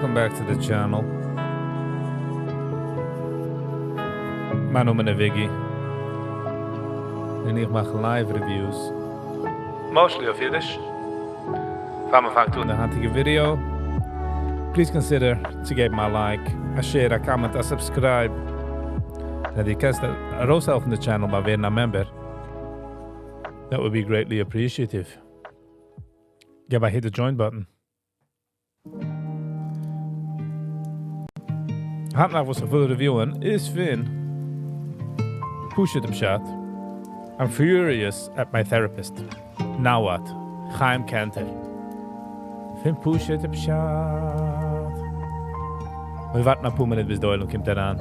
Welcome back to the channel. מיין נאמען איז Viggy. און איך מאך live reviews. Mostly אויף אידיש. פאר מען פאנגט אן די היינטיגע video, please consider צו געבן א like, א share, א comment, א subscribe. און אז דו קענסט ארויסהעלפן די channel ביי ווערן א member, that would be greatly appreciative. געב א hit די join button. היינט נאכט וואס איך וויל review ען איז פון פשוט'ע פשט, I'm furious at my therapist. Now what? חיים קענטער. פון פשוט'ע פשט. מיר ווארטן אפאר מינוט ביז די עולם קומט אריין.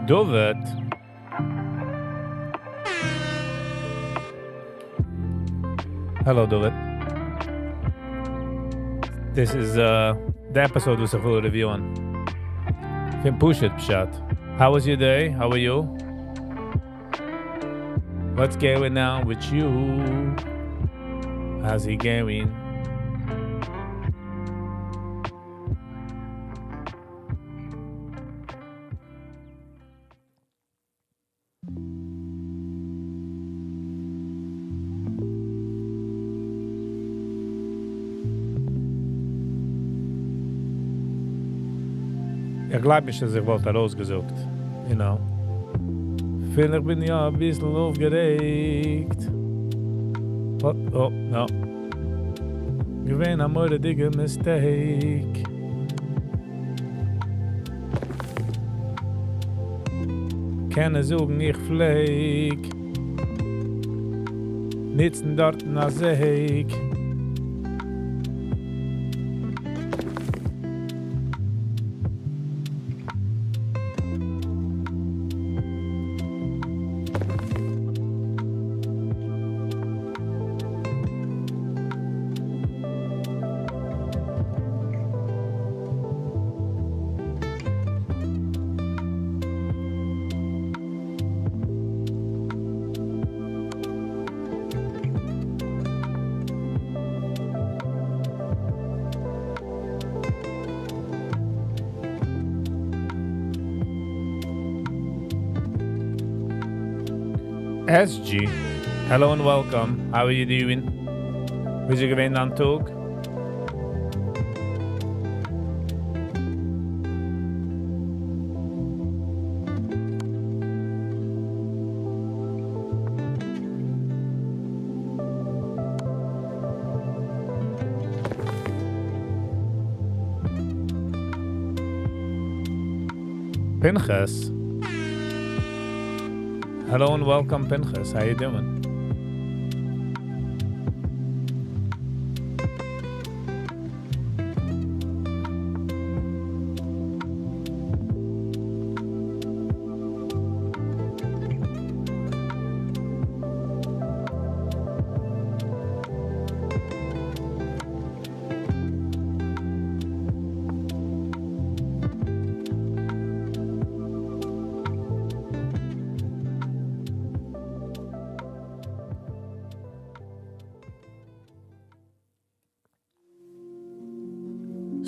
דוד. Hello דוד. This is the episode וואס איך וויל review ען. פון פשוט פשט. How was your day? How are you? What's going on with you? How's it going? איך גלייב נישט אז איך וואלט ארויסגעזאגט, you know. פיל איך בין יא א ביסל אויפגערעגט. Oh, oh, no. געווען א מורא'דיגע mistake. קענען זאגן איך פלעג ניצן דארטן א זעג. SG, hello and welcome. How are you doing? ווי איז געווען דיין טאג? Pinchas. Hello and welcome, Pinchas. How you doing?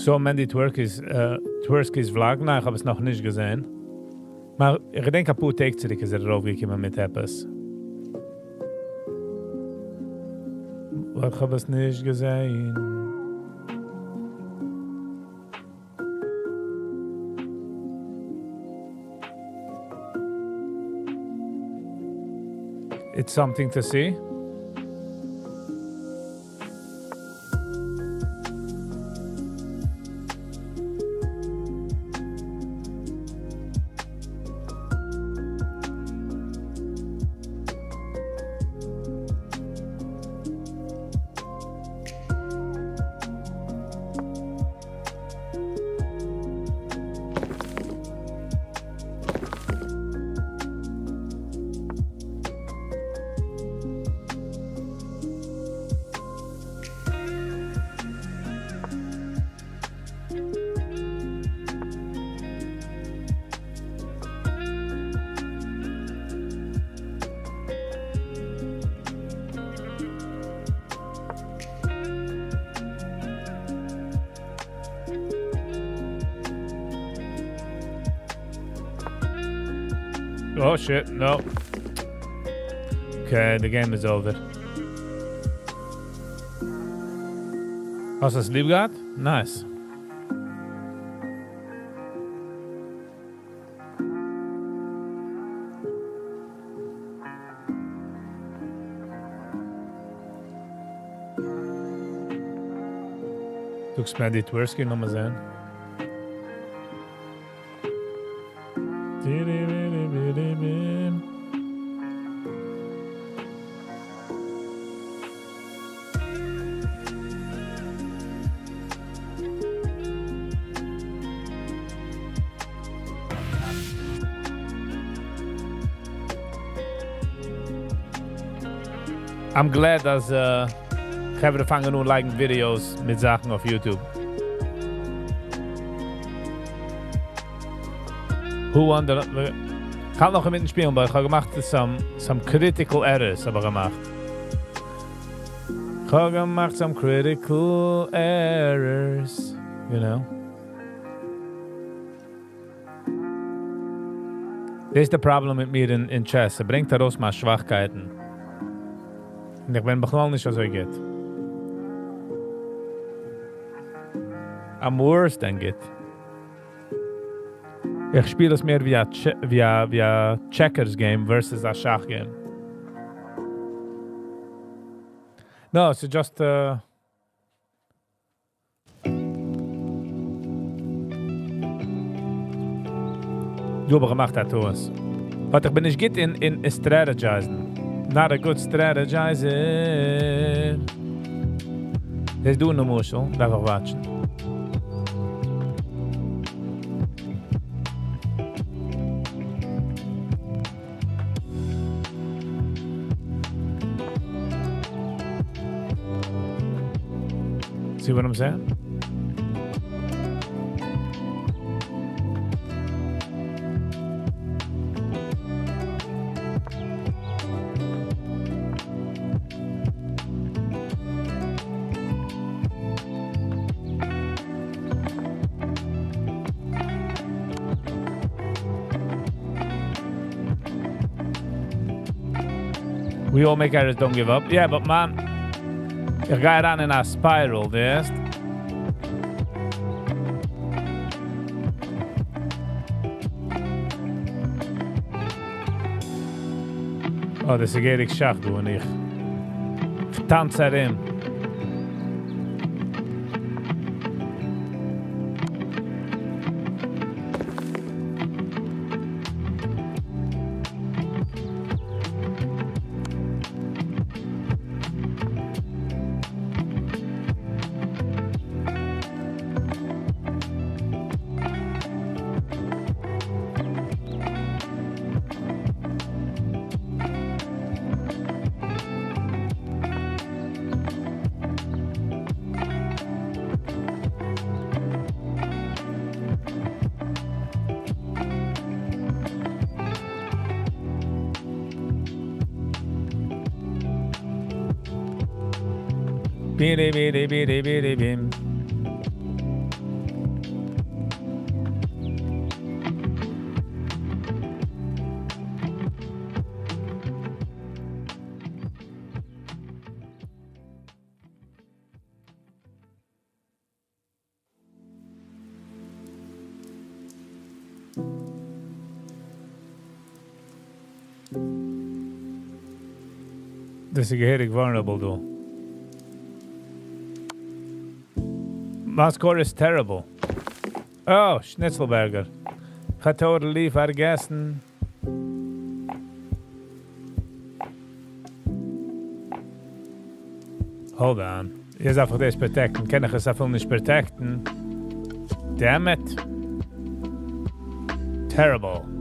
So, Mendy Twerky's, Twerski's vlog, ניין, איך האב עס נאך נישט געזען. אבער איך געדענק א פאר טעג צוריק איז ער ארויפגעקומען מיט עפעס. איך האב עס נישט געזען. It's something to see. Oh shit, no. Okay, the game is over. האסט עס ליב געהאט? Nice. זאגסט Mendy Twerski נאכאמאל זען. I'm glad אז חברה פאנגען אן לייגן videos מיט זאכן אויף YouTube. Who won the... כ'האלט נאך אינמיטן שפילן, but איך האב געמאכט some, some critical errors האב איך געמאכט. כ'האב געמאכט some critical errors, you know. דאס איז די problem מיט מיר אין chess. ס'ברענגט ארויס מיינע שוואכקייטן. און איך בין בכלל נישט אזוי גוט. I'm worse than גוט. איך שפיל עס מער ווי א checkers game versus א שאך game. No, it's just דא האב איך געמאכט א טעות. But איך בין נישט גוט אין strategize ן. Not a good strategizer. דאס דא למשל, דארף איך watch ן. See what I'm saying? We all make errors, don't give up. Yeah, but man, איך גיי אריין אין א spiral, ווייסט? Oh, דאס איז געהעריג שאך, דו און איך. איך טאנץ ארום. בידי בידי בידי בידי בים. דאס איז געהעריג vulnerable, דו. My score is terrible. Oh, Schnitzelberger. איך האב totally פארגעסן. Hold on. יעצט דארף איך דאס protect ן. קען איך עס אפילו נישט protect ן? Damn it. Terrible.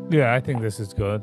Yeah, I think this is good.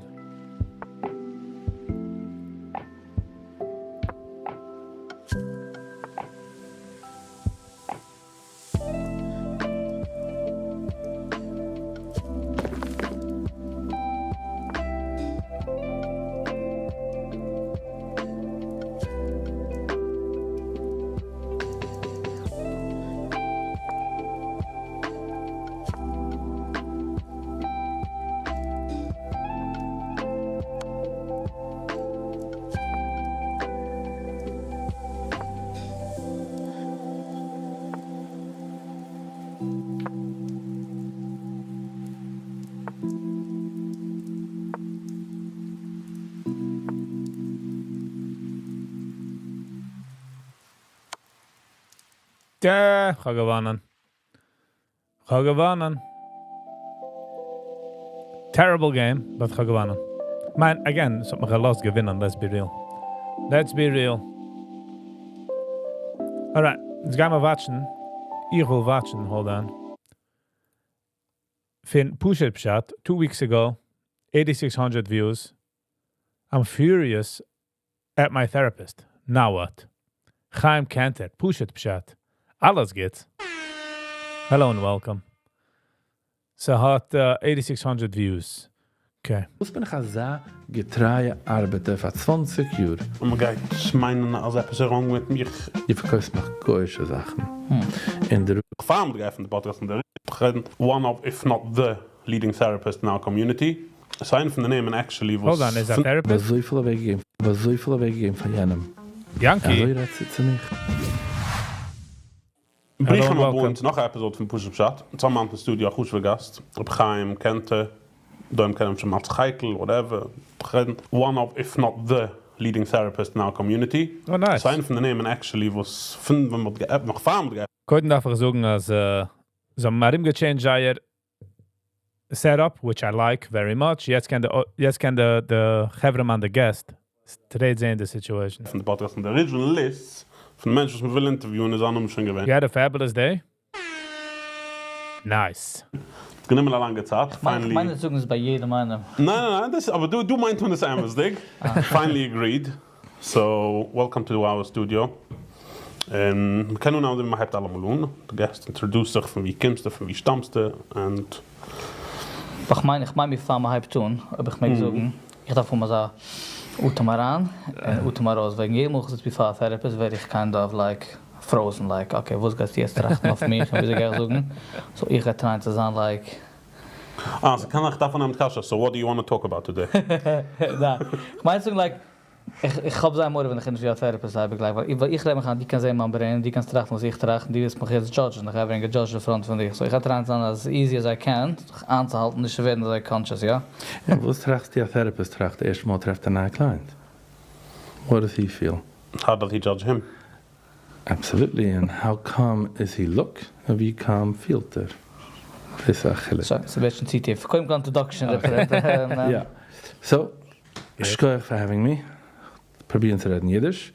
יא, כ'האב געוואונען. כ'האב געוואונען. Terrible game, but כ'האב געוואונען. מיין, again, עס האט מיך געלאזט געווינען, let's be real. Let's be real. Alright, יעצט גייען מיר watch ן. איך וויל watch ן, hold on. פון פשוט פשט, 2 weeks ago, 8,600 views. "I'm furious at my therapist. Now what?" Chaim Cantor, פשוט פשט. אלעס גוט. Hello and welcome. ס'האט 8,600 views. Okay. וואס בין איך אזא געטרייע ארבעטער פאר 20 יאר? און מען גייט מיינען אז עפעס איז wrong מיט מיר. דו פארקויפסט מיך גוי'אישע זאכן. אין דער פאר מיר געעפנט די podcast און דער one of, if not the leading therapist in our community. ס'איז איינער פון די נעמען actually Hold on, איז ער therapist? אזויפיל אוועקגעגעבן, אזויפיל אוועקגעגעבן פאר יענעם. Yankee. אזוי רעדט זי צו מיר. ברוכים Hello and הבאים welcome. צו נאך אן episode פון פשוט פשט. צוזאמען אין studio א חשוב'ער גאסט. ר' חיים קענטער. דא קען מען שוין אלס חייקל, whatever. One of, if not the leading therapist in our community. Oh, nice. ס'איז איינער פון די נעמען actually וואס פון ווען מ'האט געעפנט, נאך פאר מ'האט געעפנט קודם דארף איך זאגן, אז זיי האבן ארום גע change זייער setup, which I like very much. יעצט קען די חברה-מאן, the guest, straight זען די situation. פון די podcast און די original list פון מענטשן וואס מען וויל interview ען איז זיין נאמען שוין געווען. You had a fabulous day? Nice. גענומען א לאנגע צייט. מיין Finally. מיינע זאגן עס ביי יעדעם איינעם. ניין, ניין, דאס, אבער דו מיינט מען דאס אמת'דיג. Finally agreed. So, welcome to our studio. מיר קענען אנהייבן, מען הייבט אלעמאל אן. The guest introduce זיך, פון וואו קומסטו, פון וואו שטאמסטו, and איך מיין, מיר פאר מען הייבט אן, אויב איך מעג זאגן, איך דארף האבן אזא אטעם אריין און אטעם ארויס, וועגן יעדע מאל איך זיץ before a therapist, ווער איך kind of like frozen, like, okay, וואס גייסטו יעצט טראכטן אויף מיר, און וויאזוי גיי איך זאגן? So איך גיי try ען צו זיין like, Ah, so קען איך דארף אנהייבן מיט קשיא. So what do you want to talk about today? ניין, איך מיין צו זאגן, like, איך האב זייער מורא ווען איך interview א therapist, האב איך like, ווייל איך רעד מיך איין, דו קענסט זען מיין brain, דו קענסט טראכטן וואס איך טראכט, דו וועסט מיך יעצט judge, איך גיי ווערן גע judged in front פון דיר. So איך גיי try ען צו זיין as easy as I can, זיך איינצוהאלטן, נישט צו ווערן אזוי conscious, יא? יא, וואס טראכסטו א therapist טראכט ערשט מאל טרעפט א נייע client? What does he feel? How does he judge him? Absolutely. And how calm is he look? און ווי calm פילט ער? דאס איז א חילוק. So, ס'איז א ביסל צו טיף. קודם כל introduction. Yeah. So, שכוח for having me. פרובירן צו רעדן אידיש.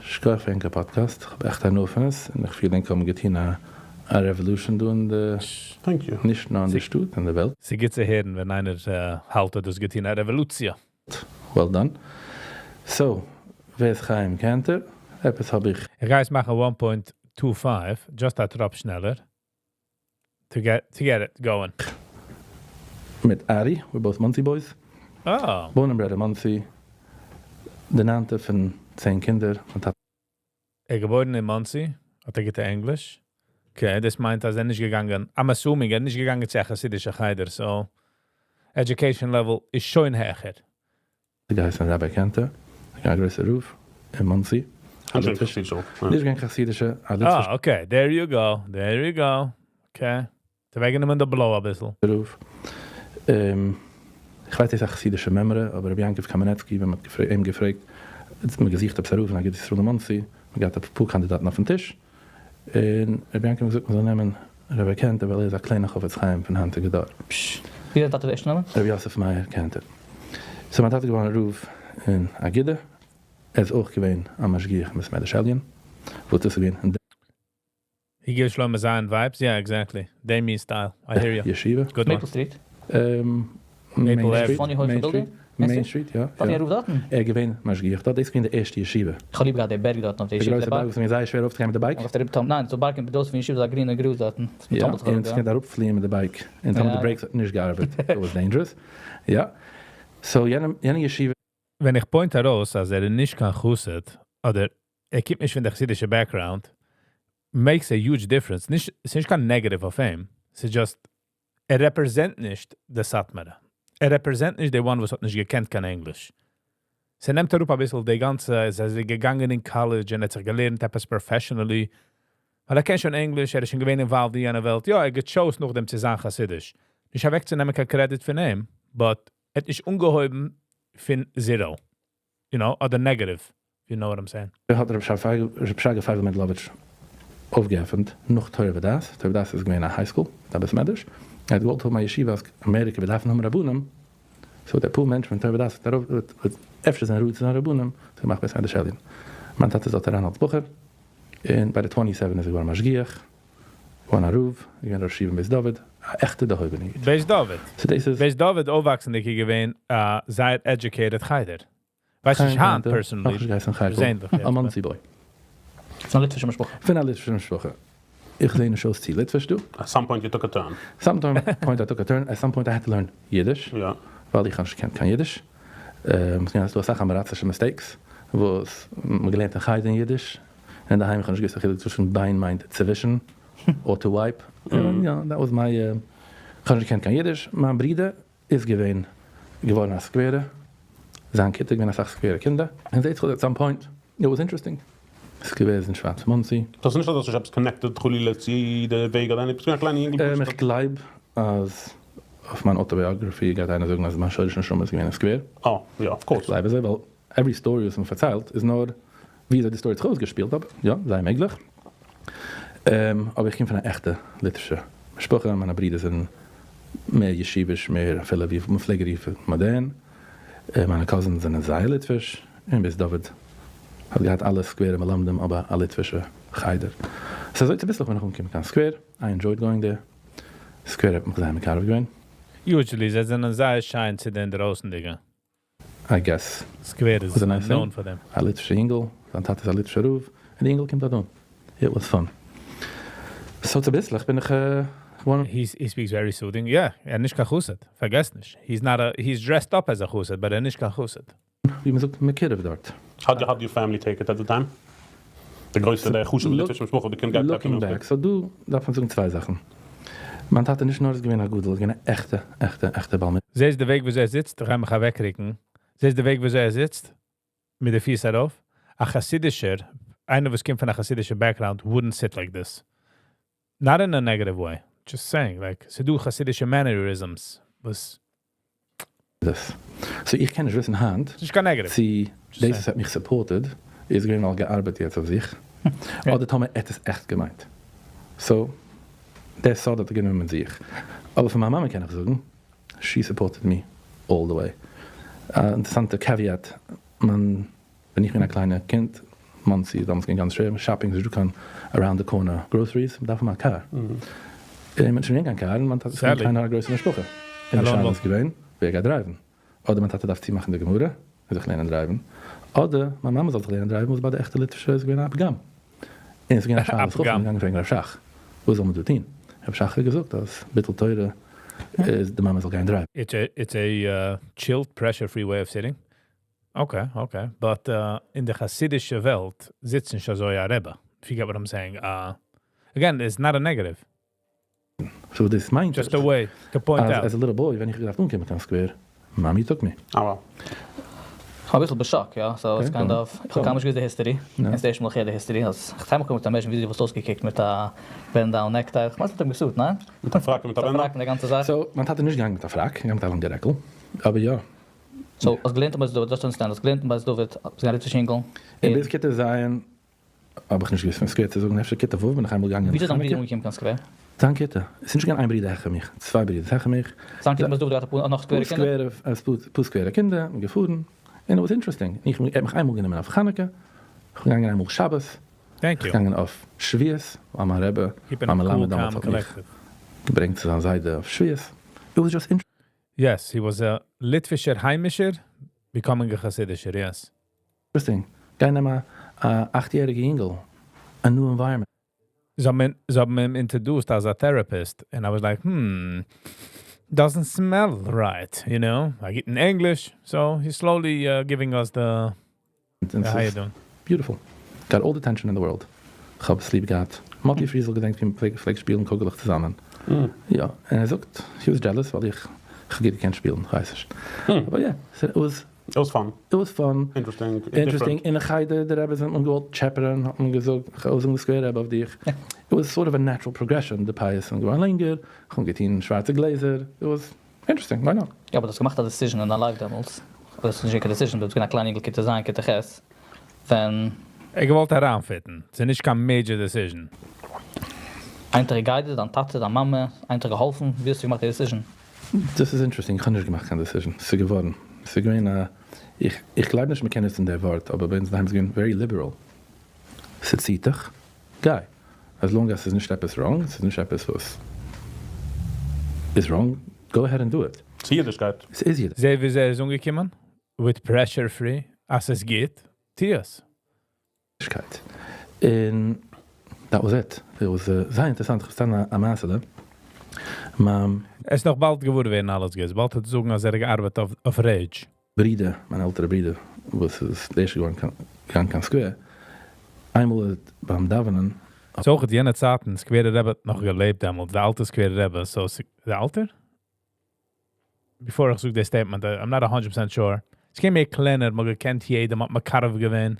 שכוח פאר ענקער podcast. איך האב עכט הנאה פון עס. און איך פיל ענק האבן געטון א revolution דא אין די, Thank you. נישט נאר אין די שטאט, אין די וועלט. ס'גוט צו הערן, ווען איינער האלט, דאס געטון א רעוואלוציע. Well done. So, ווער איז חיים קענטער? עפעס האב איך איך גיי עס מאכן 1.25, just א טראפ שנעלער. To get it going. מיט Ari, we're both Monsey boys. Oh. Born and bred in Monsey. די ניינטע פון 10 קינדער. מיין טאטע ער געבוירן אין Monsey, האט ער גוטע ענגליש. Okay, דאס מיינט, אז ער נישט געגאנגען, I'm assuming, ער איז נישט געגאנגען צו א חסידישע חדר, so education level איז שוין העכער. געהייסן Rabbi קענטער. א גרויסער רב אין Monsey. נישט חסידיש. נישט קיין חסידישע, א ליטווישע Ah, okay, there you go, there you go. Okay. אוועקגענומען די blow א ביסל. רב. איך ווייס, דאס איז א חסידישע מימרא, אבער רבי יעקב קאמענעצקי, ווען מען האט אים געפרעגט, האט מען געזוכט עפעס א רב אין אגודת ישראל אין Monsey, מען האט געהאט א פאר קאנדידאטן אויפן טיש, און רבי יעקב האט געזאגט, מען זאל נעמען רבי קענטער, ווייל ער איז א קליינער חפץ חיים פון היינטיגע דור. ווי איז דער טאטע ערשט נאמען? רבי יוסף מאיר קענטער. So מיין טאטע געווארן רב אין אגודה. ער איז אויך געווען א משגיח אין בית מדרש עליון. וואו דאס איז געווען אין He gives Shlomo Zion vibes. Yeah, exactly. Damien style. I hear you. ישיבה. Good one. Maple Street. Maple Main Ave. Street. Funny הויז Main building? Street. Main Street, יא. וואס יא. ער רופט דארטן? ער איז געווען משגיח דארט. דאס איז געווען די ערשטע ישיבה. איך האב ליב געהאט די בארג דארטן אויף די די ישיבה. גרויסע בארג, וואס מיר זייער שווער ארויפצוגיין מיט די bike. אויף דער ריפ ניין, ס'איז בארג אין דאס פון ישיבה, איז א גרינע גראז דארטן. יא, און עס קען אראפפליען מיט די bike. און טאמער די brakes האט נישט געארבעט. It was dangerous. יא. So, יענע ישיבה ווען איך point ארויס, אז ער איז נישט קיין חסיד, אדער ער קומט נישט פון דער חסידישע background, makes a huge difference. נישט, עס איז נישט קיין negative אויף אים. עס איז just, ער represent נישט די סאטמארער. ער represent נישט די one וואס האט נישט געקענט קיין ענגליש. ס'נעמט אראפ א ביסל די גאנצע, ער איז געגאנגען אין college און האט זיך געלערנט עפעס professionally. ווייל ער קען שוין ענגליש, ער איז שוין געווען involved אין יענע וועלט. יא, ער גע chose נאכדעם צו זיין חסידיש. נישט אוועקצונעמען קיין credit פון אים, but ער האט נישט אנגעהויבן פון zero. אדער negative. you know what I'm saying. האט רבי שרגא פייוול מענדלאוויטש אויפגעעפנט נאך תורה ודעת, תורה ודעת איז געווען א high school מיט א בית מדרש, ער האט געוואלט האבן א ישיבה אז אמעריקע וועט דארפן האבן רבנים, so די פאר מענטשן פון תורה ודעת וועט ארויף וועט אפשר זיין ראוי צו זיין רבנים, האט ער געמאכט בית מדרש עליון. מיין טאטע איז דארט אריין אלס בחור, און ביי די 27 איז ער געווארן משגיח, געווארן א רב, געווען ראש ישיבה אין בית דוד, א עכטע דערהויבענע איד. בית דוד. So דאס איז. בית דוד אויפוואקסנדיג איז געווען א זייער educated חדר. ווייס נישט היינט personally. נאכנישט געהייסן חדר, א מאנסי boy. פון א ליטווישע משפחה. פון א ליטווישע משפחה. איך זעה נישט אויס צו ליטוויש דא. At some point you took a turn. Some point I took a turn, at some point I had to learn Yiddish. ווייל איך האב נישט געקענט קיין אידיש. ס'איז דא אסאך אמעראצישע mistakes וואס מ'האט געלערנט אין חדר אין אידיש, און אינדערהיים איך האב נישט געוואוסט א חילוק צווישן בין מיינט צווישן, or to wipe. יא, that was my, איך האב נישט געקענט קיין אידיש. מיין ברודער איז געווען געווארן א סקווערע, זיין כיתה איז געווען אסאך סקווערע קינדער, און זעהט זיך אויס at some point, it was interesting, סקווער איז נישט ווייט פון מאנסי. דאס איז נישט אז דאס איז עפעס connected חלילה צו די וועג אדער עפעס, געווען א קליינע יונגל פשוט. איך גלייב אז אויף מיין autobiography גייט איינער זאגן אז מיין שורש נשמה איז געווען אין סקווער. אה, יא, of course. איך גלייב אזוי, ווייל every story וואס מען פארציילט איז נאר ווי אזוי די story האט זיך אויסגעשפילט, אבער יא, זייער מעגליך. אבער איך קום פון א עכטע ליטווישע משפחה, מיינע ברידער זענען מער ישיביש, מער אפילו ווי מען פלעג רופן מאדערן, מיינע cousins זענען זייער ליטוויש, און בית דוד האט געהאט אלע סקווערע מלמדים אבער א ליטווישע חדר. ס'איז אזוי צוביסלעך בין איך אנגעקומען קיין סקווער, I enjoyed going there, סקווער האט מיך זייער מקרב געווען. Usually זיי זענען זייער שיין צו די אינדרויסנדיגע. I guess. סקווער איז known פאר דעם. א ליטווישע אינגל, זיין טאטע איז א ליטווישע רב, און די אינגל קומט דארט אן. It was fun. So צוביסלעך בין איך געווארן. He speaks very soothing, יא, ער איז נישט קיין חסיד, פארגעס נישט, he's not a, he's dressed up as א חסיד, but ער איז נישט קיין חסיד. ווי מען זאגט מקורב דארט. How did your family take it at the time? די גרויסע די חשובע ליטווישע משפחה די קינד גייט טאקע Looking back, so דא דארף מען זאגן צוויי זאכן. מיין טאטע נישט נאר איז געווען א גדול, איז געווען א עכטע עכטע עכטע בעל מצוה. זעסט די וועג וויאזוי ער זיצט? איך גיי מיך אוועקריקן. זעסט די וועג וויאזוי ער זיצט? מיט די פיס ארויף? א חסידישער, איינער וואס קומט פון א חסידישע background wouldn't sit like this. Not in a negative way, just saying, like, ס'דא חסידישע mannerisms וואס. דאס. So איך קען נישט וויסן היינט ס'נישט קיין negative. צו דאס וואס האט מיך supported איז געווען ווייל געארבעט יעצט אויף זיך, אדער טאמער ער האט עס עכט געמיינט. So דער סוד האט ער גענומען מיט זיך. אבער פון מיין מאמע קען איך זאגן, she supported me all the way. א אינטערעסאנטע caveat, מיין ווען איך בין א קליינע קינד, מאנסי איז דאמאלס געווען גאנץ שווער מיט shopping, ס'נישט דא קיין around the corner groceries, מ'דארף האבן א קאר. און מ'האט נישט געווען קיין קאר, און מיין טאטע איז געווען קיין א גרויסע משפחה. און די שאלה איז געווען, ווער גייט drive ן? אדער מיין טאטע דארף צומאכן די גמרא און זיך לערנען drive ן, אדער מיין מאמע זאל זיך לערנען drive ן, וואס ביי די עכטע ליטווישע איז געווען א פגם. און עס איז געווען א שאלה, זיך געגאנגען פרעגן רב שך, וואס זאל מען דא טון? רב שך האט געזאגט אז ביטול תורה איז די מאמע זאל גיין drive ן. It's a chilled pressure free way of sitting. Okay, okay. But אין די חסידישע וועלט זיצט נישט אזוי א רבי. If you get what I'm saying. Again, it's not a negative. So דאס מיינט Just a way to point out. As a little boy ווען איך האב געדארפט אנקומען קיין סקווער, מאמי took me. אה וואו. כ'האב אביסל בשאק, יא, so it's kind of, איך האב קיינמאל נישט געוואוסט די history, און ס'איז ערשט מאל איך הער די history, אז איך טריי מיך צו imagine וויאזוי דו וואלסט אויסגעקוקט מיט א band necktie, איך מיין ס'וואלט אים גע suit, ניין? מיט א פראק און מיט א band? מיט א פראק און די גאנצע זאך. So, מיין טאטע איז נישט געגאנגען מיט א פראק, געגאנגען מיט א לאנגע רעקל, אבער יא. So, האסט געלערנט אין בית דוד, just understand, האסט געלערנט אין בית דוד, ביסט געווען א ליטווישע אינגל, און ביז כיתה ז' האב איך נישט געוואוסט פון סקווער צו זאגן, אפשר כיתה ו' בין איך איינמאל געגאנגען וויאזוי איז דיין ברודער אנגעקומען קיין סקווער? זיין כיתה, עס איז נישט געווען איין ברודער העכער מיך, צוויי ברודערס העכער מיך. זיין כיתה אין בית דוד האט געהאט אפאר נאך סקווערע קינדער? פאר סקווערע קינדער, און געפארן, און it was interesting, איך ער האט מיך איינמאל גענומען אויף חנוכה, איך בין געגאנגען איינמאל שבת, איך בין געגאנגען אויף שבועות, ווייל מיין רבי, מיין מלמד דאמאלס האט מיך געברענגט צו זיין זיידע אויף שבועות, it was just interesting. Yes, he was a ליטווישער היימישער becoming a חסידישער, yes. Interesting, גיי נעם א אכט יעריגע אינגל, א new environment. זיי האבן אים introduced as a therapist, and I was like, hmm, doesn't smell right, you know? I get in English, so he's slowly giving us the, how you doing? Beautiful. Got all the attention in the world. כ'האב עס ליב געהאט. מאטי פריזל געדענקט ווי מ'פלעגט שפילן קוגעלעך צוזאמען. יא, און ער זאגט, he was jealous ווייל איך האב גוט געקענט שפילן, כ'ווייס נישט. אבער יא, it was. It was fun. It was fun. Interesting. Interesting. אין חדר, די רעבעס האבן געוואלט טשעפערען, האט מען געזאגט, כ'וועל זאגן די סקווער רבי אויף דיך. It was sort of a natural progression, די פאות זענען געווארן לענגער, כ'האב געטון שווארצע גלעזער, it was interesting, why not? יא, אבער דו האסט געמאכט א decision אין דיין life דעמאלטס, אדער ס'איז נישט געווען קיין decision, דו ביסט געווען א קליין אינגל כיתה ז' כיתה ח'. ווען. ער געוואלט אריינפיטן, ס'איז נישט קיין major decision. איינער האט גע guide ט, דיין טאטע, דיין מאמע, איינער האט געהאלפן, ווי האסטו געמאכט די decision? דאס איז interesting, איך האב נישט געמאכט קיין decision, ס'איז געווארן, ס'איז געווען א, איך איך גלייב נישט מ'קען נוצן די ווארט, אבער ביי אונז אינדערהיים איז געווען very liberal, ס'ציט דיך, גיי, as long as ס'איז נישט עפעס wrong, ס'איז נישט עפעס וואס איז wrong, go ahead and do it. ס'איז אידישקייט. ס'איז אידישקייט. זע וויאזוי ער איז אנגעקומען, with pressure free, אז עס גייט, טו עס. און that was it. It was זייער אינטערעסאנט, איך האב סתם א מעשה'לע. מיין. עס נאך באלד געוואר ווערן אלעס גוטס, באלד וועט זאגן אז ער האט געארבעט אויף rage. ברודער, מיין עלטערע ברודער וואס איז די ערשטע געווארן געגאנגען קיין סקווער, איינמאל האט ביים דאווענען. ס'איז אויך יענע צייטן, סקווערע רבי האט נאך געלעבט דעמאלטס, די אלטע סקווערע רבי, so די אלטער? Before איך זאג די statement, I'm not 100% sure. עס קען מער קלענער, מ'האט געקענט יעדעם, מ'האט מקרב געווען.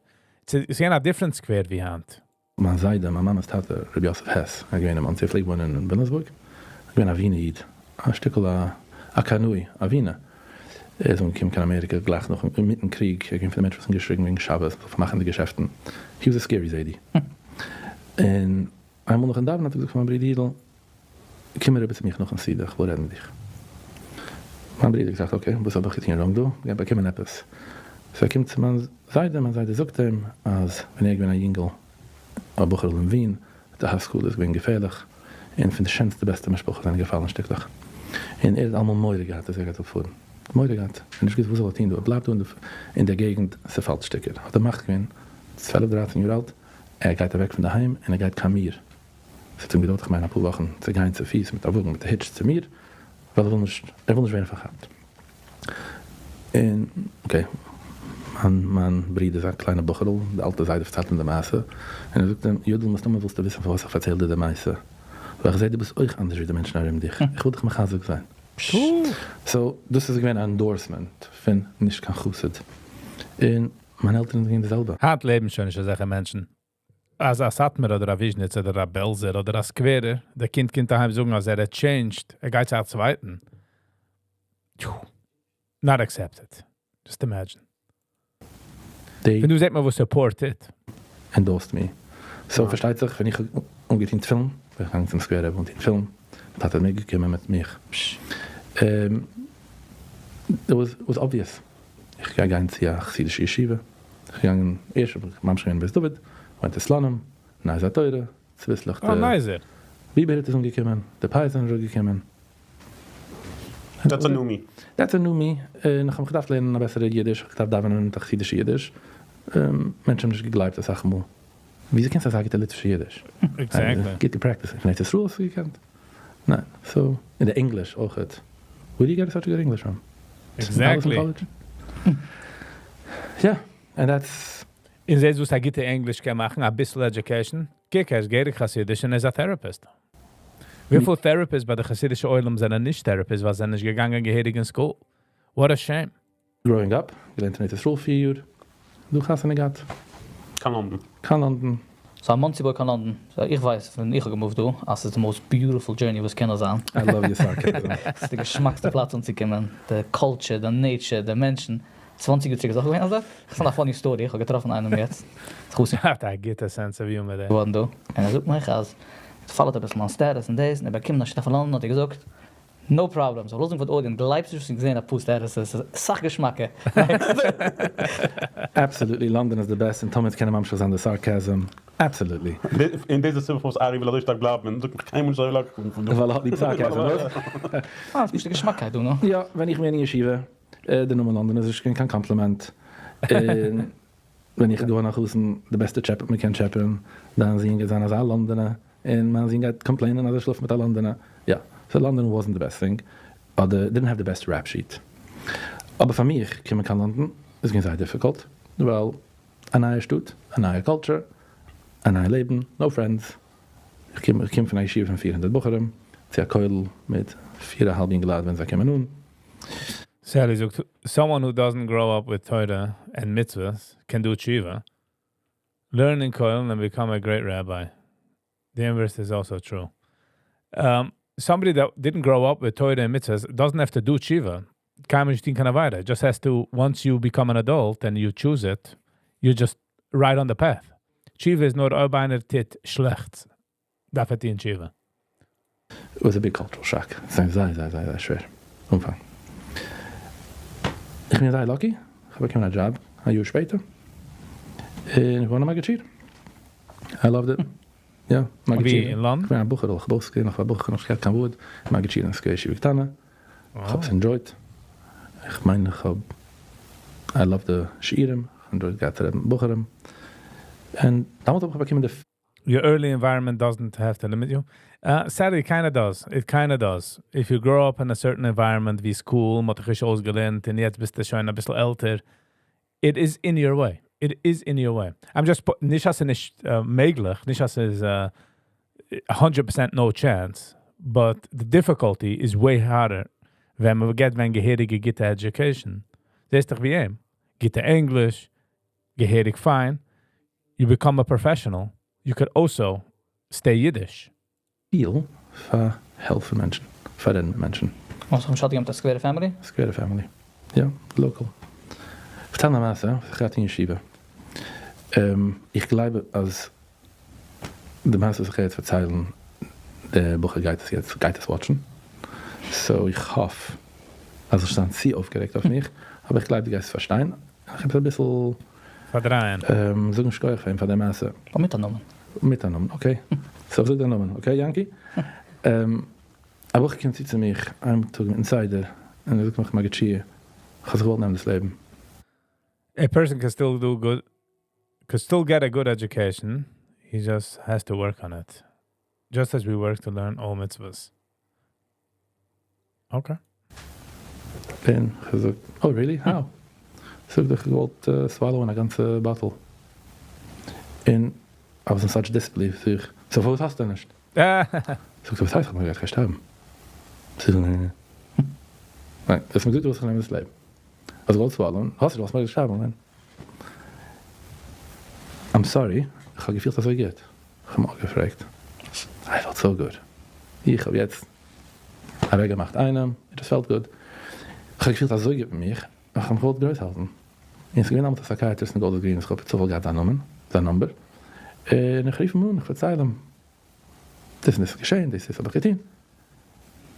ס'איז געווען א different סקווער ווי היינט. מיין זיידע, מיין מאמע'ס טאטע, רבי יוסף העס, איז געווען אין מאנסי, ער פלעגט וואוינען אין וויליאמסבורג, איז געווען א ווינער איד, א שטיקל א א קנאי, א ווינער. ער איז אנגעקומען קיין אמעריקע גלייך נאכן אינמיטן קריג, ער איז געווען פון די מענטשן וואס האבן געשריגן וועגן שבת, מ'זאל פארמאכן די געשעפטן, he was a scary זיידי. און איינמאל נאכן דאווענען האט ער געזאגט פאר מיין ברודער יודל, קום אריבער צו מיך נאכן סעודה, איך וויל רעדן מיט דיך. מיין ברודער האט געזאגט, okay, וואס האב איך געטון wrong דא? גיי באקומען עפעס. So ער קומט צו מיין זיידע, מיין זיידע זאגט אים אז ווען ער איז געווען א יונגל, א בחור'ל אין ווין, די השכלה איז געווען געפערליך, און פון די שענסטע בעסטע משפחות זענען געפאלן שטיקלעך, און ער האט אלעמאל מורא געהאט אז ער גייט אפפארן, מורא געהאט, און נישט געוואוסט וואס זאל ער טון דא, ער בלייבט דא אין דער געגנט, ס'פאלט שטיקער, האט ער מחליט געווען, 12 דרייצן יאר אלט, ער גייט אוועק פון די היים און ער גייט קיין מיר, ס'האט אים געדויערט איך מיין אפאר וואכן צו גיין צו פיס מיט א וואגן מיט א היטש צו מיר, ווייל ער וויל נישט, ער וויל נישט ווערן פארכאפט. און okay, מיין מיין ברודער איז א קליינע בחור'ל, די אלטע זיידע פארציילט אים די מעשה, און ער זאגט אים, יודל מסתמא ווילסטו וויסן פארוואס איך פארצייל דיר די מעשה, ווייל איך זע דו ביסט אויך אנדערש ווי די מענטשן ארום דיך, איך וויל דיך מחזק זיין. So דאס איז געווען א endorsement פון נישט קיין חסיד, און מיינע עלטערן זענען געווען די זעלבע. היינט לעבן שוין נישט אזעלכע מענטשן. אז א סאטמאר אדער א וויזשניץ אדער א בעלזער אדער א סקווערער, דער קינד קומט אהיים זאגן אז ער האט changed, ער גייט צו א צווייטן. Not accepted. Just imagine. They ווען דא זעט מען וואס support טוט. Endorsed me. So פארשטייט זיך ווען איך האב אנגעטון תפילין, בין איך געגאנגען צום סקווער רבי אנטון תפילין, טאטע איז מיטגעקומען מיט מיך. It was obvious איך גיי גיין צו א חסידישע ישיבה, איך געגאנגען ערשט האב איך ממשיך געווען אין בית דוד, went to סלאנים, נייזער תורה, צוביסלעך אה די נייזער. ביבער הוט איז אנגעקומען, די פיאות זענען אראפגעקומען. That's a new me. That's a new me, און איך האב מיך געדארפט לערנען א בעסערע אידיש, איך האב געדארפט דאווענען מיט א חסידישע אידיש, מענטשן האבן נישט געגלייבט אסאך מאל, וויאזוי קענסטו אזא גוטע ליטווישע אידיש? Exactly. גוט גע practice ט, פון ארץ ישראל האסטו געקענט? ניין, so, און די ענגליש אויכעט, where do you get such good English from? Exactly. Yeah, and that's. און זעסט וואס א גוטע ענגליש קען מאכן, אביסל education? קוק, ער איז געהעריג חסידיש און ער איז א therapist. וויפיל therapists ביי די חסידישע עולם זענען נישט therapists ווייל זיי זענען נישט געגאנגען געהעריג אין school? What a shame. Growing up, געלערנט אין ארץ ישראל 4 יאר, דא חתונה געהאט. קיין לאנדאן. קיין לאנדאן. So א מאנסי boy קיין לאנדאן. So איך ווייס ווען איך האב גע move ט דא אז ס'איז די most beautiful journey וואס קען נאר זיין. I love your sarcasm. ס'איז די געשמאקסטע פלאץ אנצוקומען, די culture, די nature, די מענטשן. 20 יאר צוריק איז אויך געווען אזוי? איך האב א funny story, איך האב געטראפן איינעם יעצט. האט א גוטע sense of humor דער. געווארן דא, און ער זאגט מיך אז ער follow ט אביסל מיין status און דאס, און ער באקומט א שידוך פון לאנדאן האט ער געזאגט, no problem, so לאזן פאר די audience, גלייבסט נישט וואס איך האב געזען אפאר statuses, ס'איז אסאך געשמאקער. Absolutely, לאנדאן איז די best, און תמיד קען ער ממשיך זיין די sarcasm, absolutely. און דאס איז די סיבה פארוואס ארי וויל אזוי שטארק בלייבן און זאגט מיך קיינמאל נישט אזוי לאנג פון דא. ווייל ער האט ליב sarcasm, וואס? אה, ס'איז פשוט די געשמאקקייט דא, נו. יא, ווען איך בין אין ישיבה, די נאמען לאנדאן איז נישט געווען קיין קאמפלימענט, און ווען איך געווארן א חתן, די בעסטע טשעפעט מען קען טשעפען, דיין זון גייט זיין אזא לאנדאנער, און מיין זון גייט complain ען אז ער שלאפט מיט א לאנדאנער, יא, so לאנדאן wasn't the best thing, אדער didn't have the best rap sheet. אבער פאר מיך קומען קיין לאנדאן איז געווען זייער difficult, ווייל א נייע שטאט, א נייע culture, א נייע לעבן, no friends, איך קום איך קום פון א ישיבה פון 400 בחורים, צו א כולל מיט פיר א האלב יונגעלייט ווען זיי קומען אן. Sally זאגט, someone who doesn't grow up with Torah and mitzvahs can do tshuva, learn in kollel and become a great rabbi. The inverse is also true. Somebody that didn't grow up with Torah and mitzvahs doesn't have to do tshuva. קיינמאל נישט טון קיין עבירה. Just has to, once you become an adult and you choose it, you just right on the path. תשובה איז נאר אויב איינער טוט שלעכטס, דארף ער טון תשובה. It was a big cultural shock. ס'איז זייער זייער זייער זייער שווער אנפאנג. איך בין זייער lucky, איך האב באקומען א דזשאב א יאר שפעטער, און איך געווארן א מגיד שיעור. I loved it. יא, מגיד ווי שיעור. אין לאנדאן? איך בין א בחור'ל, איך האב אויסגעזען נאך א בחור, נאך נישט געהאט קיין בארד, מגיד שיעור אין סקווער ישיבה קטנה. איך האב עס enjoyed. איך מיין איך האב, I love די שיעורים, איך האב enjoyed געהאט צו רעדן מיט בחורים. און דעמאלט האב איך באקומען די Your early environment doesn't have to limit you. Sadly, it kind of does. It kind of does. If you grow up in a certain environment, ווי school, מ'האט דיך נישט אויסגעלערנט, און יעצט ביסטו שוין א ביסל עלטער, it is in your way. It is in your way. I'm just נישט אז ס'איז נישט מעגליך, נישט אז ס'איז 100% no chance, but the difficulty is way harder ווען מען געט ווען געהעריגע גוטע education. זעסט דאך ווי אים. גוטע ענגליש, געהעריג פיין. You become a professional. You could also stay Yiddish. פיל פאר העלפן מענטשן, פאר רעדן מיט מענטשן. וואס האבן שאט געמאכט א סקווערע family? סקווערע family, יא, local. פארצייל א מעשה וואס איך געהאט אין ישיבה. איך גלייב אז די מעשה וואס איך גיי יעצט פארציילן, דער בחור גייט עס יעצט גייט עס watch ן, so איך האף אז זאלסט נישט זיין צו אויפגערעגט אויף מיך, אבער איך גלייב דו גייסט עס פארשטיין. איך האב אביסל פארדרייען. זאגן שכוח פאר אים פאר די מעשה. אבער מיט א נאמען. מיט א נאמען, okay. So איך זאג דיין נאמען, okay יענקי? א בחור קומט צו צו מיך איין טאג מיטן סדר, און ער זאגט מיך מגיד שיעור, איך האב זיך געוואלט נעמען דאס לעבן. A person can still do good, could still get a good education, he just has to work on it. Just as we work to learn all mitzvahs. Okay. און איך האב געזאגט, oh really? How? זאגט ער, איך האב געוואלט swallow ען א גאנצע bottle. און I was in such disbelief, זאג איך, so פארוואס האסטו נישט? זאגט ער, וואס הייסט איך האב מורא געהאט איך גיי שטארבן? זאג איך, ניין, דו האסט מיר געזאגט דו ווילסט זיך נעמען דאס לעבן. האסט געוואלט swallow ען, האסט נישט, וואלסט מורא געשטארבן, ניין? I'm sorry, איך האב געפילט אזוי גוט. איך האב אים אפגעפרעגט, I felt so good. איך האב יעצט אוועקגעמאכט איינעם, it just felt good. איך האב געפילט אזוי גוט מיט מיך, איך האב מיך געוואלט גרויס האלטן. און ס'איז געווען דעמאלטס א psychiatrist אין גאלדערס גרין, איך האב פערצופאל געהאט זיין נאמען, זיין number, און איך רוף אים אן, איך פארצייל אים, דאס און דאס איז געשען, דאס דאס האב איך געטון,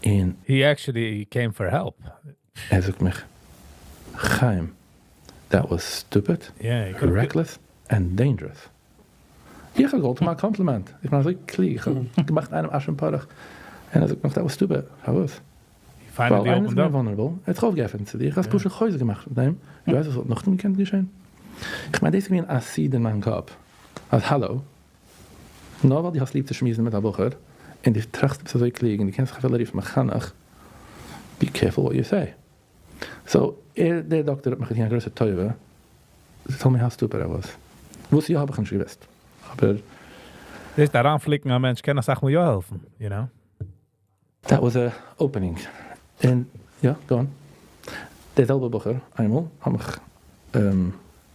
און. He actually came for help. ער זאגט מיך, חיים, that was stupid, reckless, and dangerous. איך האב געוואלט האבן א קאמפלימענט, איך בין אזוי קלוג, איך האב געמאכט איינעם אש און פארעך, און ער זאגט מיך that was stupid, פארוואס? ווייל איינער איז געווען vulnerable, ער האט זיך אויפגעעפענט צו דיר, האסט פשוט חוזק געמאכט פון דעם, דו ווייסט וואס וואלט נאכדעם געקענט געשען? איך מיין דאס איז געווען א seed אין מיין קאפ, אז האלא, נאר ווייל דו האסט ליב צו שמועסן מיט א בחור, און דו טראכסט דו ביסט אזוי קלוג און דו קענסט זיך אפילו רופן מחנך, be careful what you say. So, ער, דער דאקטער האט מיך געטון א גרויסע טובה, to tell me how stupid I was. וואס יא האב איך נישט געוואוסט, אבער. זעסט, אריינפליקן א מענטש קען אסאך מאל יא העלפן, you know. That was a opening. און יא, go on. דער זעלבער בחור איינמאל האט מיך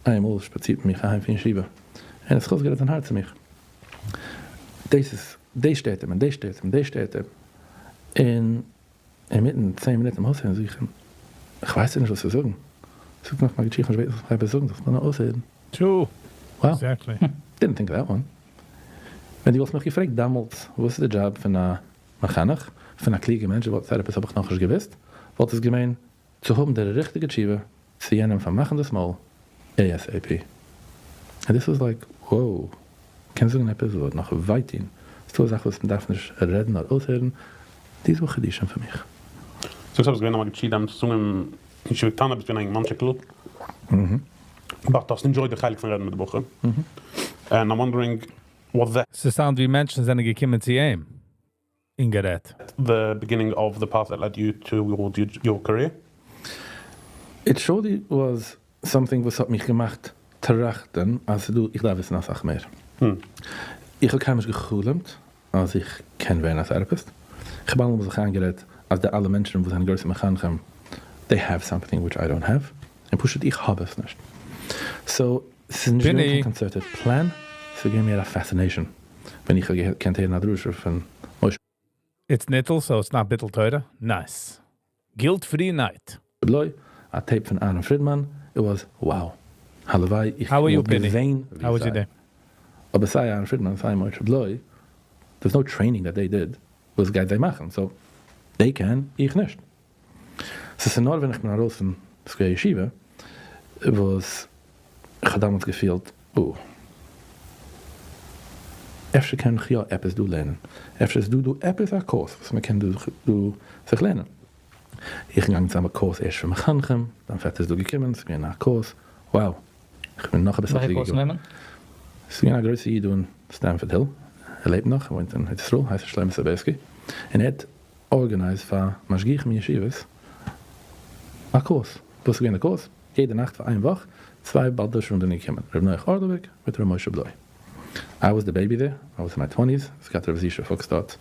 איינמאל שפאצירט מיט מיך אהיים פון ישיבה, און ער האט זיך אויסגערעדט זיין הארץ צו מיך. דאס איז, דאס שטערט אים און דאס שטערט אים און דאס שטערט אים. און אינמיטן 10 מינוט אים אויסהערן זאג איך אים, איך ווייס נישט וואס צו זאגן. זאגט מיך מגיד שיעור, איך ווייס נישט וואס איך זאגן, זאלסט מיר נאר אויסהערן. True. Wow. Exactly. Didn't think of that one. ווען דו וואלסט מיך געפרעגט דאמאלטס וואס איז די דזשאב פון א מחנך, פון א קלוגע מענטש, וואס therapist האב איך נאכנישט געוואוסט, וואלט עס געווען צו האבן די ריכטיגע תשובה צו יענעם פארמאכן דאס מויל ASAP. And this was like, wow, קען זאגן עפעס וואס וועט נאך וויי טון, ס'דא א זאך וואס מ'דארף נישט רעדן נאר אויסהערן, די איז וואס חידושים פאר מיך. זאגסט אז ביסט געווען א מגיד שיעור דעמאלטס צוזאמען אין ישיבה קטנה ביסט געווען א אינגערמאנטשיקל, but האסט enjoyed די חלק פון רעדן מיט די בחורים, and I'm wondering what that. ס' sound ווי מענטשן זענען געקומען צו אים און גערעדט. The beginning of the path that led you to your career? It surely was something וואס האט מיך געמאכט טראכטן אז ס'דא, איך דארף וויסן אסאך מער. איך האב קיינמאל נישט גע'חלומ'ט אז איך קען ווערן א therapist. איך האב אלעמאל זיך איינגערעדט אז די אלע מענטשן וואס זענען גרויסע מחנכים, they have something which I don't have, און פשוט איך האב עס נישט. So, ס'איז נישט געווען קיין concerted plan, ס'איז געווען מער א fascination ווען איך האב געקענט הערן א דרשה פון משה. It's ניטל, so it's not ביטול תורה. Nice. Guilt free night. בלוי, א tape פון אהרן פרידמאן, it was wow. הלוואי איך How are you, וואלט Penny? געווען How ווי was your זיי. day? אבער סיי אהרן פרידמאן סיי משה בלוי, there's no training that they did וואס גייט זיי מאכן, so they can, איך נישט. ס'איז נאר ווען איך בין ארויס פון סקווער ישיבה וואס איך האב דאמאלס געפילט, אה, אפשר קען איך יא עפעס דא לערנען, אפשר איז דא דא עפעס א course וואס מען קען דא זיך לערנען. איך בין געגאנגען צו א course ערשט פון מחנכים, דיין פעטער איז דא געקומען, ס'איז געווען א course, wow, איך בין נאך אביסל וועלכע קלוגער course געווארן. וועמען? ס'איז געווען א גרויסע איד דא אין סטעמפארד היל, ער לעבט נאך, ער וואוינט אין ארץ ישראל, הייסט שלמה סאבערסקי, און ער האט organized פאר משגיחים אין ישיבות א course, וואס איז געווען די course? יעדע נאכט פאר איין וואך, צוויי בעל דרשנים זענען געקומען, ר' נח ארלאוויק מיט ר' משה בלוי. I was the baby there, I was in my twenties, עס געהאט ר' זישע פוקס דארט,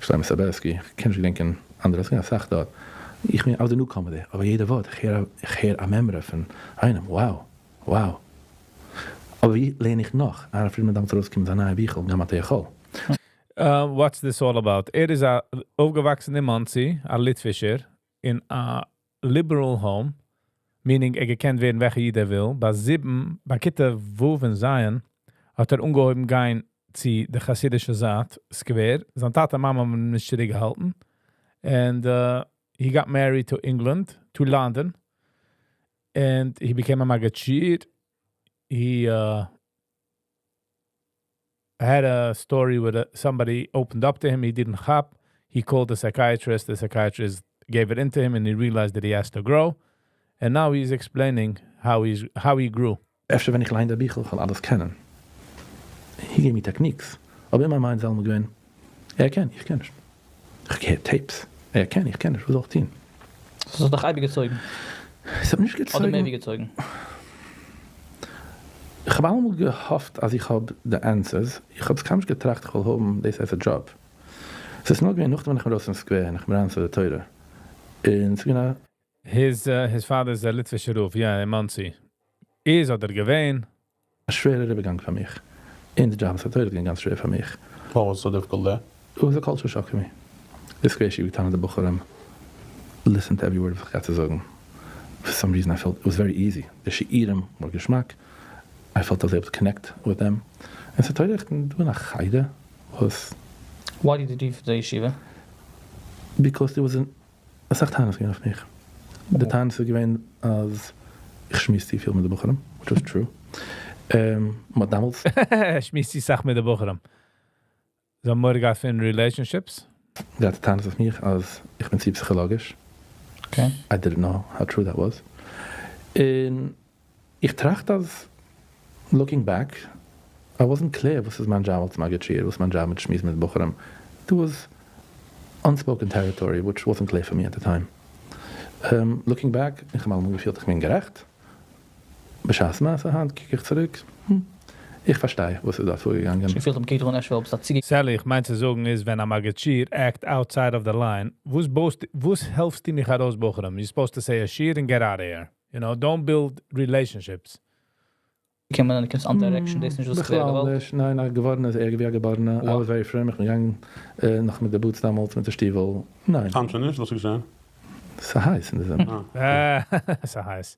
שלמה סאבערסקי, איך קען נישט געדענקען אנדערע, עס איז געווען אסאך דארט, איך בין I was the newcomer there, אבער יעדע ווארט, איך הער איך הער א מימרא פון איינעם, wow! Wow! אבער ווי לערן איך נאך? אהרן פרידמאן דאמאלס ארויסגעקומען מיט זיין נייע ביכל, גם אתה יכול. What's this all about? ער איז א אויפגעוואקסן אין מאנסי, א ליטווישער, אין א liberal home, meaning ער געקענט ווערן וועלכע איד ער וויל. ביי 7, ביי כיתה ו' און ז', האט ער אנגעהויבן גיין צו די חסידישע זייט, סקווער. זיין טאטע און מאמע האבן אים נישט צוריקגעהאלטן. And he got married to England, to London. And he became a מגיד שיעור. He had a story with somebody opened up to him. He didn't hop. He called the psychiatrist. The psychiatrist gave it into him and he realized that he has to grow. And now he's explaining how he grew. אפשר ווען איך ליין די ביכל, איך וועל אלעס קענען. He gave me techniques. אבער אין מיין mind איז אלעמאל געווען, ער קען, איך קען נישט. איך הער tapes. ער קען, איך קען נישט. וואס זאל איך טון? עס האט דיך אייביג געצויגן? עס האט נישט געצויגן. אדער מער ווי געצויגן? איך האב אלעמאל געהאפט אז איך האב די answers. איך האב עס קיינמאל נישט געטראכט איך וועל האבן דאס as a job. עס איז נאר געווען נאכדעם ווען איך בין ארויס פון סקווער און איך בין אריין צו די תורה. און עס איז געווען א. His father איז א ליטווישער רב, יא, אין מאנסי. איז אדער געווען. א שווערער איבערגאנג פאר מיך. און די דזשאב אויף די תורה איז געווען גאנץ שווער פאר מיך. What was so difficult there? It was a culture shock for me. די סקווער ישיבה געטאן די בחורים listen to every word וואס איך געהאט צו זאגן. For some reason I felt it was very easy. די שיעורים were געשמאק. I felt I was able to connect with them. און ס'איז תורה איך בין דא אין א חדר וואס. Why did you leave די ישיבה? Because there was an אסאך טענות געווען אויף מיך. די טענות איז געווען אז איך שמועס צופיל מיט די בחורים, which was true. מ'האט דאמאלס. שמועסט צו סאך מיט די בחורים. זיי האבן מורא געהאט פון relationships. געהאט טענות אויף מיך אז איך בין צו פסיכאלאגיש. I didn't know how true that was. און איך טראכט אז looking back, I wasn't clear וואס איז מיין דזשאב אלס מגיד שיעור, וואס איז מיין דזשאב מיט שמועסן מיט בחורים. There was unspoken territory which wasn't clear for me at the time. Looking back, איך האב אלעמאל געפילט איך בין גערעכט. בשעת מעשה היינט קוק איך צוריק, איך פארשטיי וואס איז דארט פארגעגאנגען. איך געפילט מ'קוקט אן אשכול ביסט א ציגע. Sally, איך מיין צו זאגן איז ווען א מגיד שיעור act outside of the line, וואס בויסט, וואס העלפסטו מיך ארויס בחורים? You're supposed to say a שיעור and get out of here. You know, don't build relationships. קומען און קומסט אן direction, דאס נישט וואס איך ווער געוואלט. בכלל נישט, ניין, א געווארענע איז ערגער ווי א געבארענע, I was very פרום, איך בין געגאנגען נאך מיט די boots דאמאלס, מיט די שטיוול, ניין. היינט שוין נישט, וואס איז געשען? ס'איז הייס אין די זומער. אה, ס'איז הייס.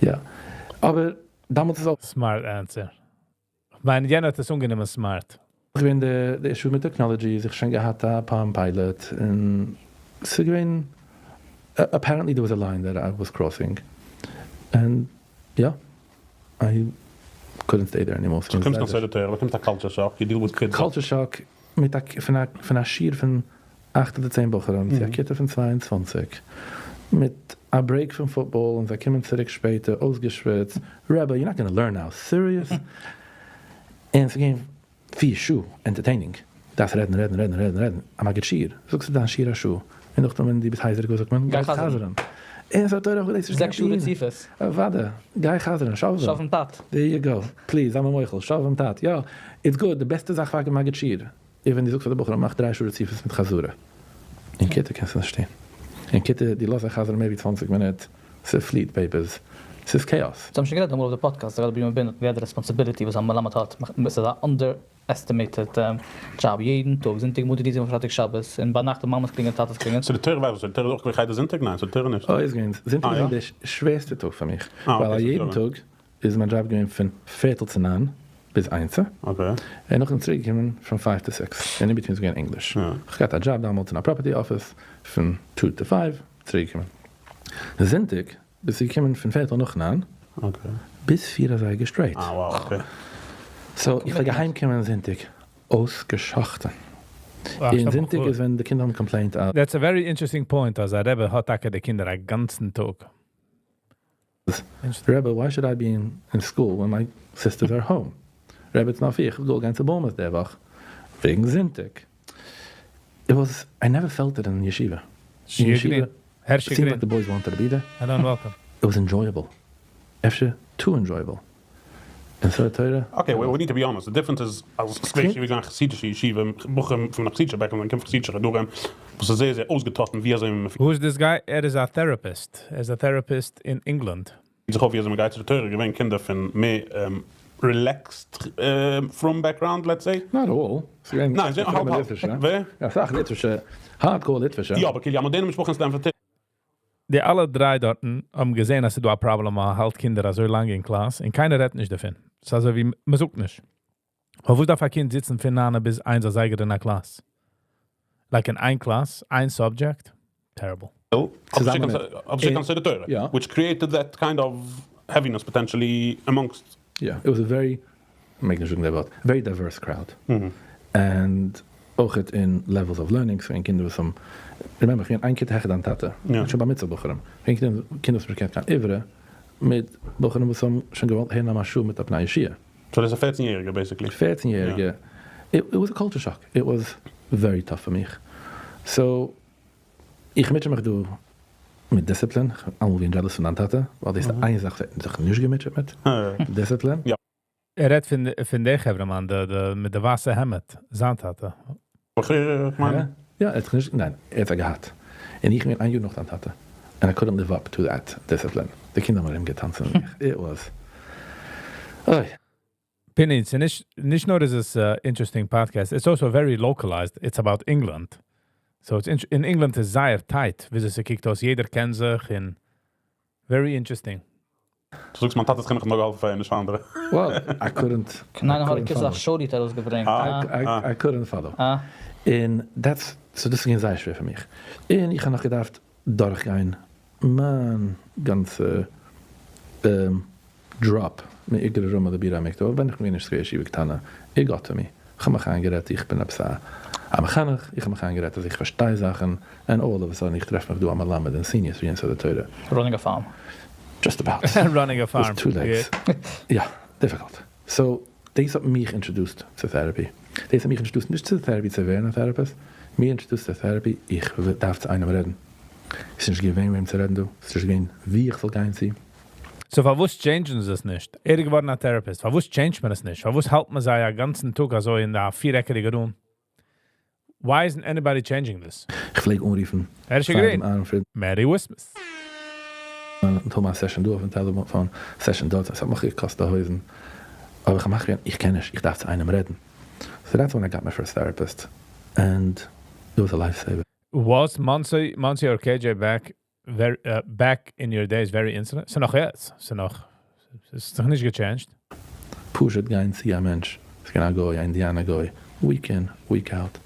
יא, אבער דאמאלס איז אויך. Smart answer. כ'מיין יענער האט עס אנגענומען smart. געווען די issue מיט technology, זיך שוין געהאט א Palm Pilot, און ס'איז געווען, apparently there was a line that I was crossing, and יא, I couldn't stay there anymore. סאו קומסט נאך סדר תורה, באקומסט א culture shock, you deal with kids. Culture shock מיט א, פון א שיעור פון אכט אדער צען בחורים צו א כיתה פון 22, מיט א break פון פוטבאל און זיי קומען צוריק שפעטער אויסגעשוויצט, רבי you're not gonna learn now, serious? און ס'איז געווען פיר שעה entertaining, דארפסט רעדן רעדן רעדן רעדן רעדן, א מגיד שיעור, זאגסטו דיין שיעור א שעה, און נאכדעם ווען דו ביסט הייזעריג וואס זאגט מען? גיי חזר'ן. און ס'האט אויך געדענקט ס'איז זעקס שעה רציפות. אוודאי, גיי חזר'ן, שובבים. שובבים תת. There you go, please, זיי מיר מוחל, שובבים תת, יא, it's good, די בעסטע זאך פאר א מגיד שיעור איז ווען דו זאגסט פאר די בחורים מאך דריי שעה רציפות מיט חזרה. אין כיתה קענסטו נישט טון. אין כיתה דו לאזט זיי חזר'ן מער ווי צוואנציג מינוט, ס'פליעט papers, ס'איז chaos. זיי האבן שוין גערעדט אמאל אויף די פאדקעסט, לגבי ווי מען געהאט די responsibility וואס א מלמד האט, ס'איז א under. estimated job יעדן טאג, זונטאג מאנטאג דינסטאג פרייטאג שבת, און ביינאכט די מאמעס קלינגען טאטעס קלינגען. So די תורה ווייסט, די תורה איז אויך געווען חדר זונטאג? ניין, ס'איז די תורה נישט. אוי איז געווען, זונטאג אה איז יא? געווען די שווערסטע טאג פאר מיך, אה ווייל okay, א ס'איז יעדן יא. טאג איז מיין דזשאב געווען פון פערטל צו ניין ביז איינס, Okay. און נאכדעם צוריק געקומען פון five to six, און in between איז געווען English. יא. איך געהאט א דזשאב דעמאלטס אין א property office פון two to five, צוריק געקומען. זונטאג ביסטו געקומען פון פערטל נאך ניין ביז פיר אזייגער straight. אה wow okay. So איך פלעג אהיים קומען זונטאג אויסגעשאכטן. און זונטאג איז ווען די קינדער האבן complained אז. That's a very interesting point אז א רבי האט טאקע די קינדער א גאנצן טאג. רבי, why should I be in school when my sisters are home? רבי, it's not fair, איך וויל גיין צו באמעס די וואך וועגן זונטאג. It was, I never felt it in ישיבה. אין ישיבה, הערשי it seemed גרין. like the boys wanted to be there. Hello and welcome. It was enjoyable. אפשר too enjoyable. און סאו תורה. Okay, we need to be honest, the difference איז אז סקווער ישיבה איז געווען א חסידישע ישיבה, בחורים פון א חסידישע background קומען פון חסידישע חדרים, וואס איז זייער זייער אויסגעטראטן ווי אזוי מען Who is this guy? ער איז א therapist. ער איז א therapist אין England. זיך אויף ווי אזוי מען גייט צו די תורה, געווען קינדער פון מער relaxed פרום background let's say. Not all. ס'געווען ניין, זיי האלב האלב. ליטווישע. ווער? אסאך ליטווישע, hardcore ליטווישע. יא, אבער כאילו א מאדערנע משפחה אין סטעמפארד היל. די אלע דריי דארטן האבן געזען אז ס'איז דא א פראבלעם אז מ'האלט קינדער אזוי לאנג אין class און קיינער רעדט נישט דערפון. ס'איז אזוי ווי מ'זאגט נישט. פארוואס דארף א קינד זיצן פון ניין ביז איינס אזייגער אין א class? Like אין איין class, איין subject? Terrible. צוזאמען מיט. אבער קיין תורה. יא. Which created that kind of heaviness potentially amongst. יא, it was a very, מעג נישט זאגן די ווארט, very diverse crowd. And אויכעט אין levels of learning, ס'געווען קינדער וואס האבן, remember, כ'בין איין כיתה העכער דיין טאטע, יא. שוין בר מצוה בחורים, געווען קינדער וואס האבן נישט געקענט קיין עברי, מיט בחורים וואס האבן שוין געוואלט הערן א מהרש"א מיט א פני יהושע. So דאס איז א פערצן יעריגער basically. פערצן יעריגע, it was a culture shock, it was very tough פאר מיך, so איך מוטשע מיך דא מיט דיסציפלין, כ'בין אלעמאל געווען jealous פון דיין טאטע, ווייל דאס איז די איין זאך וואס ער האט זיך נישט געמוטשעט מיט, דיסציפלין. יא. ער רעדט פון די חברה מאן, די מיט די ווייסע העמד, זיין טאטע. איך מיין. יא, ער האט זיך נישט, ניין, ער האט געהאט. און איך בין איין יאר נאך דיין טאטע. And I couldn't live up to that discipline. די קינדער האבן ארומגעטאנצן מיט מיך. It was. אוי. פיני, ס'איז נישט, נישט נאר איז עס א interesting podcast, it's also very localized, it's about England. So it's אין England איז זייער tight, ווי אזוי ס'קוקט אויס, יעדער קען זיך און very interesting. דו זאגסט מיין טאטע'ס חינוך האט נאר געהאלפן פאר אים, נישט פאר אנדערע. Well, I couldn't. ניין, האט ער א שאלי ארויסגעברענגט. I couldn't follow. און that's, so דאס איז געווען זייער שווער פאר מיך. און איך האב נאך געדארפט דורכגיין מיין גאנצע drop מאיגרא רמא לבירא עמיקתא, ווען איך בין נישט ישיבה קטנה, it got to me. איך האב מיך איינגערעדט איך בין עפעס א מחנך, איך האב מיך איינגערעדט אז איך פארשטיי זאכן, and all of a sudden איך טרעף מיך דא א מלמד אין senior three אין יסודי תורה. Running a farm. Just about. Running a farm. With two legs. יא, difficult. So, דאס האט מיך introduced צו therapy. דאס האט מיך introduced נישט צו therapy צו ווערן א therapist, מיר introduced צו therapy, איך דארף צו איינעם רעדן. ס'איז נישט געווען וועם צו רעדן דא, ס'איז נישט געווען ווי איך זאל גיין צו. So פארוואס change ן זיי עס נישט? ער איז געווארן א therapist. פארוואס change ט מען עס נישט? פארוואס האלט מען זיי א גאנצן טאג אזוי אין די פיר-עקיגע room? Why isn't anybody changing this? איך פלעג אנרופן. הערשי גרין. Merry Christmas. טו מיין session דא אויפן טעלעפאן, session דארט, עס האט מיך געקאסט די הויזן. אבער איך מאך ווי איך קען נישט, איך דארף צו איינעם רעדן. So that's when I got my first therapist. And it was a lifesaver. Was Monsey, Monsey or KJ back, very, back in your days very insolent? ס'איז נאך יעצט. ס'איז נאך, ס'איז נאך נישט גע change ט. פשוט גיין צו א מענטש, ס'קען א גוי, א אינדיאנער גוי, week in, week out.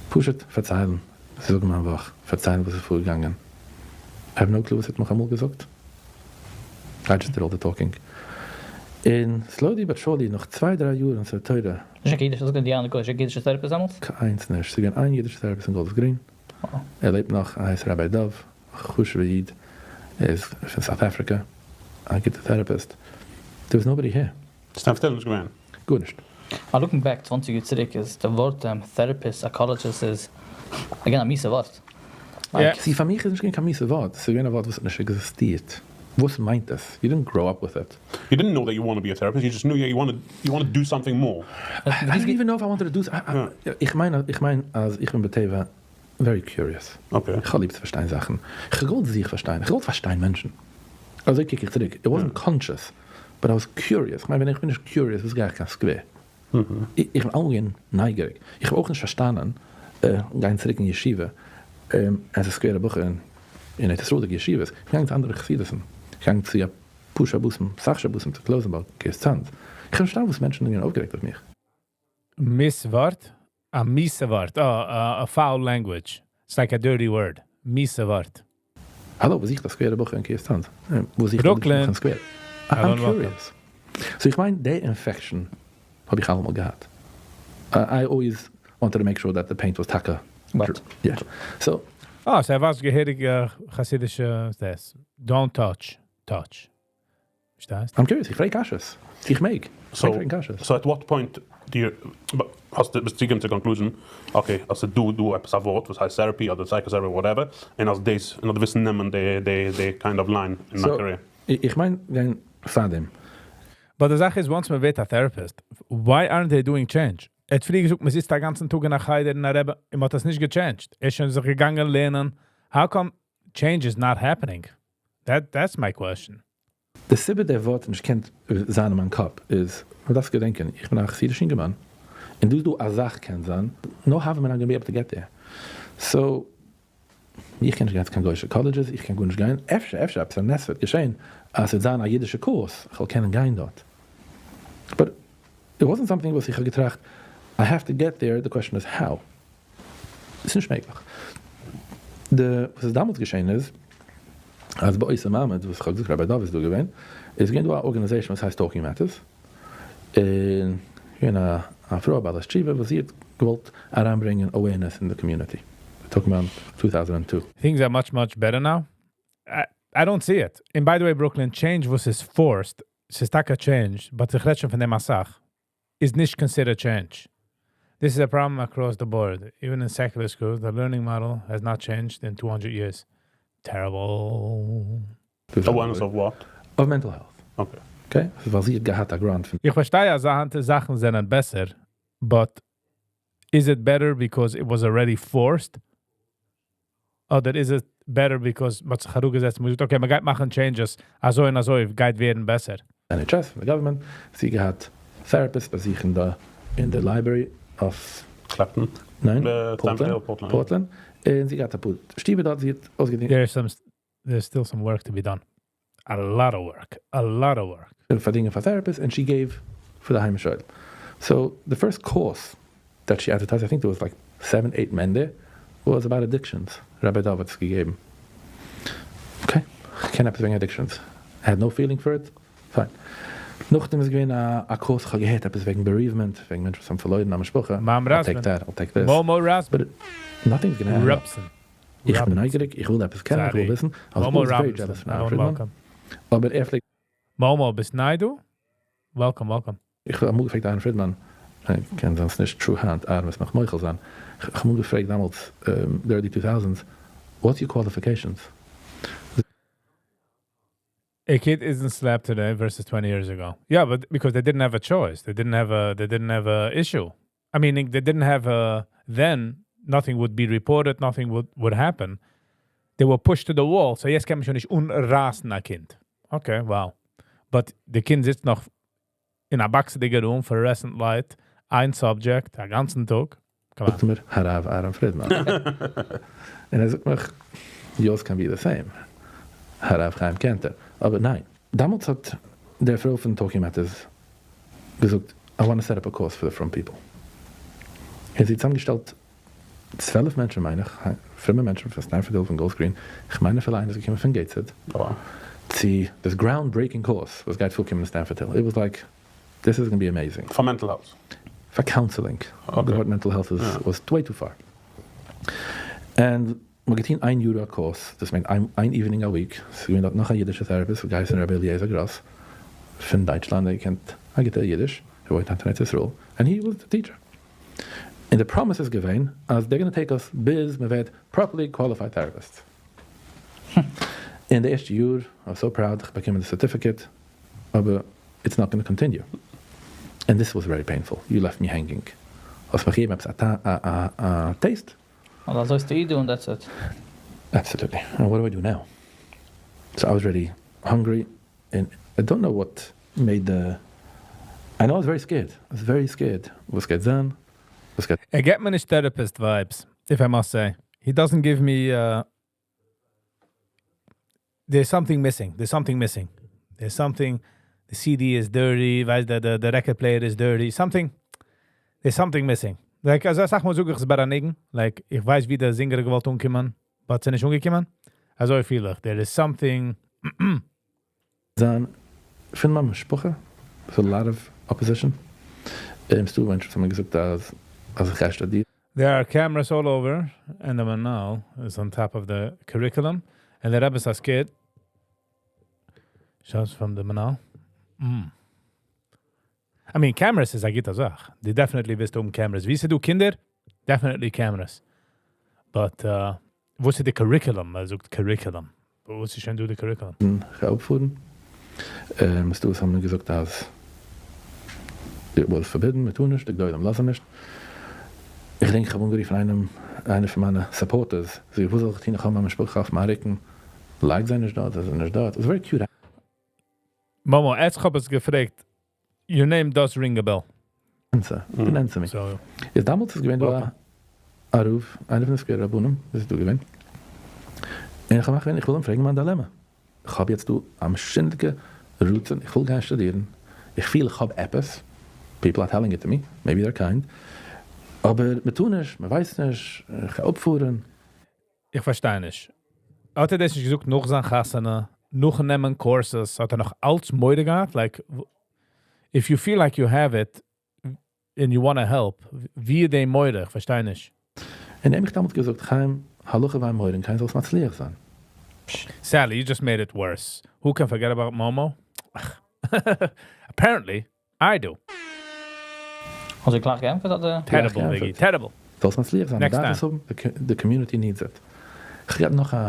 פשוט פארציילן, זאגן מיין וואך, פארציילן וואס איז פארגעגאנגען. I have no clue וואס ער האט מיך אמאל געזאגט. I just did all the talking. און slowly but surely, נאך צוויי דריי יאר אין ס'איז תורה. נישט קיין אידישע, זאגט אינדיאנער גוי, נישט קיין אידישע therapist דעמאלטס? קיינס נישט, ס'איז געווען איין אידישע therapist אין גאלדערס גרין. ער לעבט נאך, ער הייסט Rabbi דוב, א חשוב'ער איד, ער איז פון South Africa, א גוטע therapist. There was nobody here. סטעמפארד היל נישט געווען? גארנישט. אה looking back צוואנציג יאר צוריק איז די ווארט therapist, psychologist איז again א מיסע ווארט. Yeah. סי פאר מיך איז נישט געווען קיין מיסע ווארט, ס'איז געווען א ווארט וואס האט נישט עקזיסטירט. וואס מיינט עס? You didn't grow up with it. You didn't know that you want to be a therapist, you just knew you want you want to do something more. I didn't even know if I wanted to do איך מיין איך מיין אז איך בין בטבע very curious. Okay. איך האב ליב צו פארשטיין זאכן. איך האב געוואלט זיך פארשטיין, איך האב געוואלט פארשטיין מענטשן. אזוי קוק איך צוריק. It wasn't conscious, but I was curious. איך מיין ווען איך בין נישט curious וואס גיי איך קיין סקווער? איך בין אלעמאל געווען נייגעריג. איך האב אויך נישט פארשטאנען גיין צוריק אין ישיבה as a סקווערע בחור אין ארץ ישראל'דיגע ישיבות. איך בין געגאנגען צו אנדערע חסידות'ן. איך בין געגאנגען צו אפאר שבתים, אסאך שבתים צו קלויזענבורג, קרית צאנז. איך האב נישט פארשטאנען וואס מענטשן זענען געווען אויפגערעגט אויף מיך. מיאוס ווארט? א מיאוסע ווארט. Oh, a foul language. It's like a dirty word. מיאוסע ווארט. האלא, וואס זוכט א סקווערע בחור אין קרית צאנז? וואס זוכט א בחור אין סקווער? I'm curious. So איך מיין די infection האב איך אלעמאל געהאט. I always wanted to make sure that the paint was טאקע. Wet. Yeah. So. אה, so ער וואס געהעריג חסידישע דאס. Don't touch. Touch. פארשטייסט? I'm curious, איך פרעג קשיות. איך מעג. איך מעג פרעגן קשיות. So at what point do you, האסטו ביסטו געקומען צו conclusion, okay, אז ס'דא דא עפעס א ווארט וואס הייסט therapy אדער psychotherapy whatever, און אז דאס, און אז דו ווילסט נעמען די די די kind of line אין דיין career. So, איך מיין גיין פארדעם. But די זאך איז, once מען ווערט א therapist, why aren't they doing change? ער האט פריער געזאגט, מען זיצט א גאנצן טאג אין א חדר און א רבי, און מען האט עס נישט גע change ט. ער איז שוין זיך געגאנגען לערנען. How come change is not happening? That, that's my question. די סיבה דער ווארט נישט קענט זיין אין מיין קאפ איז, מען דארף געדענקען, איך בין א חסידיש אינגערמאן, און דא איז דא א זאך קען זיין, no how am I gonna be able to get there. So, איך קען נישט גיין צו קיין גוישע colleges, איך קען גארנישט גיין, אפשר אפשר עפעס א נס וועט געשען אז ס'וועט זיין א אידישע קורס, איך וועל קענען גיין דארט. But it wasn't something וואס איך האב געטראכט, I have to get there, the question is how. ס'איז נישט מעגליך. די וואס איז דאמאלטס געשען איז, אז באותו מעמד וואס איך האב געזאגט Rabbi דוד איז דא געווען, איז געווען דא א organization וואס הייסט Talking Matters, און געווען א פרוי א בעלת תשובה וואס זי האט געוואלט אריינברענגען awareness אין די community, talking about 2002. Things are much much better now. I don't see it. And by the way, Brooklyn, change וואס איז forced, ס'איז טאקע change, but איך רעד שוין פון דעם אסאך, איז נישט considered change. This is a problem across the board. Even in secular schools, the learning model has not changed in 200 years. Terrible. Awareness of what? Of mental health. Okay. Okay? ווייל זי האט געהאט א grant פון איך פארשטיי אז היינט זאכן זענען בעסער, but is it better because it was already forced? אדער is it better because מ'האט זיך אראפגעזעצט און מ'זאגט, okay, מ'גייט מאכן changes, אזוי און אזוי גייט ווערן בעסער. NHS, פון די government, זי האט געהאט therapists ביי זיך אין די אין די library אויף Clapton? ניין, Portland, Portland, און זי האט געהאט אפאר שטיבער דארט, זי האט אויסגעדינט. There is some, there's still some work to be done. A lot of work. A lot of work. פארדינגען פאר therapists, and she gave פאר די היימישע עולם. So the first course that she advertised, I think there was like seven eight men there, was about addictions, Rabbi דוד האט עס געגעבן. Okay, כ'קען עפעס וועגן addictions, I had no feeling for it, fine. נאכדעם איז געווען א קורס, כ'האב געהערט עפעס וועגן bereavement, וועגן מענטשן וואס האבן פארלוירן א משפחה, I'll take that, I'll take this. Momo Rasman. But nothing's gonna add up. איך בין נייגעריג, איך וויל עפעס קענען, איך וויל וויסן, I was always very jealous פון אהרן פרידמאן, אבער ער פלעגט. Momo, ביסט ניי דא? Welcome, welcome. איך האב אמאל געפרעגט אהרן פרידמאן, קען זיין ס'נישט true היינט, אהרן וועסט מיך מוחל זיין, איך האב אמאל געפרעגט דאמאלטס די early two thousands, what's your qualifications? A kid isn't slapped today versus 20 years ago. Yeah, but because they didn't have a choice. They didn't have a they didn't have a issue. I mean, they didn't have a then nothing would be reported, nothing would happen. They were pushed to the wall. So יעצט קען מען שוין נישט אנרייסן א קינד. Okay, wow. But די קינד זיצט נאך אין א באקסעדיגע room fluorescent light, איין subject, א גאנצן טאג. Come on. זאגט מיר הרב אהרן פרידמאן. און ער זאגט מיך, yours can be the same. הרב חיים קענטער. אבער ניין. דאמאלטס האט דער פרוי פון Talking Matters געזאגט, I want to set up a course for the frum people. און זי האט צוזאמגעשטעלט 12 מענטשן מיין איך, פרומע מענטשן פון Stamford Hill פון Golders Green, איך מיין אפילו איינער איז געקומען פון Gateshead, צו this ground breaking course וואס גייט פארקומען אין Stamford Hill. It was like, this is gonna be amazing. פאר mental health? פאר counseling. די ווארט mental health איז was way too far. און מ'האט געטון איין יאר א קורס, דאס מיינט איין evening א week, ס'איז געווען דארט נאך א אידישע therapist וואס געהייסן רבי אליעזר גראס פון דייטשלאנד, ער קענט א גוטע אידיש, ער וואוינט היינט אין ארץ ישראל, and he was the teacher. און די promise איז געווען אז they're gonna take us ביז מ'ווערט properly qualified therapists. אין די ערשטע יאר, I was so proud, איך האב באקומען די certificate, אבער it's not gonna continue. And this was very painful, you left me hanging. האסט מיך געגעבן עפעס א taste. אבער אזוי איז די אידא און that's it. Absolutely. And what do I do now? So I was really hungry and I don't know what made the. I know I was very scared. I was very scared. וואס גייט זיין? וואס גייט ער גיט מיר נישט therapist vibes, if I must say. He doesn't give me. There's something missing. There's something missing. There's something. The CD is dirty. ווייסט, the record player is dirty. Something. There's something missing. Like, אזוי זאג מאל, זאג איך עס ביי א ניגון. Like, איך ווייס, ווי דער singer געוואלט אנקומען, but ס'איז נישט אנגעקומען. אזוי פיל איך. There is something. זיין פון מיין משפחה? There's a lot of opposition. ס'דא מענטשן וואס האבן געזאגט, אז איך גיי שטודירן. There are cameras all over, and the מנהל is on top of the curriculum, and the rabbis are scared. Shots from the מנהל. I mean, cameras איז א גוטע זאך. They definitely ווילסטו האבן cameras. ווי ס'דא קינדער? Definitely cameras. But וואס איז די curriculum? ער זאגט curriculum. וואס איז שוין דא די curriculum? איך גיי אפפארן. ס'דא וואס האבן געזאגט, אז it was forbidden, מיר טון נישט, די גדולים לאזן נישט. איך דענק, איך האב אנגערופן איינעם, איינער פון מיינע supporters. זאג איך, וואס זאל איך טון? איך האב מיין משפחה אויף מיין רוקן. לייג זיי נישט דארט, זיי זענען נישט דארט. It was very cute. Momo, איך האב עס געפרעגט. Your name does ring a bell. Answer. Didn't answer me. So, איז דעמאלטס איז געווען דא Welcome. א רב, איינער פון די סקווערע רבנים, דאס איז דא געווען. און איך האב געמאכט, איך וויל אים פרעגן מיין dilemma. איך האב יעצט דא א משונה'דיגע רצון, איך וויל גיין שטודירן. איך פיל איך האב עפעס. People are telling it to me. Maybe they're kind. אבער מען טאר נישט, מען ווייסט נישט, איך גיי אפפארן. איך פארשטיי נישט. האט ער דאס נישט געזאגט נאך זיין חתונה, נאך נעמען courses, האט ער נאך אלץ מורא געהאט? Like, if you feel like you have it and you want to help, ווי די מורא? איך פארשטיי נישט. און ער האט מיך דעמאלטס געזאגט, חיים, הלכה וויי מורא, קיין זאלסט מצליח זיין. Sally, you just made it worse. Who can forget about Momo? Apparently, I do. האסטו גלייך געענטפערט, אדער? Terrible, געענטפערט. Biggie. Terrible. זאלסט מצליח זיין. Next דארף time. עס האבן, the community needs it. איך האב נאך א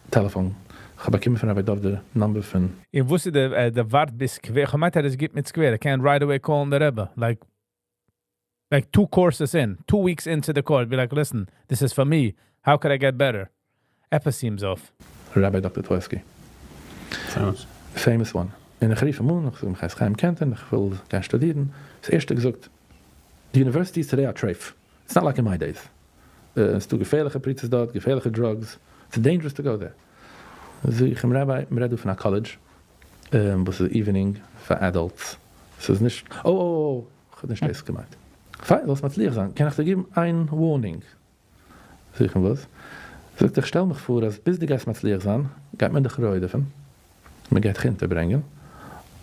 טעלעפאן. איך האב באקומען פון Rabbi Dov די number פון איך וואוסט, דער ווארט ביז סקווער. איך מיין, עס גייט מיט סקווער. I can't right away call the Rebbe. Like two courses in, 2 weeks into the course, be like, "Listen, this is for me. How could I get better?" עפעס seems off. Rabbi Dr. Tversky. Famous. Famous one. און איך רוף אים אן, איך זאג, איך הייס חיים קענטער, איך וויל גיין שטודירן. דאס ערשטע געזאגט, the universities today are treif. It's not like in my days. עס איז דא געפערליכע פריצות דארט, געפערליכע drugs. It's dangerous to go there. זאג איך אים, Rabbi, מיר רעדן פון א college, וואס איז evening for adults. עס איז נישט, oh, איך האב נישט דאס געמיינט. פיין, זאלסט מצליח זיין. קען איך דיר געבן איין warning? זאג איך אים, וואס? זאגט ער, איך שטעל מיך פאר, אז ביז דו גייסט מצליח זיין, גייט מען דיך רודפ'ן. מען גייט דיך אונטערברענגען.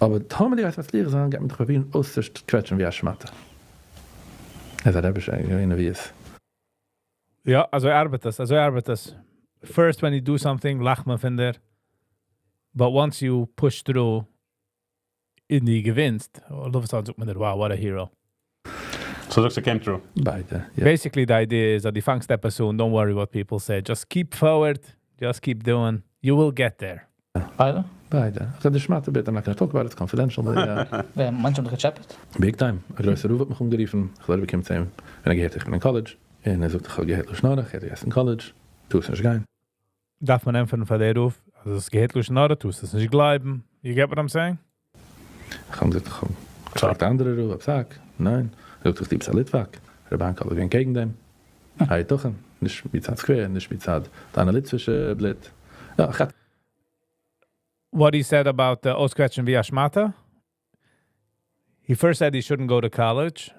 אבער טאמער דו גייסט מצליח זיין, גייט מען דיך פרובירן אויסצוקוועטשן ווי א שמאטע. ער איז א רבי'שער, געווען ווי עס. יא, אזוי ארבעט עס, אזוי ארבעט עס. First when you do something, לאכט מען פון דיר. But once you push through, און דו געווינסט, all of a sudden זאגט מען דיר, "Wow, what a hero." So זאגסטו, came true. ביידע, יא. Basically, the idea is that דו פאנגסט עפעס אן, don't worry what people say. Just keep forward, just keep doing. You will get there. ביידע? ביידע. איך זאג, די שמאטע bit, I'm not going to talk about it, it's confidential, but yeah. ווער, מענטשן האבן דיך געטשעפעט? Big time. א גרויסער רב האט מיך אנגערופן, איך זאל באקומען צו אים, ווען ער געהערט, איך בין אין college. און ער זאגט, איך האב געהערט לשון הרע, איך גייסט אין college, טארסט נישט גיין. דארף מען ענטפערן פאר דער רב, אז עס געהערט לשון הרע, טארסט עס נישט גלייבן. You get what I'm saying? איך האב געזאגט, איך האב געפרעגט אנדערע רב, פסק, ניין. ער זאגט, איך ליב א ליטוואק. ר' יענקל איז געווען קעגן דעם. היתכן, נישט מצד סקווער, נישט מצד דיינע ליטווישע בלוט. יא, איך האב What he said about the אויסקוועטשן ווי א שמאטע? He first said he shouldn't go to college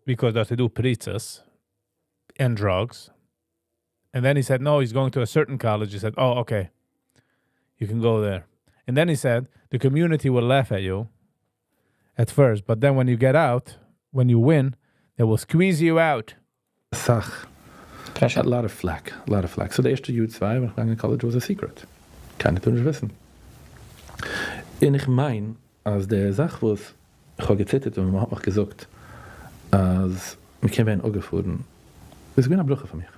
because they do פריצות and drugs. And then he said, no, he's going to a certain college. He said, "Oh, okay. You can go there." And then he said, the community will laugh at you at first, but then when you get out, when you win, they will squeeze you out. זאך. Pressure. A lot of flack, a lot of flack. So די ערשטע יאר צוויי, ווען איך געגאנגען אין college, was a secret. קיינער טאר נישט וויסן. און איך מיין, אז די זאך, וואס איך האב געציטערט און מען האט מיך געזאגט, אז מען קען ווערן אפגעפארן, איז געווען א ברכה פאר מיך.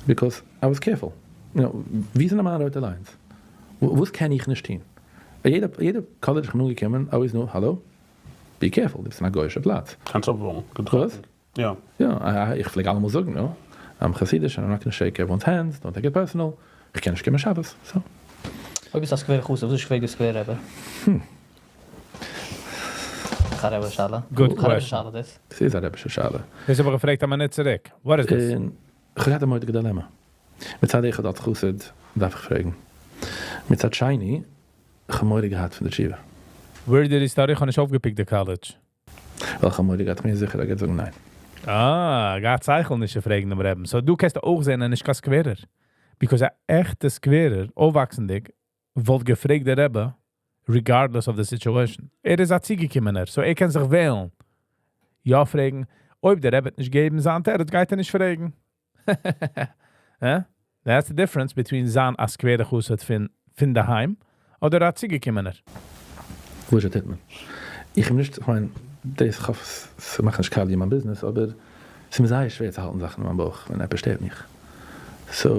Because I was careful. ווי זענען מיינע רויטע lines? וואס קען איך נישט טון? יעדער college איך בין אנגעקומען, always know, hello, be careful, דאס איז א גוי'אישע פלאץ. קענסט אפווארן. וואס? יא. יא, איך פלעג אלעמאל זאגן, no? I'm Hasidish and I'm not going to shake everyone's hands, don't take it personal. איך קען נישט קומען שבת, so. אויב ביסטו א סקווערער חסיד, וואס איז שווער די סקווערער רבי? דאך א רבי'שע שאלה. Good א רבי'שע question. שאלה דאס. ס'איז א רבי'שע שאלה. דאס האב איך געפרעגט א מינוט צוריק. What is this? און כ'האב געהאט א מורא'דיגע dilemma. מצד אחד אלס חסיד דארף איך פרעגן. מצד שני, איך האב מורא געהאט פון די תשובה. Where did he study? איך האב נישט אויפגעפיקט די college. ווייל איך האב מורא געהאט, איך בין זיכער ער גייט זאגן ניין. אה, געהאט שכל נישט צו פרעגן דעם רבי'ן. So דו קענסט אויך זען, ער איז נישט קיין סקווערער. Because א עכטע סקווערער, אויפוואקסנדיג, וואלט געפרעגט דער רבי, regardless of the situation. ער איז א צוגעקומענער, so ער קען זיך וועלן. יא פרעגן, אויב דער רבי וועט נישט געבן זיין תירוץ, גייט ער נישט פרעגן. Eh? That's the difference between זיין א סקווערער חסיד פון דערהיים אדער א צוגעקומענער. וואס טוט מען? איך בין נישט, איך מיין, דאס, איך האף, ס'מאכט נישט קאליע מיין business, אבער ס'איז מיר זייער שווער צו האלטן זאכן אין מיין בויך, ווען עפעס שטערט מיך. So,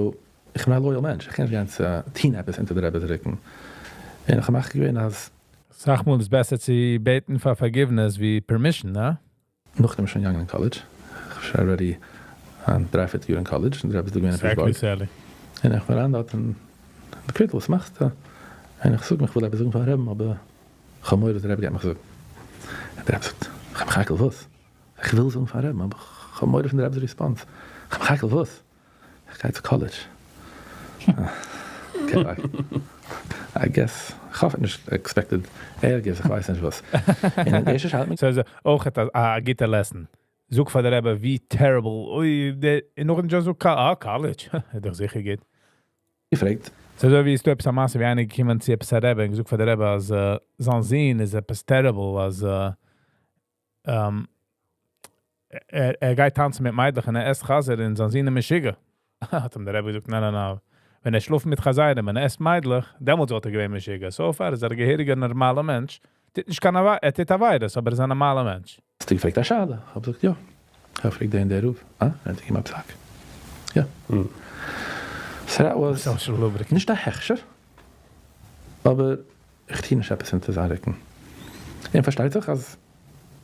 איך בין א loyal מענטש, איך קען נישט גיין צו טון עפעס אונטער דער רבי'ס רוקן. און איך האב מחליט געווען, אז זאג מאל, איז בעסער צו בעטן פאר forgiveness ווי permission, נע? נאכדעם שוין געגאנגען אין college. איך בין שוין already דריי יאר אין college, און דער רבי איז דא געווען אין Exactly, Pittsburgh. Sally. און איך בין אריין דארט און די קוויטל, וואס מאכסטו? און איך זאג, איך וויל עפעס זאגן פארן רבי'ן, אבער איך האב מורא אז דער רבי גייט מיך זאגן. און דער רבי זאגט, חיים חייקל, וואס? איך וויל זאגן פארן רבי'ן, אבער איך האב מורא פון דער רבי'ס response. חיים חייקל, וואס? איך גיי צו college. Okay, I guess, איך האב נישט expected ערגער, איך ווייס נישט וואס. און דער ערשטער שאלה So, אויך א גוטע lesson. זאג פאר דער רבי, ווי terrible. אוי, דער, נאך נישט אזוי, ah, college. דאך זיכער גוט. געפרעגט. So, אזוי ווי איז דא עפעס א מעשה, ווי איינער געקומען צו עפעס א רבי, און געזאגט פאר דער רבי, אז זיין זון איז עפעס terrible, אז ער גייט טאנצן מיט מיידלעך און ער עסט חזיר און זיין זון איז משוגע. האט אים דער רבי געזאגט, ניין, ניין, ניין. ווען ער שלאפט מיט חזירים, ווען ער עסט מיידלעך, דעמאלט וואלט ער געווען משוגע. So far איז ער א געהעריגער נארמאלער מענטש. טוט נישט קיין ער טוט עבירות, אבער ער איז א נארמאלער מענטש. האסטו געפרעגט א שאלה? איך האב געזאגט, יא. איך האב געפרעגט דעם דער רב. אה? ער האט געגעבן א פסק. יא. So that was Social lubricant. נישט א הכשר, אבער איך טו נישט עפעס אונטער זיין רוקן. און פארשטייט זיך אז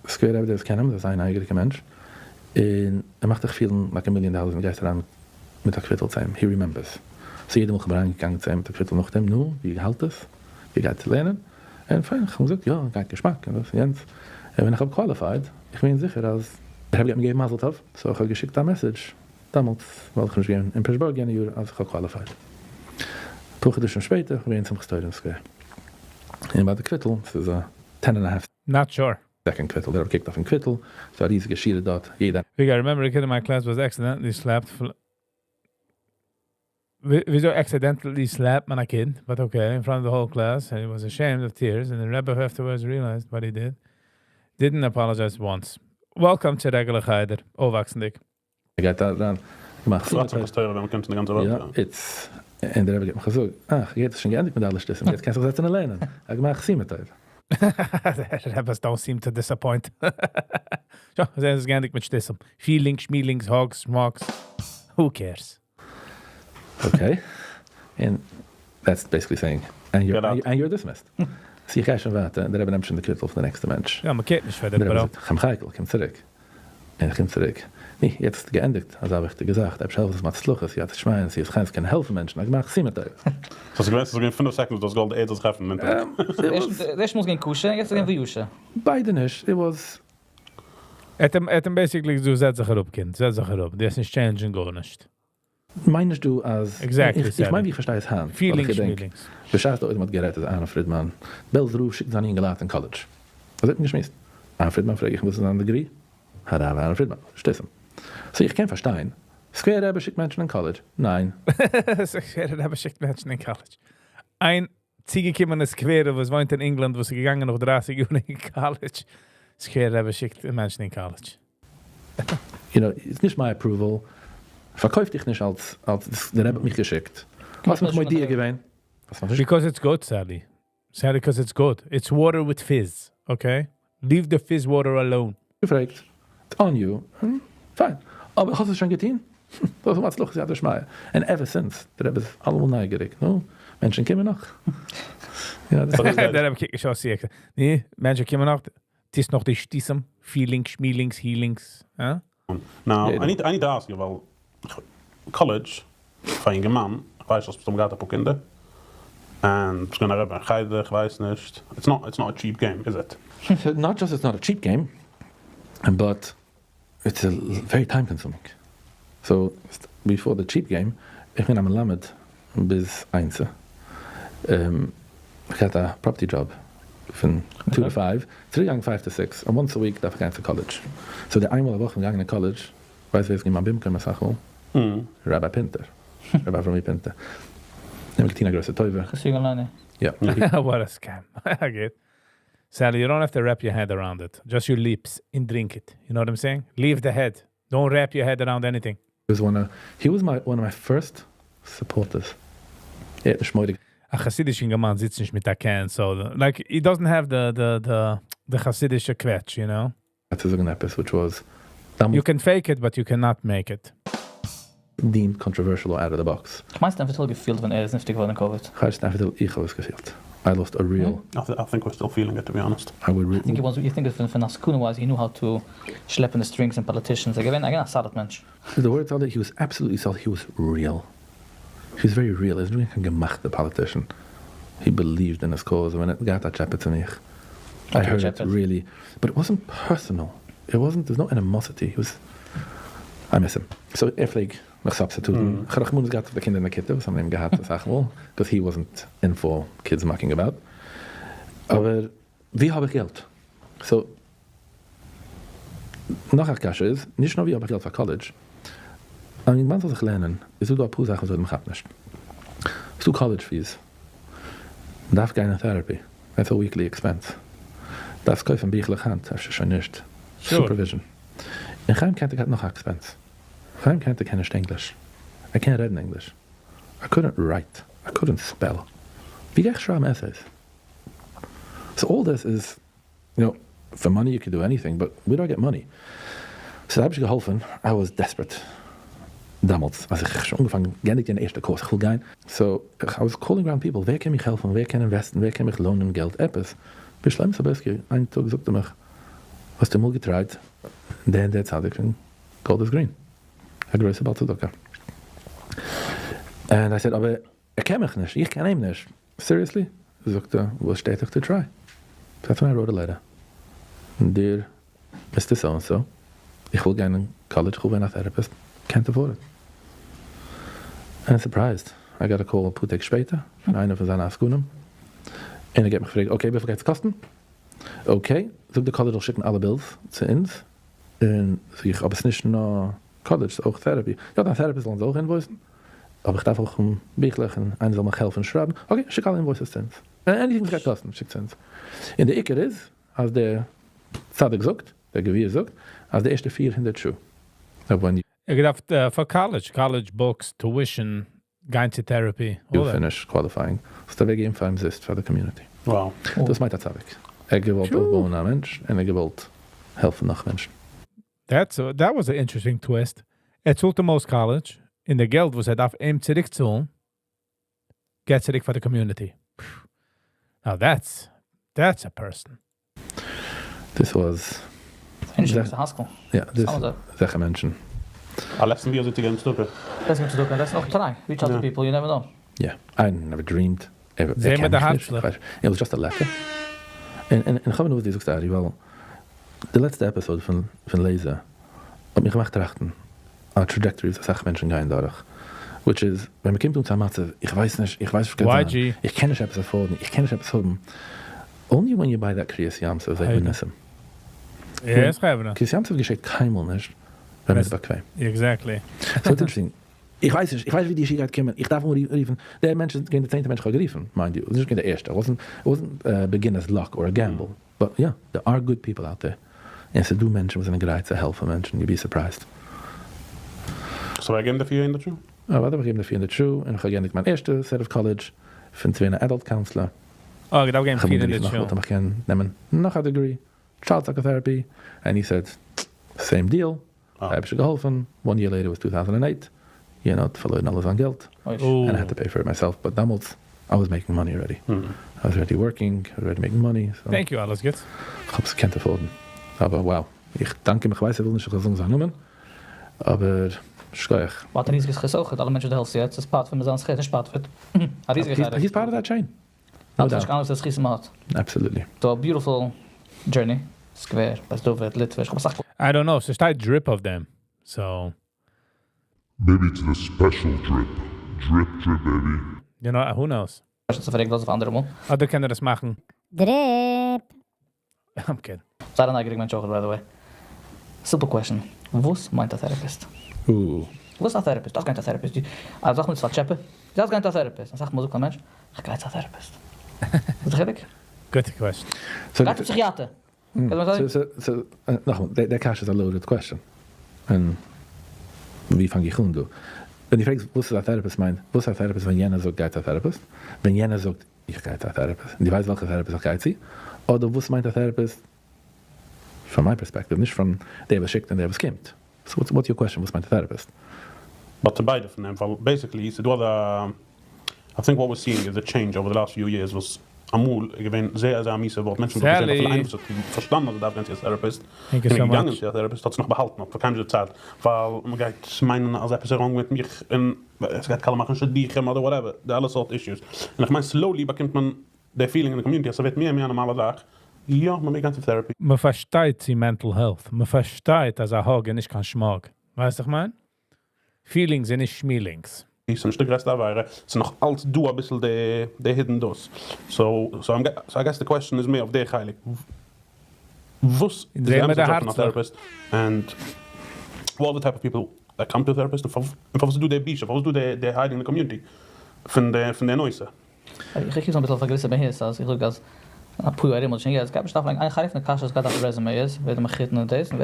סקווער רבי דאס קענען, דאס איז א נייגעריגער מענטש. און ער מאכט דיך פילן like a million dollars ווען דו גייסט אריין מיט א קוויטל צו אים. He remembers. So יעדע מאל איך בין אריינגעגאנגען צו אים מיט א קוויטל נאכדעם, נו, ווי האלט עס? ווי גייט צו לערנען? און פיין, איך האב געזאגט, יא, גייט געשמאק, און דאס און יענץ. און ווען איך האב qualified, איך בין זיכער אז דער רבי גייט מיר געבן מזל טוב. So איך האב געשיקט א message, דעמאלטס, ווייל איך בין נישט געווען אין Pressburg יענע יאר, אז איך האב qualified. פאר חדשים שפעטער, איך בין געווען שמחת תורה אין סקווער. און ביי די קוויטל, ס'איז א 10 and a half Not sure. second קוויטל, דער רבי קוקט אויפן קוויטל, ס'איז א ריזיגע שורה דארט, יעדער I remember a kid in my class was accidentally slapped. Wieso accidentally slapped man a kid, but okay, in front of the whole class, and he was ashamed of tears, and the Rebbe afterwards realized what he did. Didn't apologize once. Welcome to regular Chaider, אויפוואקסנדיג. גייט דא אריין, געמאכט ס'איז שמחת תורה, ווען מ'קומט אין די גאנצע וועלט. יא, it's און דער רבי האט מיר געזאגט, אך, יעצט איז שוין געענדיגט מיט אלע שטותים, יעצט קענסטו זיך זעצן און לערנען. ער האט געמאכט חתימה טובה. Rebbes don't seem to disappoint. So, זיי זענען געענדיגט מיט שטותים. Feelings, schmeelings, hogs, smocks. Who cares? Okay. And that's basically saying, and Get out. and you're dismissed. So איך גיי שוין ווייטער, דער רבי נעמט שוין די קוויטל פון דער נעקסטע מענטש. יא, מ'קערט נישט פאר דער דעם, רבי bro. זאגט, חיים חייקל, קום צוריק. און איך קום צוריק. ני, יעצט געענדיגט, אזא וויכטיגע זאך. דער אפשר איז מצליח, ס'איז שמייען, ס'איז חיים, ס'קען העלפן מענטשן. איך מאך חתימה טובה. ס'איז געווען, ס'איז געווען 5 seconds, דאס גאלד עדער טרעפן מיט. דאס מוז גיין כשר, יעצט גיין ויושה. ביידע נישט, it was ער האט אים basically געזאגט, זעץ זיך אראפ, קינד, זעץ זיך אראפ. דאס איז נישט change גארנישט. מיינסט דו אז Exactly, איך מיין, ווי איך פארשטיי עס היינט, ווייל איך Feelings, געדענק, feelings. בשעת דער עולם האט גערעדט, אז אהרן פרידמאן, בעלזער רב שיקט זיינע אינגעלייט אין college. דאס האט מען געשמועסט. אהרן פרידמאן פרעג איך, וואס איז זיין degree? הרב אהרן פרידמאן, שטותים. So איך קען פארשטיין. סקווער רבי שיקט מענטשן אין college. ניין. סקווער רבי שיקט מענטשן אין college. איין צוגעקומענע סקווערער, וואס וואוינט אין ענגלאנד, וואס איז געגאנגען נאך 30 יאר אין college. סקווער רבי שיקט מענטשן אין college. It's נישט my approval. פארקויף דיך נישט אלס דער רבי האט מיך געשיקט. וואס מיך מודיע געווען? וואס מיך Because it's good, Sally. Sally, because it's good. It's water with fizz, okay? Leave the fizz water alone. געפרעגט. It's on you. Fine. אבער האסט עס שוין געטון? דאס איז מצליח, סייעתא דשמיא. And ever since, דער רבי איז אלעמאל נייגעריג, נו? מענטשן קומען נאך. יא, דאס איז דער רבי קוקט שוין זיכער. ני, מענטשן קומען נאך. ס'איז נאך די שטותים, feelings, schmeelings, healings. Huh? Now, Yeah. I need to ask you, ווייל college, פאר א יונגערמאן, איך ווייס, אז דו האסט געהאט א פאר קינדער. און ביסט געווען א רבי אין חדר, איך ווייס נישט, it's not, it's not a cheap game, is it? Not just it's not a cheap game, but it's very time consuming. So, before the cheap game, איך בין א מלמד ביז איינס. איך געהאט א property job פון 2 to 5, צוריקגעגאנגען 5 to 6, און once a week דארף איך גיין צו college. So די איינמאל א וואך בין געגאנגען אין college, ווייסט ווער איז געווען מיין במקום אסאך מאל? Rabbi פינטער. Rabbi אברומי פינטער. אים געטון א גרויסע טובה. חסיד אליין. יא. What a scam. Okay. Sally, you don't have to wrap your head around it. Just your lips and drink it. You know what I'm saying? Leave the head. Don't wrap your head around anything. He was one of, he was my, one of my first supporters. ער האט נישט מורא א חסידיש יונגערמאן זיצט נישט מיט א can soda. Like, he doesn't have the חסידישע קוועטש. צו זאגן עפעס, which was You can fake it, but you cannot make it. deemed controversial or out of the box. איך מיין, ס'האט געפילט, ווען ער איז נפטר געווארן אין COVID. איך ווייס נישט, איך האב עס געפילט. I lost a real... I think we're still feeling it, to be honest. I would I think it was, you think of פון עסקנות wise, he knew how to שלעפן the strings and politicians. Again, again, a solid מענטש. The words are that he was absolutely solid. He was real. He was very real. ער איז נישט קיין געמאכטע politician. He believed in his cause. ווען ער געהאט א טשעפע צו מיך. I Okay, heard it טשעפע. really, but it wasn't personal. It wasn't, there's no animosity. He was, I miss him. So ער פלעג מיך substitute. איך האב רחמנות געהאט אויף די קינדער אין דער כיתה, וואס האבן אים געהאט, אסאך מאל, because he wasn't in for kids mucking about. אבער ווי האב איך געלט? So, נאך א קשיא איז, נישט נאר ווי האב איך געלט פאר college, אבער מען זאל זיך לערנען, איז דא א פאר זאכן, וואס מען כאפט נישט. ס'דא college fees. מען דארף גיין אין therapy. That's a weekly expense. דארפסט קויפן ביכלעך האנט, אפשר שוין נישט. Supervision. און חיים קענטער האט נאך expense. חיים קענטער קען נישט ענגליש. ער קען רעדן ענגליש. I couldn't write. I couldn't spell. ווי גיי איך שרייבן essays? So all this is, for money you could do anything, but where do I get money? So דא האב איך געהאלפן, I was desperate. דעמאלטס, אז איך שוין אנגעפאנגען, געענדיגט די ערשטע course, איך וויל גיין. So I was calling around people, ווער קען מיך העלפן, ווער קען invest ן, ווער קען מיך loan ען געלט, עפעס. ביז שלמה סאבערסקי, איין טאג זאגט ער מיך, האסט דו אמאל גע try ט, דער און דער צדיק פון Golders Green. א גרויסער בעל צדקה. And I said, אבער ער קען מיך נישט, איך קען אים נישט. Seriously? זאגט ער, וואס שטערט דיך to try? That's when I wrote a letter. Dear Mr. So-and-so, איך וויל גיין אין college, איך וויל ווערן א therapist, can't afford it. And surprised, I got a call א פאר טעג שפעטער, פון איינער פון זיינע עסקנים. און ער האט מיך געפרעגט, okay, וויפיל גייט עס קאסטן? Okay, זאגט די college זאל שיקן אלע bills צו אונז. און זאג איך, אבער עס איז נישט נאר college, עס איז אויך therapy. יא, דיין therapist זאל אונז אויך invoice ן. אבער איך דארף אויך ביכלעך און איינער זאל מיך העלפן שרייבן. Okay, שיק אלע invoices צו אונז. Anything וואס גייט קאסטן, שיק צו אונז. און דער עיקר איז, אז דער צדיק זאגט, דער גביר זאגט, אז די ערשטע 400 שעה. When you איך געדארפט פאר college, college books, tuition, גיין צו therapy. You all that. finish qualifying. זאלסטו אוועקגעבן פאר אומזיסט פאר די community. Wow. דאס מיינט א צדיק. ער געוואלט אויפבויען א מענטש און ער געוואלט העלפן נאך מענטשן. That was an interesting twist. ער צאלט אים אויס college, און די געלט, וואס ער דארף אים צוריקצאלן, גייט צוריק פאר די community. Now that's a person. This was Interesting, Mr. Haskell. Yeah, this Sounds like- אזעלכע מענטשן. א lesson ווי אזוי צו געבן צדקה. Let's go to Let's not try. Reach out to people, you never know. Yeah, I never dreamed. ער זיי קען מיט דער מיך נישט. הארצלעך. It was just a letter. און איך האב נאר וואס דו זאגסט, Ari, ווייל די לעצטע episode פון לעזער האט מיך געמאכט טראכטן, א trajectory וואס אסאך מענטשן גייען דורך. Which is, ווען מען קומט אן צו א מצב, איך ווייס נישט, איך ווייס נישט, וואס גייט זיין. YG. איך קען נישט עפעס afford ן, איך קען נישט עפעס האבן. Only when you buy that קריעת ים סוף, זעט מען היידן. נסים. Ja, schrijven we. קריעת ים סוף געשעט קיינמאל נישט, ווען מען איז באקוועם. Exactly. So it's interesting. איך ווייס נישט, איך ווייס ווי די ישועה גייט קומען. איך דארף נאר רופן. דער מענטש איז געווען דער צענטע מענטש איך האב גערופן, mind you. עס איז נישט געווען דער ערשטער. It wasn't beginner's luck or a gamble. But yeah, there are good people out there. און עס איז דא מענטשן, וואס זענען גרייט צו העלפן מענטשן. You'd be surprised. So ווער געבן די 400 שעה? אה, ווארט, איך געב די 400 שעה און איך האב געענדיגט מיין ערשטע set of college פון צו ווערן adult counselor. Oh, איך דארף געבן איך האב 400 גערופן, שעה. איך וואלט קענען נעמען נאך א degree, child psychotherapy, and he said, same deal. Ah. האב איך געהאלפן. One year later was 2008. פארלוירן אלעס זיין געלט. אוי. Oh. And I had to pay for it myself. But דעמאלטס, I was making money already. I was already working, I was already making money. So Thank you, אלעס גוטס. איך האב עס געקענט afford ן. אבער wow, איך דאנק אים, איך ווייס, ער וויל נישט, איך זאל זאגן זיין נאמען. אבער שכוח. האט א ריזיגע זכות אויך, אלע מענטשן וואס דו העלפסט יעצט, איז part פון זיין זכות, נישט part פון, א ריזיגע חלק. He's part of that chain. No doubt. נישט קיין זכות מ'האט. Absolutely. So a beautiful journey. סקווער, בית דוד, ליטוויש, איך האב אסאך I don't know, ס'שטייט drip אויף דעם. So, Maybe it's the special drip. Drip, drip, baby. Who knows? צו פרעגן, דאס אויף אנדערע מאל. אדער קען ער דאס מאכן. Drip. I'm kidding. זייער א נייגעריגער מענטש אויך, by the way. Simple question. וואס מיינט א therapist? Ooh. וואס איז א therapist? דאס גייט א therapist. אה, זאג מיר צו טשעפע. דאס גייט א therapist. זאג מיר, זאגט א מענטש, איך גיי צו א therapist. איז דאס ריכטיג? Good question. So, גיי צו פסיכיאטער. קען מען זאגן? So, נאכאמאל, דער קשיא איז a loaded question. און ווי פאנג איך אן דא? ווען דו פרעגסט, וואס איז א therapist מיינט, וואס איז א therapist ווען יענער זאגט, גיי צו א therapist? ווען יענער זאגט, איך גיי צו א therapist. און דו ווייסט, וועלכע therapist איך גיי צו? אדער וואס מיינט א therapist from my perspective, נישט פון דער וואס שיקט און דער וואס קומט. So what's your question? וואס מיינט א therapist? But to ביידע פון דעם, ווייל basically, so דא the, I think what we're seeing is a change over the last few years וואס אמאל געווען זייער זייער מיאוסע ווארט. מענטשן האבן Sally. געזען, אפילו איינער וואס האט פארשטאנען אז ער דארף גיין צו א therapist. Thank you און so געגאנגען much. צו א therapist, האט עס נאך באהאלטן, האט פאר קיינעם נישט דערציילט, ווייל מען גייט מיינען אז עפעס איז wrong מיט מיך און עס גייט קאליע מאכן שידוכים אדער whatever, די אלע sort issues. און איך מיין, slowly באקומט מען די feeling אין די community, אז עס ווערט מער און מער א נארמאלע זאך. יא, מען מעג גיין צו therapy. מען פארשטייט צו mental health. מען פארשטייט, אז א hug איז נישט קיין שמאג. ווייסט איך מיין? Feelings זענען נישט שמילינגס. איז נישט די גרעסטע עבירה, ס'איז נאך אלץ דא א ביסל די hidden דאס. So I guess the question is מער אויף דער חלק. וואס איז זעען מיר די די job פון א הארץ. therapist and what are the type of people that come to a therapist און פארוואס איז דא די בושה, פארוואס איז דא די hiding in the community פון די נושא? איך קוק אזוי א ביסל אויף א געוויסע מהות, אז איך זאג אז א פאר יאר ארום, שוין יעצט, גייט מען שטאפלען, איין חלק פון די קשיא גייט אויף resume איז, ווער דער מחותן און דאס, און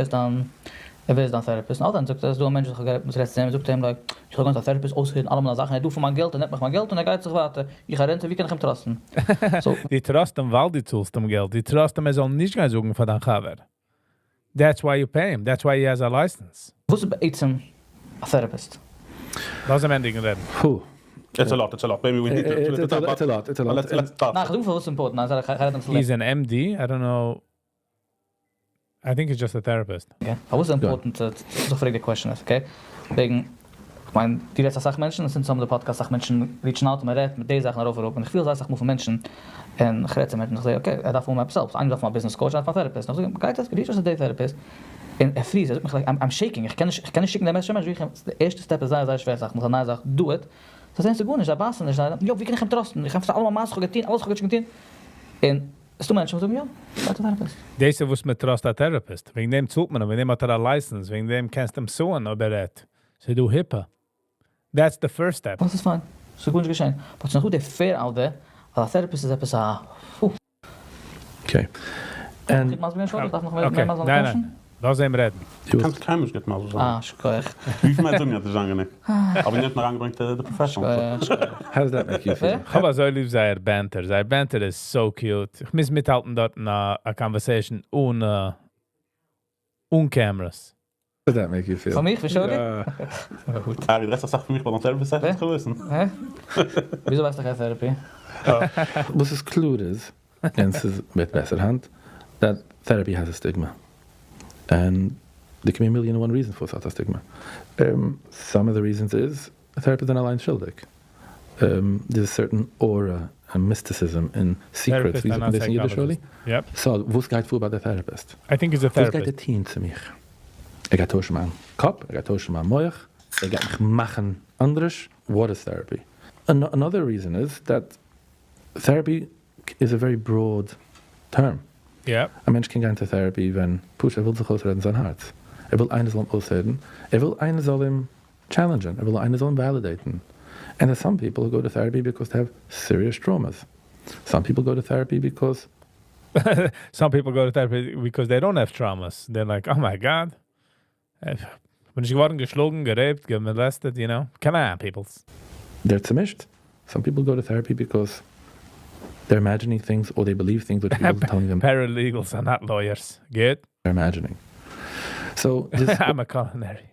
ווער איז דיין therapist? און דאן זאגט ער, אז דא א מענטש וואס איך וואס רעדט צו אים, זאגט ער אים, like, איך האב געגאנגען צו א therapist, אויסהערן אלע מיינע זאכן, ער דא פאר מיין געלט, ער נעמט מיך מיין געלט און ער גייט זיך ווייטער. איך רענט, ווי קען איך אים trust ן? So, דו trust אים, ווייל דו צאלסט אים געלט. דו trust אים, ער זאל נישט גיין זאגן פאר דיין חבר. That's why you pay him. That's why he has a license. וואס איז בעצם א therapist? לאז אים ענדיגן רעדן. Puh. It's a lot, it's a lot. Maybe we need to It's a lot, it's a lot. Let's start. ניין, איך זאג וואס important, ניין, איך רעד אביסל. He's an MD. I don't know. I think he's just a therapist. Okay. פארוואס איז important צו צו פרעגן די question איז, okay? וועגן, איך מיין, דו רעדסט אסאך מענטשן, עס זענען some of the podcasts, אסאך מענטשן reach ן out און מען רעדט מיט די זאכן ארויף אראפ, און איך feel אסאך מאל פון מענטשן, און איך רעד צו מענטשן, איך זאג, okay, ער דארף האבן עפעס help, איינער דארף א business coach, איינער דארף א therapist. און איך זאג, גייט דאס, reach out to the therapist. און ער freeze, ער זאגט מיך, like, I'm shaking, איך קען נישט שיקן דעם מענטש, ווי איך, די ערשטע step איז זייער, זייער שווער, זאך, מוז א נייע זאך, do it. זיי זעען ס'איז גארנישט, זיי בייסן נישט, זיי, יא, ווי קען איך אים trust ן? איך האב אלע מיינע זאכן געטון, אלעס האב איך געטון. און עס דא מענטשן, וואס זאגן, יא, גיי צו therapist. דאס איז וואס מען trust א therapist. וועגן דעם צאלט מען אים, וועגן דעם האט ער א license, וועגן דעם קענסטו אים sue ן, אויב ער רעדט. ס'איז דא HIPAA. That's the first step. דאס איז fine. ס'איז גארנישט געשען. But ס'איז נאך דא די fear out there, אז א therapist איז עפעס א, פו. Okay. And איך מאס שוין, דארף נאך מער Okay, מער מאל ניין, ניין. לאז אים רעדן. דו קענסט קיינמאל נישט גוט מסביר זיין. אה, שכוח. ווי פיל מאל זאגן האט ער אנגענעם. אבער נישט נאר אריינגעברענגט די professional. שכוח, שכוח. How does that make you feel? איך האב אזוי ליב זייער banter. זייער banter איז so cute. איך מוז מיטהאלטן דארט א conversation אן cameras. How does that make you feel? פאר מיך, ווי שוין? Yeah. גוט. אה, די רעסט זאך פאר מיך, ווייל דיין therapist האט עס געוויסן. הע? וויאזוי ווייסטו קיין therapy? וואס איז קלאר איז, און עס איז מיט בעסער האנט, that therapy has a stigma. And there can be a million and one reasons for such a stigma. Some of the reasons is a therapist זענען אליין שולדיג. There's a certain aura and mysticism in secrets. Therapist ווי and זאגט מען דאס אין אידיש, psychologist. Really? Yep. So, וואס גייט פאר ביי דער therapist? I think he's a וואס גייט ער therapist. טון צו מיך? ער גייט טוישן מיין קאפ, ער גייט טוישן מיין מוח, ער גייט מיך מאכן אנדערש. What is therapy? Another reason is that therapy is a very broad term. א מענטש קען גיין צו therapy ווען פשוט ער וויל זיך אויסרעדן זיין הארץ. ער וויל איינער זאל אים אויסהערן, ער וויל איינער זאל אים challenge ן, ער וויל איינער זאל אים validate ן. And there's some people who go to therapy because they have serious traumas. Some people go to therapy because Some people go to therapy because they don't have traumas. They're like, "Oh my God. בין איך געווארן געשלאגן, גע raped, גע molested." Come on, peoples. They're צעמישט. Some people go to therapy because they're imagining things or they believe things which people are telling them Paralegals are not lawyers. Good. They're imagining. So this I'm a culinary.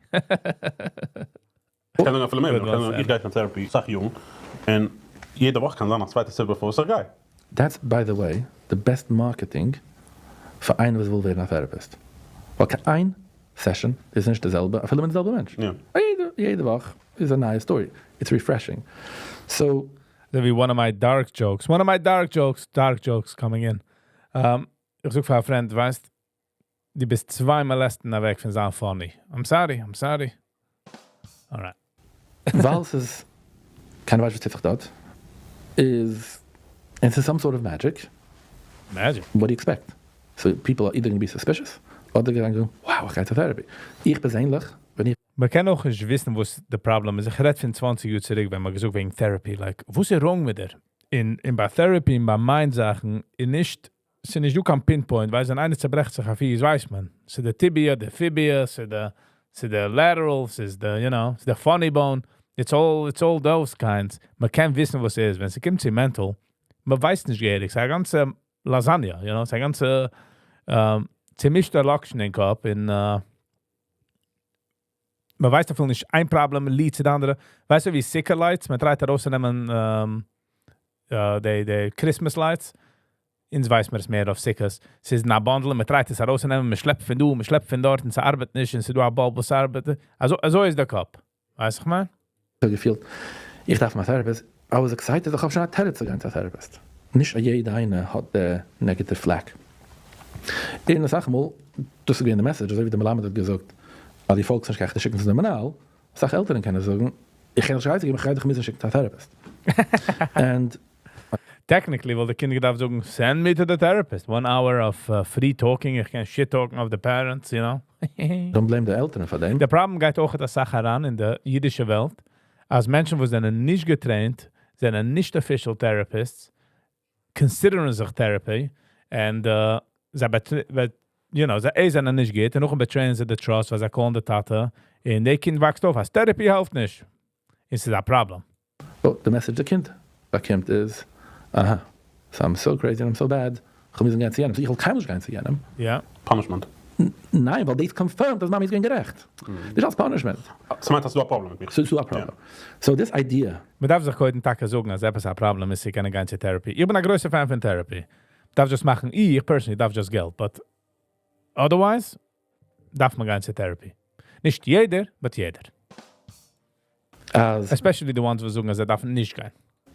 איך קען נאך אפילו מער. Good one, איך גיי צו therapy, זאג יונג, און יעדע וואך קען זיין א צווייטע סיבה פארוואס איך גיי. That's, by the way, the best marketing פאר איינער וואס וויל ווערן א therapist. ווייל קיין איין session איז נישט די זעלבע, אפילו מיט די זעלבע מענטש. Ja. יעדע יעדע וואך איז א נייע story. It's refreshing. So That'd be one of my dark jokes. One of my dark jokes, dark jokes coming in. איך זאג פאר א friend, ווייסט, דו ביסט צוויי מאלעסטן אוועק פון זיין funny. I'm sorry, I'm sorry. Alright. ווייל ס'איז קיינער ווייסט וואס טוט זיך דארט, איז and it's some sort of magic. Magic. What do you expect? So people are either going to be suspicious אדער גייען זאגן, wow, איך גיי צו therapy. איך פערזענליך, ווען איך מען קען אויך נישט וויסן, וואס די problem איז. איך רעד פון 20 יאר צוריק, ווען מ'האט געזאגט וועגן therapy, like, וואס איז wrong מיט דיר? אין ביי therapy, אין ביי mind זאכן, אין נישט, ס'איז נישט דא קיין pinpoint, ווייל ווען איינער צעברעכט זיך א פיס, ווייסט מען. ס'איז די tibia, די fibia, ס'איז די lateral, ס'איז די, ס'איז די funny bone. It's all those kinds. מען קען וויסן, וואס ס'איז. ווען ס'קומט צו mental, מען ווייסט נישט געהעריג. ס'איז א גאנצע lasagna, ס'איז א גאנצע צעמישטע לאקשן אין קאפ, אין מען ווייסט אפילו נישט, איין problem lead צו די אנדערע. ווייסטו, ווי סוכה lights, מען try ט ארויסצונעמען די Christmas lights. אונז ווייסט מען עס מער אויף סוכות. ס'איז א bundle, מען try ט עס ארויסצונעמען, מען שלעפט פון דא, מען שלעפט פון דארט, און ס'ארבעט נישט, און ס'איז דא א bulb וואס ארבעט. אזוי איז דער קאפ. ווייסט איך מיין? געפילט, איך דארף מיין therapist, I was excited, איך האב שוין א תירוץ צו גיין צו א therapist. נישט יעדער איינער האט די negative flack. און אסאך מאל, דאס איז געווען די message, אזוי ווי דער מלמד האט געזאגט, אז דו פאלגסט נישט, גיי איך דיך שיקן צו דעם מנהל. אסאך עלטערן קענען זאגן, איך קען נישט רייזן, איך גיי דיך מוזן שיקן צו א therapist. And Technically וואלט די קינד געדארפט זאגן, "Send me to the therapist. 1 hour of free talking, איך קען shit talking of the parents." Don't blame די עלטערן פאר דעם. דער problem גייט אויך אסאך אריין אין די אידישע וועלט, אז מענטשן, וואס זענען נישט גע trained, זענען נישט official therapists, consider ן זיך therapy, and זיי, זיי זענען נישט גוט, און נאכדעם betray ען זיי די trust, ווייל זיי call ן די טאטע, און די קינד וואקסט אויף, אז therapy העלפט נישט. עס איז א problem. Well, the message די קינד באקומט איז, אהא, so I'm so crazy and I'm so bad, איך מוז גיין צו יענעם. So איך וויל קיינמאל נישט גיין צו יענעם. Punishment. ניין, ווייל דאס confirmed אז מאמי איז געווען גערעכט. דאס איז punishment. ס'מיינט אז ס'דא א problem מיט מיר. So, ס'דא א problem. So this idea, מען דארף זיך קודם טאקע זאגן, אז עפעס א problem איז, צו קענען גיין צו therapy. איך בין א גרויסער fan פון therapy. דארף just מאכן, איך personally דארף just געלט, but otherwise דארף מען גיין צו therapy. נישט יעדער, but יעדער. אז Especially the ones וואס זאגן, אז זיי דארפן נישט גיין.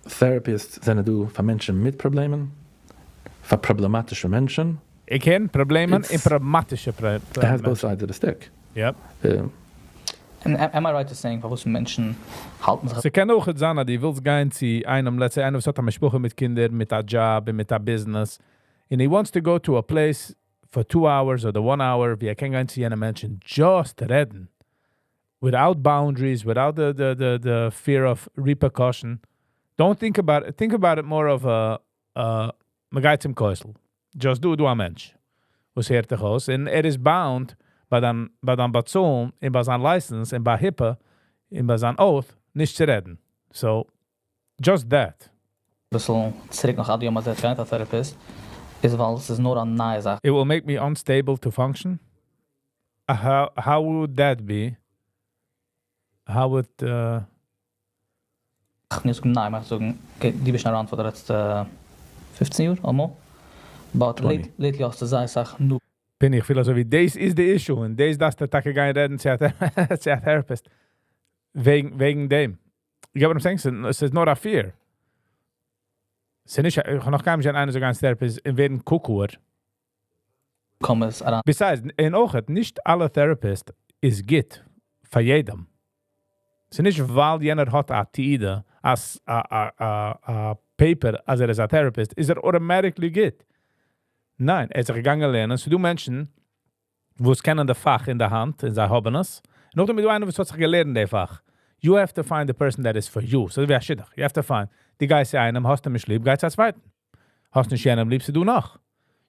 Therapists זענען דא פאר מענטשן מיט פראבלעמען, פאר פראבלעמאטישע מענטשן. איך קען פראבלעמען און פראבלעמאטישע It has both sides of the stick. Yep. And am I right to saying, פארוואס מענטשן האלטן זיך ס'קען אויך זיין, אז דו ווילסט גיין צו איינעם, let's say, איינער וואס האט א משפחה מיט קינדער, מיט א job און מיט א business, and he wants to go to a place for 2 hours אדער 1 hour, ווי ער קען גיין צו יענע מענטשן, just רעדן. Without boundaries, without the fear of repercussion. Don't think about it. Think about it more of a מ'גייט צום כותל. Just דא, דא א מענטש, וואס הערט דיך אויס. און ער איז bound ביי דיין באצאלן, און ביי זיין license, און ביי HIPAA, און ביי זיין oath, נישט צו רעדן. So, just that. ביסל צוריק נאך עד היום הזה גיין צו א therapist, איז ווייל עס איז נאר א נייע זאך. It will make me unstable to function. How would that be? How would איך נישט זאגן ניין, איך זאגן, okay, דו ביסט שוין around פאר די לעצטע 15 יאר, or more. But 20. Lately האסטו זייער אסאך נו בין איך פיל אזוי ווי דאס איז די issue און דאס דארפסטו טאקע גיין רעדן צו א therapist. וועגן דעם. You get what I'm saying? ס'איז נאר א fear. ס'איז נישט, איך האב נאך קיינמאל נישט געזען איינער זאל גיין צו therapist און ווערן cuckoo. comers אריין. Besides, און אויך, נישט אלע therapist איז גוט פאר יעדעם. ס'איז נישט ווייל יענער האט א תעודה, א paper, אז ער איז א therapist, איז ער automatically גוט. ניין, ער איז זיך געגאנגען לערנען. ס'דא מענטשן, וואס קענען די פאך אין דער האנט, און זיי האבן עס. נאכדעם איז דא איינער, וואס האט זיך געלערנט די פאך. You have to find the person that is for you. אזוי ווי א שידוך. You have to find. דו גייסט צו איינעם, האסט אים נישט ליב, גייסט צו א צווייטן. האסט נישט יענעם ליב, ס'דא נאך.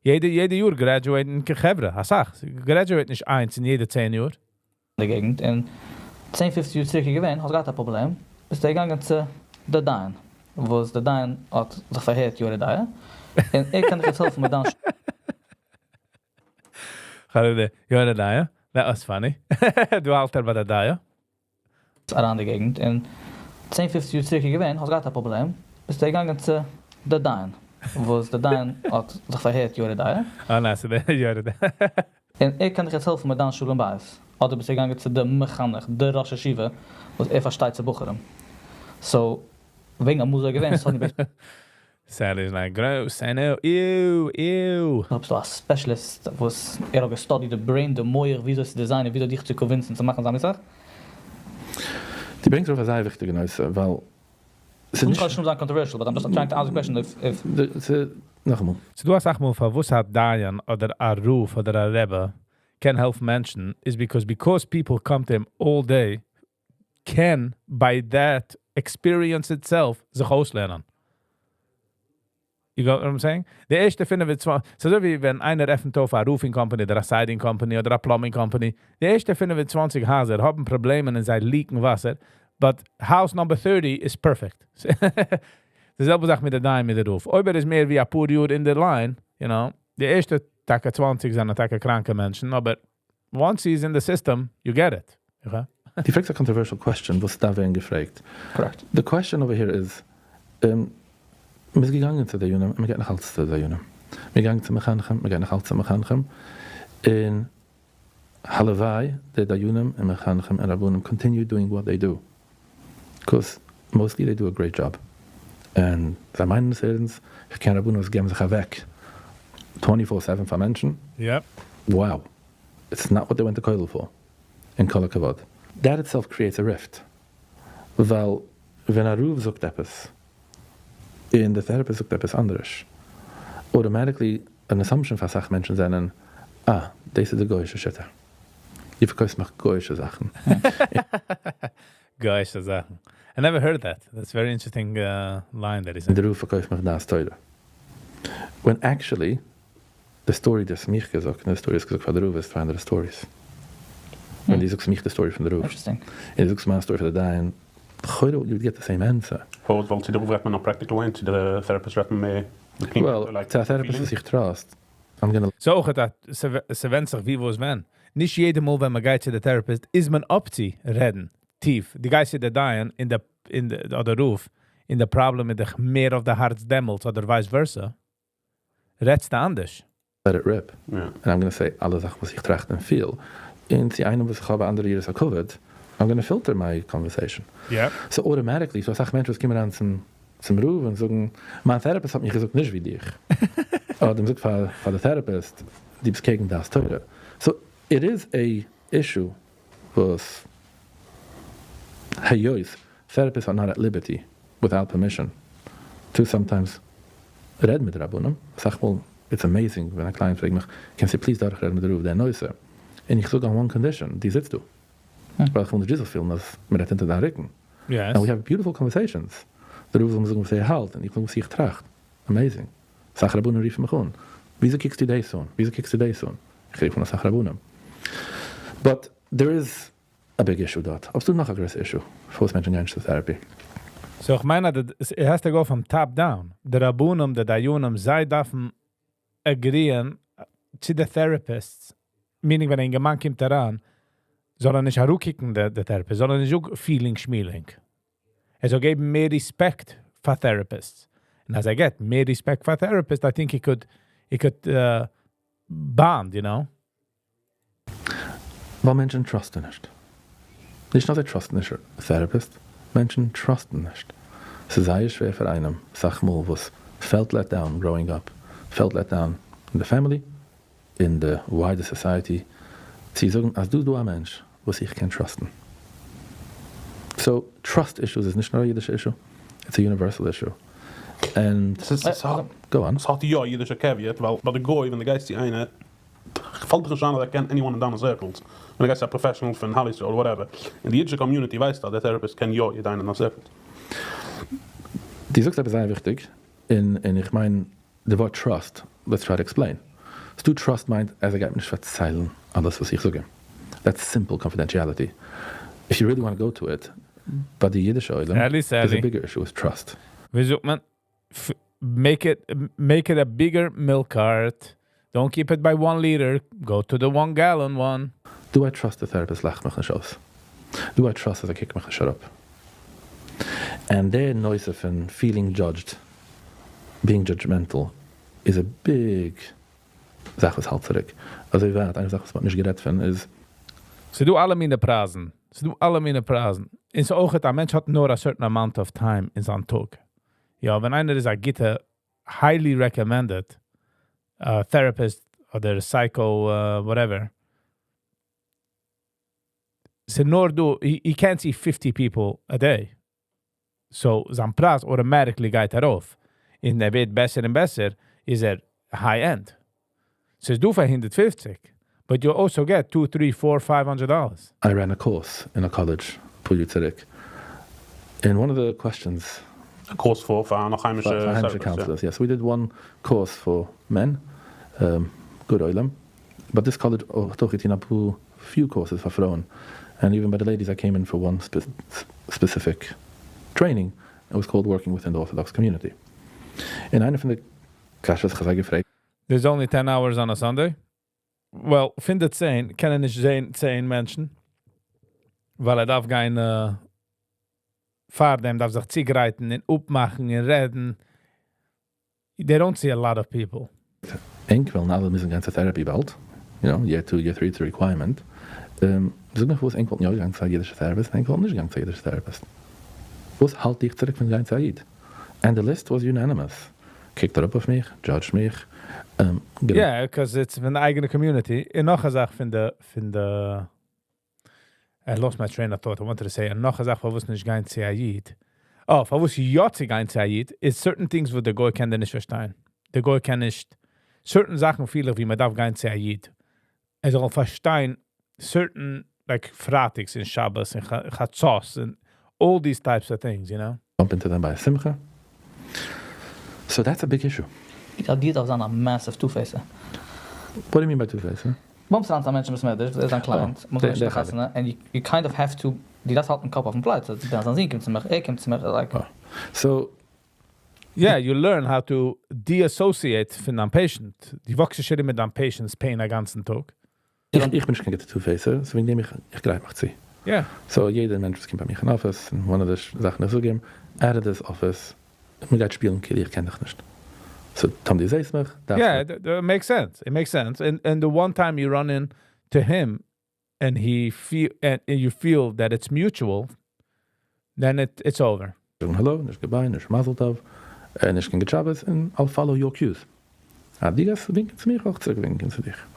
יעדע יאר graduate ן חברה, אסאך. Graduate נישט איינס אין יעדע 10 יאר. די געגנט און 10, 15 יאר צוריק געווען, האסט געהאט א פראבלעם, ביסטו געגאנגען צו דער דיין, וואס דער דיין האט זיך פארהערט יורה דעה, און ער קען דיך יעצט העלפן מיט דיין חרדה, יורה דעה? That was funny. דו האלטער ביי דער דעה? אריין די געגנט און 10, 15 יאר צוריק געווען, האסט געהאט א פראבלעם, ביסטו געגאנגען צו דער דיין, וואס דער דיין האט זיך פארהערט יורה דעה. אה, ניין, ס'איז דער יורה דעה. און ער קען דיך יעצט העלפן מיט דיין שלום בית. אדער ביסטו געגאנגען צו די מחנך, די ראש ישיבה, וואס ער פארשטייט צו בחורים. So, וועגן אמאל אזוי געווען, suddenly Sally is like, gross, I know, ew, ew. ביסטו א specialist, וואס ער האט גע studied the brain, די מוח, וויאזוי צו design ען, וויאזוי דיך צו convince ן צו מאכן זיינע זאך. דו ברענגסט ארויף א זייער וויכטיגע נושא, ווייל ס'איז נישט שוין זיין controversial, but I'm just trying to ask a question if if נאכאמאל. ס'דא אסאך מאל פארוואס א דיין אדער א רב אדער א רבי קען העלפן מענטשן is because people come to him all day can by that experience itself זיך אויסלערנען. You got what I'm saying? די ערשטע 25, ס'אזוי ווי ווען איינער עפנט אויף א roofing company אדער א siding company אדער א plumbing company, די ערשטע 25 הייזער האבן פראבלעמען און זיי leak ן וואסער, but house number 30 is perfect. די זעלבע זאך מיט די דיין מיט די רב. אויב ער איז מער ווי א פאר יאר אין די line, די ערשטע טאקע 20 זענען טאקע קראנקע מענטשן, אבער once he's in the system, you get it. Okay? דו פרעגסט א controversial question, וואס דארף ווערן געפרעגט. Correct. The question over here is, מ'איז געגאנגען צו דיינים, און מ'גייט נאך אלץ צו דיינים. מ'איז געגאנגען צו מחנכים, מ'גייט נאך אלץ צו מחנכים. און הלוואי, די דיינים און מחנכים און רבנים continue doing what they do. Because mostly they do a great job. און זיי מיינען עס ערנסט, איך קען רבנים וואס געבן זיך אוועק 24/7 פאר מענטשן. Wow. It's not what they went to kollel for. אין כל הכבוד. That itself creates a rift. ווייל ווען א רב זאגט עפעס, און די therapist זאגט עפעס אנדערש, automatically an assumption פאר אסאך מענטשן זענען, אה, דאס איז די גוי'אישע שיטה. דו פארקויפסט מיך גוי'אישע זאכן. גוי'אישע זאכן. I never heard that. That's a very interesting line that he said. דער רב פארקויפט מיך דעת תורה. When actually, the story דו האסט מיך געזאגט און די story האסט געזאגט פאר די רב איז צוויי אנדערע stories. ווען דו זאגסט מיך די story פון די רב, און דו זאגסט מיין story פאר די דיין, לכאורה you would get the same answer. פארוואס? ווייל צו די רב רעדט מען אויף practical way און צו די therapist רעדט מען מער Well, צו א therapist וואס איך trust, I'm gonna. So אויך ס'ווענדט זיך ווי וואס ווען. נישט יעדע מאל ווען מ'גייט צו די therapist איז מען up צו רעדן טיף. דו גייסט צו די דיין אין די אין די אדער רב און די פראבלעם איז דיך מער אויף די הארץ דעמאלטס אדער vice versa. רעדסטו אנדערש. Let it rip. And I'm gonna say אלע זאכן וואס איך טראכט און פיל. און צו איינעם וואס איך האב א אנדערע יראת הכבוד, I'm gonna filter my conversation. So automatically, ס'דא אסאך מענטשן וואס קומען אריין צום צום רב און זאגן, מיין therapist האט מיך געזאגט נישט ווי דיך. אדער מ'זאגט פאר פאר די therapist, דו ביסט קעגן דעת תורה. So it is a issue וואס היות therapists are not at liberty without permission to sometimes רעדן מיט רבנים, אסאך מאל it's amazing ווען א client פרעגט מיך קענסטו please דורכרעדן מיט די רב די נושא, און איך זאג on one condition, דו זיצט דא, ווייל איך וויל נישט דו זאלסט פילן אז מען רעדט אונטער דיין רוקן, and we have beautiful conversations, די רב זאל מיר זאגן וואס ער האלט און איך זאג וואס איך טראכט, amazing, אסאך רבנים רופן מיך אן, וויאזוי קוקסטו דאס אן, וויאזוי קוקסטו דאס אן, איך רוף אן אסאך רבנים, but there is א big issue דארט. אבער ס'דא נאך א גרויסע issue פארוואס מענטשן גייען נישט צו therapy. So איך מיין אז it has to go from top down. די רבנים, די דיינים, זיי דארפן agree ען צו די therapists. Meaning ווען א אינגערמאן קומט אריין, זאל ער נישט אראפקוקן די therapist, זאל ער נישט זאגן feeling שמילינג. ער זאל געבן מער respect פאר therapists. און אז ער געבט מער respect פאר therapists, I think he could bond, you know? ווייל מענטשן trust ן נישט. נישט נאר זיי trust ן נישט therapist, מענטשן trust ן נישט. ס'איז זייער שווער פאר איינעם, אסאך מאל וואס felt let down growing up, felt let down אין די family, אין די wider society, צו זאגן אז דא איז דא א מענטש וואס איך קען trust ן. So trust issues איז נישט נאר א אידישע issue, it's a universal issue. And go on. ס'האט יא א אידישע caveat, ווייל ביי די גוי ווען דו גייסט צו איינער, פאלט דיך נישט איין אז ער קען anyone אין דיינע circles, ווען דו גייסט צו א professional פון Hollister אדער whatever, אין די אידישע community ווייסטו אז דער therapist קען יא יעדע איינער אין דיין circles. דו זאגסט עפעס זייער וויכטיג, און איך מיין די ווארט trust, let's try to explain. ס'דא trust מיינט אז ער גייט מיר נישט פארציילן אלעס וואס איך זאג אים. That's simple confidentiality. If you really want go to it, ביי די אידישע עולם Sally, איז א Sally. bigger issue with trust. ווי זאגט מען? Make it a bigger milk cart. Don't keep it by 1 liter. Go to the 1 gallon one. Do I trust the therapist לאכט מיך נישט אויס? Do I trust אז ער קוקט מיך נישט אראפ? And דער נושא פון feeling judged, being judgmental, איז a big זאך וואס האלט צוריק. אזוי ווייט, איינע זאך וואס מ'האט נישט גערעדט פון איז. ס'דא אלע מיני פרייזן. ס'דא אלע מיני פרייזן. און ס'איז אויך, א מענטש האט נאר a certain amount of time אין זיין טאג. יא, ווען איינער איז א גוטע, highly recommended therapist אדער psycho whatever. ס'נאר דא, he can't see 50 people a day. So זיין פרייז automatically גייט ארויף. און ער ווערט בעסער און בעסער, איז ער high end. ס'איז דא פאר 150. But you also get 2, 3, 4, $500. I ran a course in a college, פאר יאר צוריק. And one of the questions A course for נאך היימישע for היימישע therapists, yeah. counselors, yes. We did one course for men, good עולם. But this college האט אויך געטון א פאר few courses פאר פרויען. And even by the ladies, I came in for one specific training. It was called Working Within the Orthodox Community. און איינע פון די קשיות האב איך געפרעגט, There's only 10 hours on a Sunday. Well, פון די 10, קען ער נישט זען 10 מענטשן. ווייל ער דארף גיין פאר דעם, דארף זיך צוגרייטן, און אפמאכן, און רעדן. They don't see a lot of people. ענק וועלן אלע מוזן גיין צו therapy באלד. Year 2, year 3, it's a requirement. זאג מיר, וואס ענק וואלטן יא געגאנגען צו א אידישע therapist, ענק וואלטן נישט געגאנגען צו א אידישע therapist. וואס האלט דיך צוריק פון גיין צו א איד? And the list was unanimous. קוקט אראפ אויף מיך, judge מיך. Yeah, because it's פון די אייגענע community. און נאך א זאך פון די I lost my train of thought. I wanted to say, און נאך א זאך, פארוואס נישט גיין צו א איד. Oh, פארוואס יא צו גיין צו א איד, is certain things וואס דער גוי קען דיר נישט פארשטיין. דער גוי קען נישט, certain זאכן פיל איך ווי מען דארף גיין צו א איד. ער זאל פארשטיין certain, like פרייטאגס און שבת און חצות and all these types of things. Bump into them by a simcha. So that's a big issue. איך האב דיר אויף זיין א massive two-facer. What do you mean by two-facer? Bumpst אן צו מענטשן וואס מען איז א client, Oh, מוז דער נישט דער חתונה, and you kind of have to, די דארפסט האלטן קאפ אויפן פלאץ, דער זיין זון קומט צו מיר, ער קומט צו מיר, like. Oh. So Yeah, you learn how to deassociate פון דיין patient. דו וואקסט שוין מיט דיין patient's pain א גאנצן טאג. איך בין נישט קיין גוטער two-facer, so וועגן דעם איך גרייט מיך צו. So יעדער מענטש וואס קומט ביי מיר אין office, and one of the זאכן איך זאג אים, out of this office, מען גייט שפילן כאילו איך קען דיך נישט. So טאמער דו זעסט מיך, דארפסט Yeah, it makes sense. It makes sense. And the one time you run in to him and he feel and you feel that it's mutual, then it's over. זאגן hello, נישט goodbye, נישט מזל טוב, נישט קיין גוט שבת, and I'll follow your cues. אה, דו גייסט ווינקען צו מיר, אויך צוריק ווינקען צו דיך.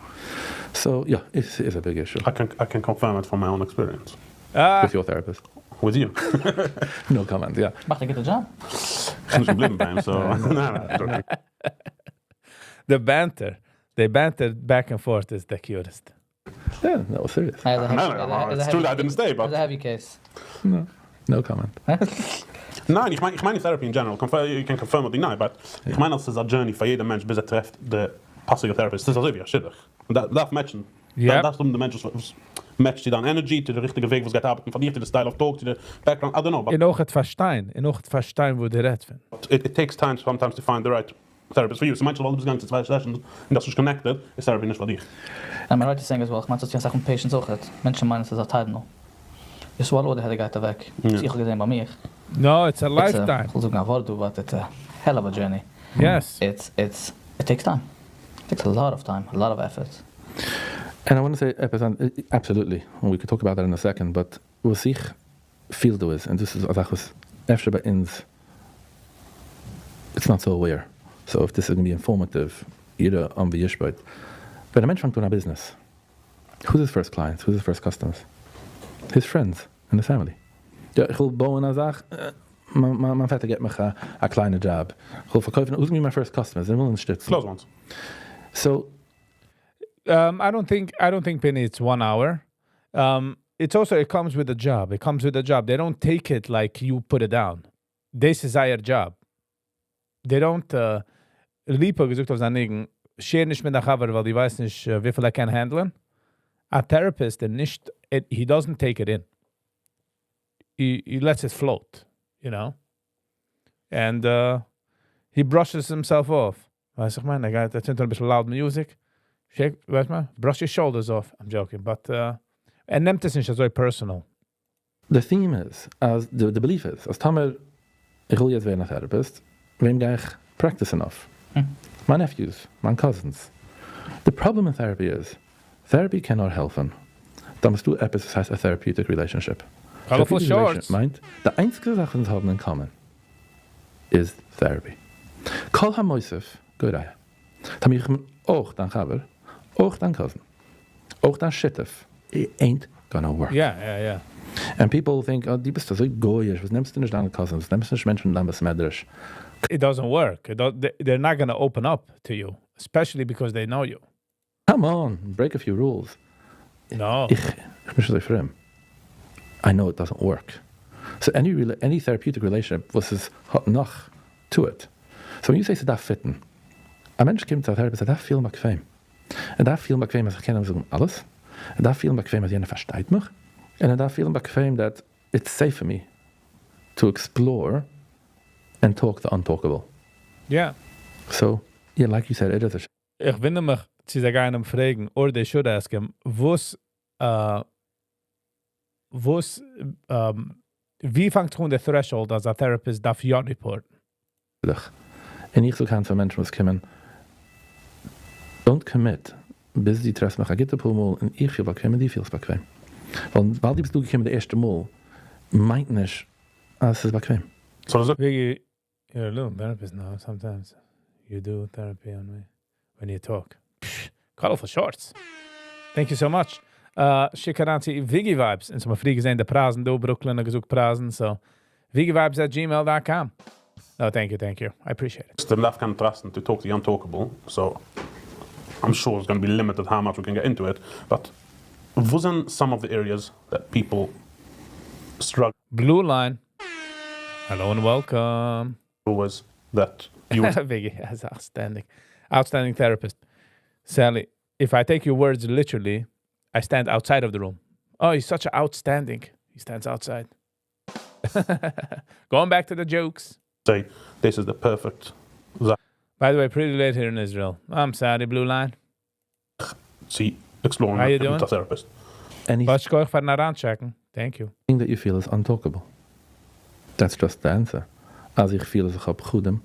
So, yeah, it is a big issue. I can confirm it from my own experience. Ah. With your therapist. With you. No comment, yeah. מאכט א גוטע job. איך בין נישט געבליבן ביי אים, so. ניין, joking. The banter. They banter back and forth is the cutest. Yeah, that was serious. It's a heavy, No, it's a it's true heavy that I didn't stay, but It's a heavy case. No, no comment. ניין, איך מיין therapy in general. Confirm, you can confirm or deny, but איך מיין, עס איז א journey פאר יעדער מענטש, ביז ער טרעפט די פאסיגע therapist. דאס איז אזוי ווי א שידוך. און דארף matchen. דארפסט האבן די מענטש וואס matcht צו דיין energy, צו די ריכטיגע וועג, וואס גייט ארבעטן פאר דיר, צו די style of talk, צו די background, I don't know, but און אויך צו פארשטיין, און אויך צו פארשטיין, וואו דו רעדסט פון. It takes time sometimes to find the right therapist for you. So מענטשן, ווייל דו ביסט געגאנגען צו צוויי sessions און דאס איז connected, איז therapy נישט פאר דיך. Am I right to saying as well, איך מיין, ס'איז זאכן patients אויך. מענטשן מיינען, עס איז א Tylenol. You swallow, די headache גייט אוועק. Ja. איך האב געזען ביי מיר. No, it's a It's a, lifetime. איך וויל זאגן א ווארט, but it's a hell of a journey. It takes time. It takes a lot of time, a lot of effort. And I want to say, absolutely, and we could talk about that in a second, but וואס איך פיל דא איז, and this is א זאך וואס אפשר ביי אונז, it's not so aware. So if this is going to be informative, יעדער עם וישפוט. ווען א מענטש פאנגט אן א business, who's his first clients? Who's his first customers? His friends and his family. יא, איך וויל בויען א זאך, מיין פעטער גיט מיר א קליינע job. איך וויל פארקויפן, who's gonna be my first customers? זיי ווילן שטיצן. Close ones. So I don't think, Penny, it's one hour. It's also it comes with a job. It comes with a job. They don't take it like you put it down. This is our job. They don't. ליפא געזאגט אויף זיין ניגון, share נישט מיט דיין חבר, ווייל דו ווייסט נישט, וויפיל ער קען handlen. A therapist, ער נישט, he doesn't take it in. He lets it float. And he brushes himself off. ווייסט איך מיין, ער גייט, ער צינדט א ביסל loud music. Shake, ווייסט מען, brush your shoulders off. I'm joking, but ער נעמט עס נישט אזוי personal. The theme is, אז the belief is, אז טאמער איך וויל יעצט ווערן א therapist, וועם גיי איך practice אויף? My nephews, my cousins. The problem in therapy is, therapy cannot help. דאן ביסטו עפעס וואס הייסט א therapeutic relationship. Colorful Therapeutic relationship shorts. מיינט, די איינציגסטע זאך וואס אונז האבן אין common איז therapy. כל המוסיף גורע. טאמער איך בין אויך דיין חבר, אויך דיין cousin, אויך דיין שותף, it ain't gonna work. And people think, "Oh, דו ביסט אזוי גוי'איש, וואס נעמסטו נישט דיינע cousins, נעמסט נישט מענטשן אין דיין בית מדרש?" It doesn't work. It do, they're not going to open up to you, especially because they know you. Come on, break a few rules. No. איך בין נישט אזוי פרום. I know it doesn't work. So any therapeutic relationship וואס איז האט נאך to it. So when you say ס'דארף fit ן, א מענטש קומט צו א therapist, ער דארף פילן באקוועם. ער דארף פילן באקוועם אז איך קען אים זאגן אלעס. ער דארף פילן באקוועם אז יענער פארשטייט מיך. און ער דארף פילן באקוועם that it's safe for me to explore and talk the untalkable. So, yeah, like you said, it is a איך וואונדער מיך, צו זיי גייען אים פרעגן, or they should ask him, וואו פאנגט אן די threshold אז א therapist דארף יא report ן? און איך זאג היינט פאר מענטשן וואס קומען, don't commit, ביז דו טרעפסט מיך א גוטע פאר מאל און איך פיל באקוועם און דו פילסט באקוועם. ווייל דו ביסט דא געקומען די ערשטע מאל, מיינט נישט אז עס איז באקוועם. So does it Biggie, you're a little therapist now. Sometimes you do therapy on me when you talk. Psh, colorful shorts. Thank you so much. שיק אריין צו Viggy Vibes. און מיר פריער געזען די פרייזן דא, Brooklyn האט געזאגט פרייזן. So, viggivibes@gmail.com. No, thank you, thank you. I appreciate it. The left can trust to talk the untalkable, so I'm sure it's going to be limited how much we can get into it. But wasn't some of the areas that people struggle Blue Line. Hello and welcome. with that you would Viggy has outstanding, outstanding therapist. Sally, if I take your words literally, I stand outside of the room. Oh, he's such an outstanding. He stands outside. Going back to the jokes. Say this is the perfect By the way, pretty late here in Israel. I'm sorry, Blue Line. See exploring How you with doing? a therapist. Anything יישר כח פארן אריינטשעקן. Thank you. That you feel is untalkable. That's just the answer. אז איך פיל אז איך האב פחדים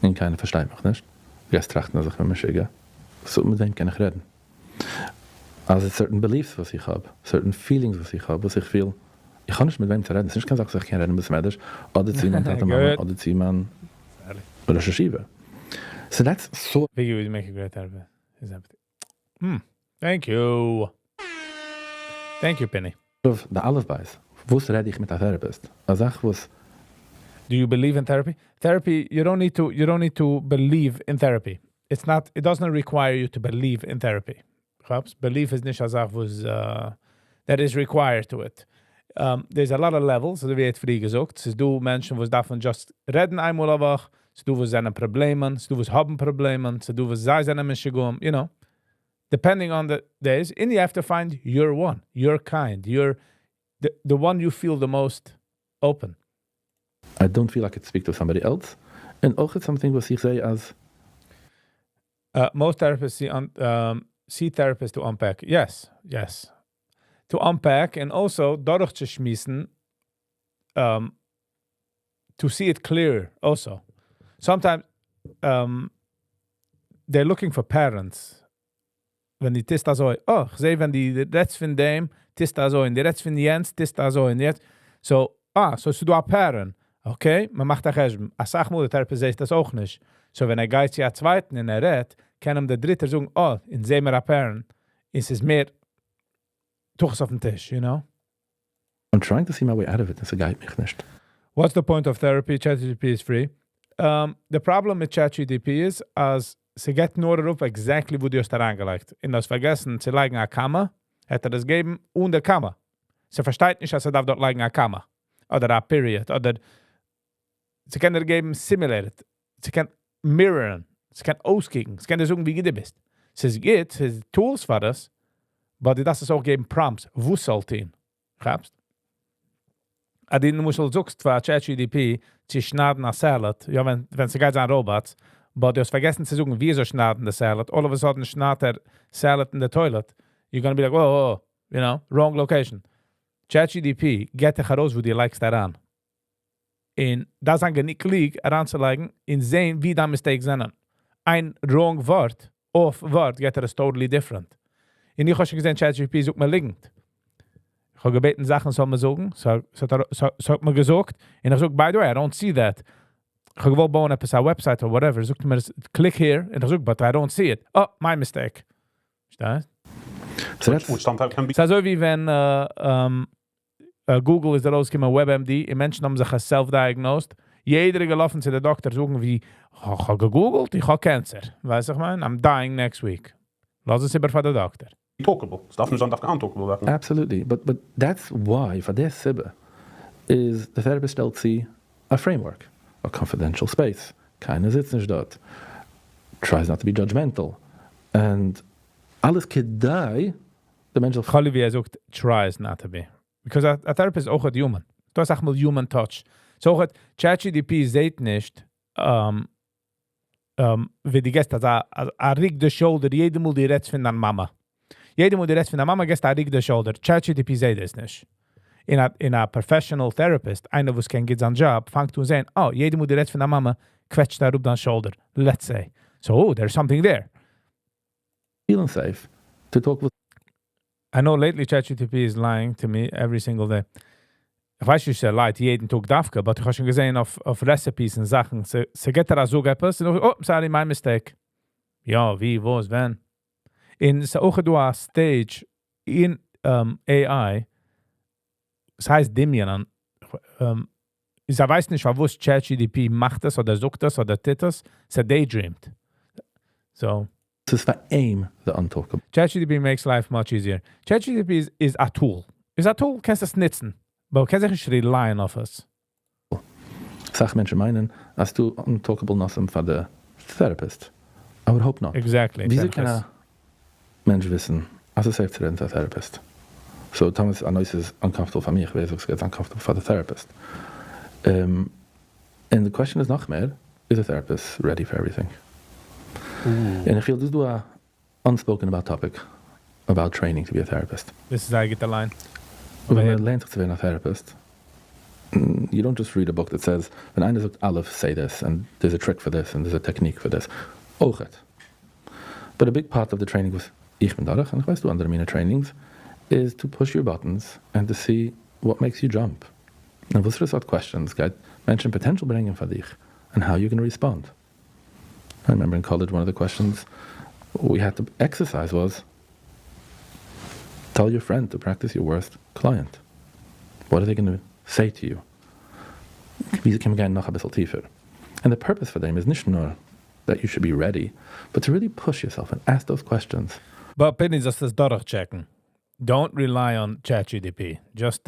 און קיינער פארשטייט מיך נישט. דו גייסט טראכטן אז איך בין משוגע. So מיט וועם קען איך רעדן? אז עס certain beliefs וואס איך האב, certain feelings וואס איך האב, וואס איך פיל, איך האב נישט מיט וועם צו רעדן. עס איז נישט קיין זאך וואס איך קען רעדן בית מדרש, אדער צו מיין טאטע, מאמע, Good. אדער צו מיין ראש ישיבה. So that's so Viggy would make a great therapist. His empathy. Thank you. Thank you, Penny. Of the אלף בית. וואס רעד איך מיט א therapist? א זאך וואס Do you believe in therapy? Therapy, you don't need to believe in therapy. It's not it doesn't require you to believe in therapy. כאפסט? Belief איז נישט א זאך וואס that is required to it. There's a lot of levels, אזוי ווי איך פריער געזאגט. ס'איז דא מענטשן וואס דארפן just רעדן איינמאל א וואך, ס'איז דא וואס זענען פראבלעמען, ס'איז דא וואס האבן פראבלעמען, ס'איז דא וואס זיי זענען משוגעים. Depending on the days, and you have to find your one, your kind, the one you feel the most open. I don't feel I could speak to somebody else. און אויך איז something וואס איך זע אז Most therapists see therapists to unpack. Yes. To unpack and also דורכצושמועסן, to see it clearer also. Sometimes they're looking for patterns. ווען דו טוסט אזוי, oh, איך זע, ווען דו רעדסט פון דעם, טוסטו אזוי, און דו רעדסט פון יענץ, טוסטו אזוי, און יעצט, so, ah, so ס'איז דא א pattern. Okay, מען מאכט א חשבון. א סאך מאל, דער therapist זעט דאס אויך נישט. So, ווען ער גייט צו א צווייטן און ער רעדט, קען אים דער דריטער זאגן, oh, אונז זעען מיר א pattern. עס איז מער תוכות אויפן טיש, you know? I'm trying to see my way out of it, און ס'גייט מיך נישט. What's the point of therapy? ChatGPT is free. The problem מיט ChatGPT איז, אז ס'געט נאר אראפ exactly וואו דו האסט אריינגעלייגט. און דו האסט פארגעסן צו לייגן א comma, האט ער דאס געגעבן אן די comma. ס'פארשטייט נישט, אז ער דארף דארט לייגן א comma. אדער א period. אדער ס'קען דיר געבן simulated. ס'קען mirror ן. ס'קען אויסקוקן. ס'קען דיר זאגן, ווי גוט דו ביסט. ס'איז גוט, ס'איז tools פאר דאס, but דו דארפסט עס אויך געבן prompts, וואס זאל טון. כאפסט? אז דו למשל זאגסט פאר ChatGPT צו שניידן א salad, יא, ווען ס'גייט זיין robots, but דו האסט פארגעסן צו זאגן, ווי זאל שניידן די salad, all of a sudden שניידט ער salad in the toilet, you're gonna be like, oh, wrong location. ChatGPT געט דיך ארויס, וואו דו לייגסט אריין. און דאס זיין גענוג קלוג אריינצולייגן און זען, ווי דיין mistakes זענען. איין wrong ווארט, off ווארט, געט ער עס totally different. און איך האב שוין געזען, ChatGPT זאגט מיר ליגנט. איך האב געבעטן זאכן זאל מיר זאגן, ס'האט מיר געזאגט, און איך זאג, by the way, I don't see that. איך האב געוואלט בויען עפעס א website or whatever, זאגט מיר, click here, און איך זאג, but I don't see it. Oh, my mistake. פארשטייסט? So that's Which sometimes can be ס'איז אזוי ווי ווען Google איז ארויסגעקומען WebMD, און מענטשן האבן זיך self-diagnosed. יעדער איז געלאפן צו דער דאקטער זאגן ווי, איך האב גע Googled, איך האב cancer. ווייסט איך מיין? I'm dying next week. לאז עס איבער פאר דער דאקטער. Talkable. עס דארף נישט זיין דווקא untalkable זאכן. Absolutely. But that's why, פאר דער סיבה, איז the therapist שטעלט צו a framework, a confidential space. קיינער זיצט נישט דארט. Tries not to be judgmental. And אלעס כדי דער מענטש זאל חלי ווי ער זאגט, tries not to be. Because a therapist איז אויך א human. דו האסט אויך אמאל human touch. So אויך ChatGPT זעט נישט, ווי דו גיבסט א ריק די shoulder יעדע מאל דו רעדסט פון דיין מאמע. יעדע מאל דו רעדסט פון דיין מאמע, גיבסטו א ריק די shoulder. ChatGPT זעט דאס נישט. און א professional therapist, איינער וואס קען גוט זיין job, פאנגט אן זען, oh, יעדע מאל דו רעדסט פון דיין מאמע, קוועטשט ער אראפ דיין shoulder. Let's say. So, oh, there's something there. Feeling safe to talk with. I know lately ChatGPT is lying to me every single day. איך ווייס נישט, ער lied יעדן טאג דווקא, but איך האב שוין געזען אויף recipes און זאכן. ס'גיט ער א זאג עפעס, און oh, sorry, my mistake. יא, ווי, וואס, ווען. און ס'איז אויך דא א stage אין AI, עס הייסט דמיון. איך ווייס נישט, וואס ChatGPT מאכט עס, אדער זאגט עס, אדער טוט עס. עס daydreamt. So. ס'איז פאר אים the untalkable. ChatGPT makes life much easier. ChatGPT is a tool. Is a tool, קענסט עס ניצן. אבער קענסט זיך נישט rely אויף עס. אסאך מענטשן מיינען, אז ס'דא untalkable נושאים פאר the therapist. I would hope not. וויאזוי קען א מענטש וויסן, אז עס איז safe צו רעדן צו א therapist? So, טאמער א נושא איז uncomfortable פאר מיך, ווער זאגט ס'גייט uncomfortable פאר the therapist? And the question is נאך מער, is a therapist ready for everything? און איך פיל, דאס איז דא א unspoken about topic about training to be a therapist. This is how I get the line. ווען מען לערנט זיך צו ווערן א therapist, you don't just read a book that says, ווען איינער זאגט Aleph, say this, and there's a trick for this, and there's a technique for this. אויכעט. But a big part of the training וואס איך בין דורך, און איך ווייס דא אנדערע מיני trainings, is to push your buttons and to see what makes you jump. און וואס פאר סארט questions גייט מענטשן potential ברענגען פאר דיך, and how you're going to respond. I remember in college one of the questions we had to exercise was, tell your friend to practice your worst client. What are they going to say to you? ווי קען מען גיין נאך א ביסל טיפער? And the purpose for them is נישט נאר that you should be ready, but to really push yourself and ask those questions. But Penny, just דאס דורכchecken. Don't rely on ChatGPT. Just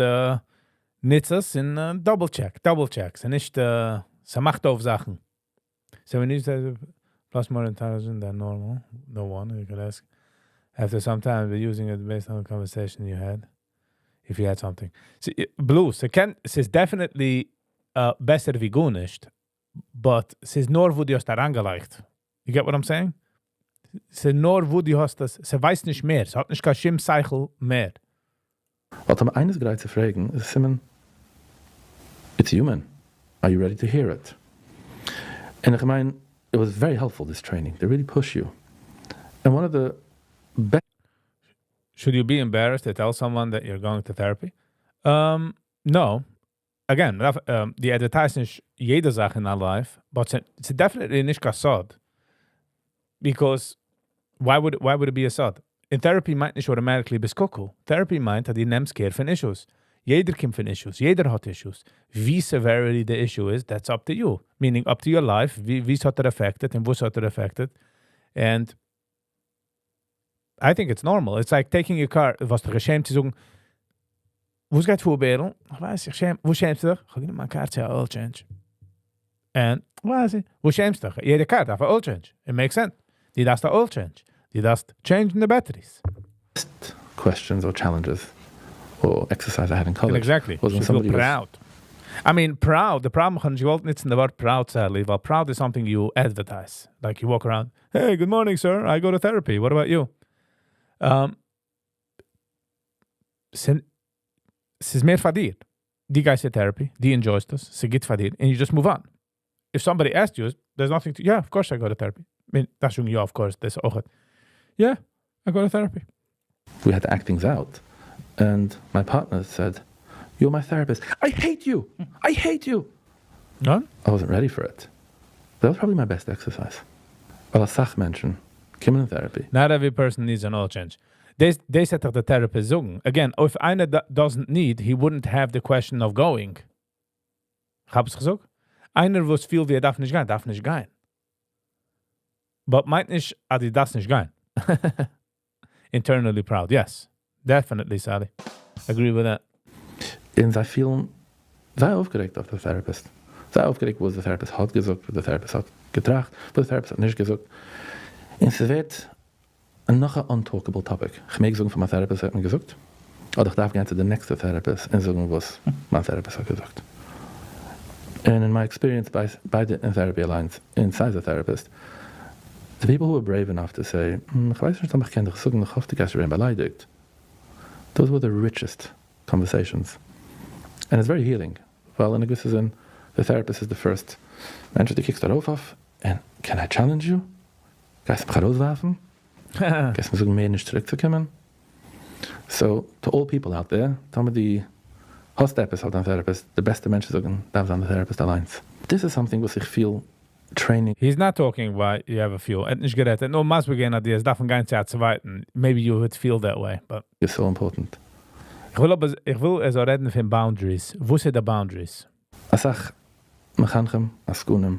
ניץ עס און double check, double check. ס'איז נישט, ס'מאכט אויף זאכן. So when you say plus more intelligent than normal, no one, you could ask. After some time, be using it based on the conversation you had. If you had something. So, Blue, ס'קען, ס'איז definitely בעסער ווי גארנישט, but ס'איז נאר וואו דו האסט אריינגעלייגט. You get what I'm saying? ס'איז נאר וואו דו האסט עס, ס'ווייסט נישט מער, ס'האט נישט קיין שום שכל מער. ווייל טאמער איינער איז גרייט צו פרעגן, איז א סימן, it's human. Are you ready to hear it? And איך מיין, it was very helpful, this training. They really push you. And one of the best Should you be embarrassed to tell someone that you're going to therapy? No. Again, די advertise נישט יעדע זאך in our life, but it's definitely נישט קיין סוד. Because why would it be a סוד? In therapy מיינט נישט automatically ביסט cuckoo. Therapy מיינט, אז דו נעמסט care פון issues. יעדער קומט פון issues, יעדער האט issues. ווי severely the issue is, that's up to you. Meaning up to your life, ווי ס'האט דיר affected און וואס האט דיר affected. And I think it's normal. It's like taking your car, וואס דיך געשעמט צו זאגן, וואס גייט פאר, בערל? איך ווייס, איך שעם, וואו שעמסטו דיך? איך האב גענומען מיין car צו oil change. And, ווייס איך, וואו שעמסטו דיך? יעדע car דארף א oil change. It makes sense. דו דארפסט א oil change. דו דארפסט change the batteries. Questions or challenges or exercise I had in college was when Should feel somebody was proud. I mean, proud, the problem איך וואלט ניצן די ווארט proud, sadly, ווייל proud is something you advertise. Like you walk around, "Hey, good morning, sir, I go to therapy. What about you?" ס'איז מער פאר דיר. דו גייסט צו therapy, דו enjoyst עס, ס'גוט פאר דיר, and you just move on. If somebody asks you, there's nothing to, yeah, of course I go to therapy. I mean, דאס שוין, yeah, of course, דאס אויך. Yeah, I go to therapy. We had to act things out. And my partner said, "You're my therapist." I hate you! I hate you! No? I wasn't ready for it. That was probably my best exercise. ווייל א סאך מענטשן קומען אין therapy. Not every person needs an oil change. דאס וועט דאך דער therapist זאגן. Again, if איינער doesn't need, he wouldn't have the question of going. האב איך געזאגט? איינער וואס פילט ווי ער דארף נישט גיין, דארף נישט גיין. But מיינט נישט, אז דו דארפסט נישט גיין. Internally proud, yes. Definitely, Sally. Agree with that. און זיי פילן זייער אויפגערעגט אויף דער therapist. זייער אויפגערעגט, וואס דער therapist האט געזאגט, וואס דער therapist האט געטראכט, וואס דער therapist האט נישט געזאגט. און עס ווערט נאך א untalkable topic. איך מעג זאגן פאר מיין therapist, האט מען געזאגט? אדער איך דארף גיין צו דער next therapist און זאגן, וואס מיין therapist האט געזאגט? And in my experience ביי די in therapy אליינס, inside the therapist, the people who are brave enough to say, איך ווייס נישט, אויב איך קען דיר זאגן, איך האף, דו גייסט ווערן באליידיגט." Those were the richest conversations. And it's very healing. ווייל אין א געוויסע זין, the therapist is the first מענטש, דו קוקסט דערויף אויף, and can I challenge you? גייסט מיך ארויסווארפן? גייסט מיר זאגן, מער נישט צוריקצוקומען? So, to all people out there, טאמער דו האסט עפעס אויף דיין therapist, די בעסטע מענטש זאגן, דארף זיין דער therapist אליינס. This is something וואס איך פיל training He's not talking why you have a few. ער האט נישט גערעדט. נאר מסביר געווען, אז דו דארפסט גיין צו א צווייטן. Maybe you would feel that way, but is so important. איך וויל אבער, איך וויל ער זאל רעדן פון boundaries. וואו זענען די boundaries? א סאך מחנכים, עסקנים,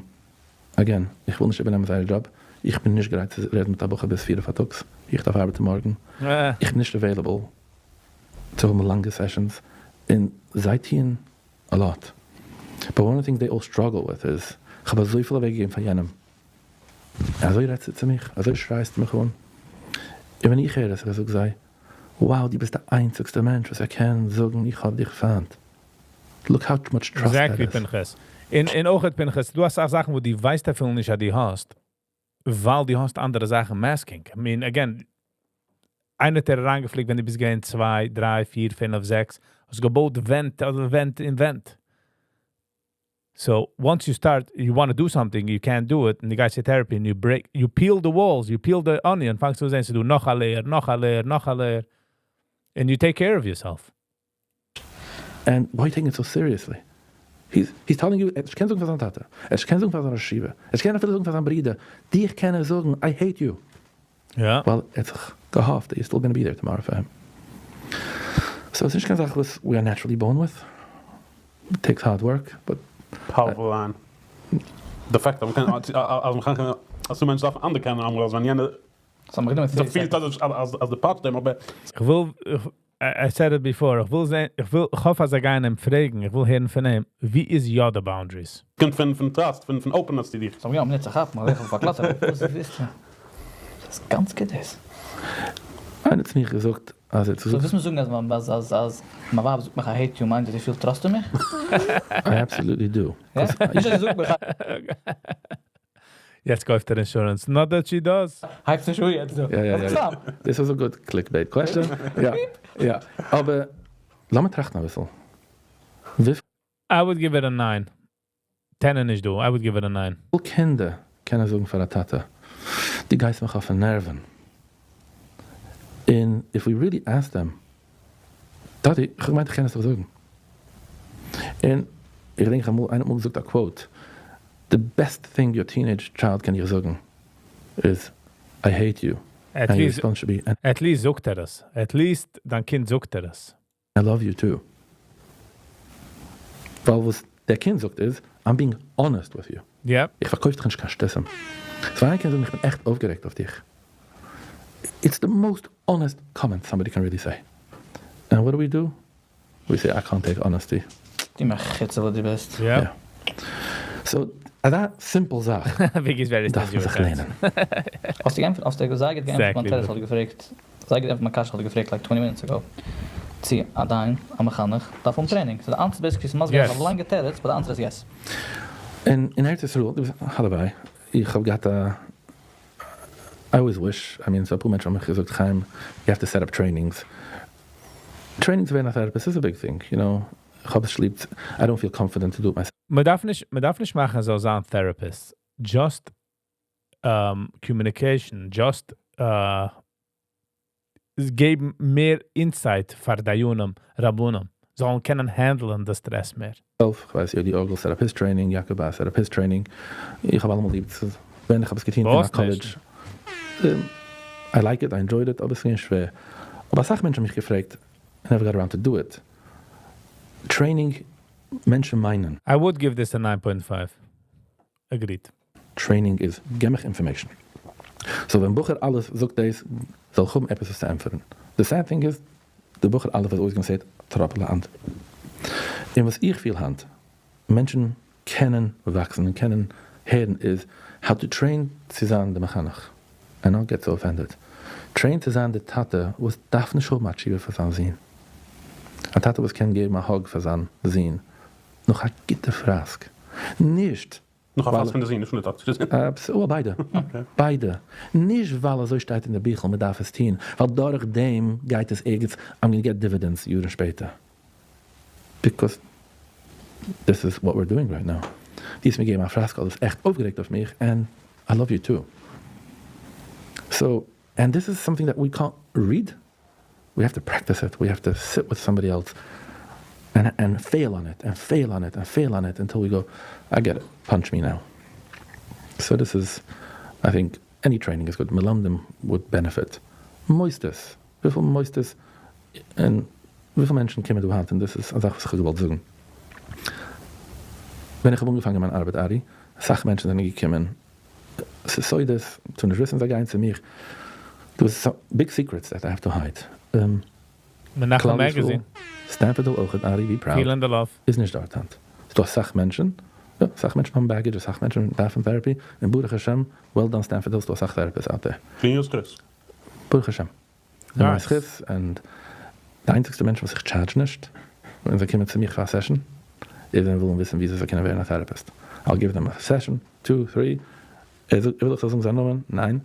again, איך וויל נישט איבערנעמען זייער job. איך בין נישט גרייט צו רעדן מיט א בחור ביז 4 פארטאגס. איך דארף ארבעטן מארגן. איך בין נישט available צו האבן לאנגע sessions. און זיי טוען a lot. But one of the things they all struggle with is, איך האב אזויפיל אוועקגעגעבן פאר יענעם. אזוי רעדסטו צו מיר, אזוי שרייסטו מיך אן. און ווען איך הער עס, איך זאג זיי, "Wow, דו ביסט דער איינציגסטער מענטש, וואס ער קען זאגן, איך האב דיך פיינט." Look how much trust that is. Pinchas. און אויך, Pinchas, דו האסט אויך זאכן, וואו דו ווייסט אפילו נישט, אז דו האסט, ווייל דו האסט אנדערע זאכן masking. I mean, again, איינער האט דיר אריינגעפליקט, ווען דו ביסט געווען 2, 3, 4, 5, 6, האסט געבויט ווענט, אדער ווענט אין ווענט. So once you start, you want to do something, you can't do it, and you guys say therapy, and you break, you peel the walls, you peel the onion, פאנגסט אן זען, דא נאך א layer, נאך א layer, נאך א layer, and you take care of yourself. And why are you taking it so seriously? He's telling you, ער קען זאגן פאר זיין טאטע, ער קען זאגן פאר זיין ראש ישיבה, ער קען אפילו זאגן פאר זיין ברודער, דיך קען ער זאגן, "I hate you." ווייל ער האט זיך געהאפט that you're still going to be there tomorrow for him. So it's נישט קיין זאך וואס we are naturally born with. It takes hard work, but Powerful line. The fact that מ'קען, אז מ'קען, אז דו מענטש דארף אנערקענען, אז ווען יענער So, מיר זאגט פיל, אז די part דעם, אבער איך וויל, I said it before, איך וויל זען, איך וויל, איך האף, אז ער גייט אים פרעגן, איך וויל הערן פון אים, ווי איז יא the boundaries? קומט פון trust, פון openness, די דיך. So, יא, מיר צו כאפן, מיר פארקלאטערט. וואס איז דאס? דאס איז גאנץ גוט דאס. איינער האט מיר געזאגט, אז ער So, ווילסט מיר זאגן, אז מיין ווייב זאגט מיר, "I hate you", מיינט, אז זי פילט trust אין מיר? I absolutely do. יא? נישט, אז זי זאגט מיר, יעצט קויפט ער insurance. Not that she does. הייבסט נישט אן יעצט זאגן. Ja. This was a good clickbait question. Ja. אבער לאמיר טראכטן א ביסל. וויפיל I would give it a 9. 10 איז נישט דא. I would give it a 9. קינדער קענען זאגן פאר א טאטע, "דו גייסט מיך אויף די נערוון"? And if we really ask them, "טאטי, איך מיין, איך קען עס דאך זאגן." און איך געדענק, אמאל, איינער האט אמאל געזאגט א quote, "The best thing your teenage child can דיר זאגן is, 'I hate you.'" At And your least, response should be, "And at least זאגט ער עס. At least דיין קינד זאגט ער עס. I love you too." ווייל וואס דער קינד זאגט איז, "I'm being honest with you." איך פארקויף דיך נישט קיין שטותים. ס'איז איין קינד זאגט, "איך בין עכט אויפגערעגט אויף דיך." It's the most honest comment somebody can really say. And what do we do? We say, "I can't take honesty." די מחוצף וואס דו ביסט. Yeah. Yeah. So, that simple זאך Vicky is very דארף מען זיך לערנען. האסט דו געענטפערט, האסט דו געזאגט, געענטפערט, מיין therapist האט געפרעגט, זיי געענטפערט, מיין קשיא האט געפרעגט like 20 minutes ago. צי א דיין, א מחנך, דארף האבן training. So the answer basically is must yes. א לאנגע תירוץ, but the answer is yes. אין ארץ ישראל, הלוואי, איך האב געהאט א, I always wish, I mean, so א פאר מענטשן האבן מיך געזאגט, "חיים, you have to set up trainings." Training to be a therapist is a big thing. איך האב עס ליב, I don't feel confident to do it myself. מען דארף נישט מאכן אזא זיין therapist. Just communication, just געבן מער insight פאר דיינים, רבנים, זאלן קענען handle ן די stress מער. איך ווייס, יא, די Orgel therapist training, Jacob therapist training. איך האב אלעמאל ליב צו, ווען איך האב עס געטון אין א וואס נישט? College. I like it, I enjoyed it, אבער עס איז געווען שווער. אבער אסאך מענטשן האבן מיך געפרעגט, I never got around to do it. Training, מענטשן מיינען. I would give this a 9.5. Agreed. Training איז, גיב מיך information. So ווען בחור א' זאגט דאס, זאל איך האבן עפעס וואס צו ענטפערן. The sad thing is, די בחור א' איז always gonna say it טראפעלע אנדערש. און וואס איך פיל היינט, מענטשן קענען וואקסן און קענען הערן איז, how to train צו זיין די מחנך. And not get so offended. Train צו זיין די טאטע וואס דארף נישט האבן א תשובה פאר זיין זון. א טאטע וואס קען געבן א hug פאר זיין זון נאך א גוטע פראסק. נישט נאך א פראסק פון די זון, נישט פון די טאטע. Oh, ביידע. ביידע. נישט ווייל אזוי שטייט אין די ביכל, מען דארף עס טון. ווייל דורך דעם גייט עס ערגעץ, I'm gonna get dividends יארן שפעטער. Because this is what we're doing right now. דו האסט מיר געגעבן א פראסק, ווייל דו ביסט עכט אויפגערעגט אויף מיך, and I love you too. So, and this is something that we can't read. We have to practice it. We have to sit with somebody else and fail on it, and fail on it, and fail on it until we go, I get it, punch me now. So this is, I think, any training is good. מלמדים would benefit. מוסדות. וויפיל מוסדות און וויפיל מענטשן קומען דא היינט, און דאס איז א זאך וואס איך האב געוואלט זאגן. ווען איך האב אנגעפאנגען מיין ארבעט, ארי, אסאך מענטשן זענען געקומען, ס'איז סודות, צו נישט וויסן, זיי גייען צו מיר. דאס איז big secrets that I have to hide. מנחם כלל ישראל, Magazine. Stamford Hill אויך, ארי, be proud. Feeling the love. איז נישט דארט היינט. ס'איז דא אסאך מענטשן, יא, אסאך מענטשן האבן baggage, אסאך מענטשן דארפן therapy, און ברוך השם, well done Stamford Hill, ס'איז דא אסאך therapists out there. פון זכות. ברוך השם. Nice. און זכות, און די איינציגסטע מענטש וואס איך charge נישט, ווען זיי קומען צו מיר פאר א session, איז ווען ווילן וויסן וויאזוי זיי קענען ווערן א therapist. I'll give them a session, two, three. ער זאגט, וויל איך זאל זאגן זיין נאמען? ניין.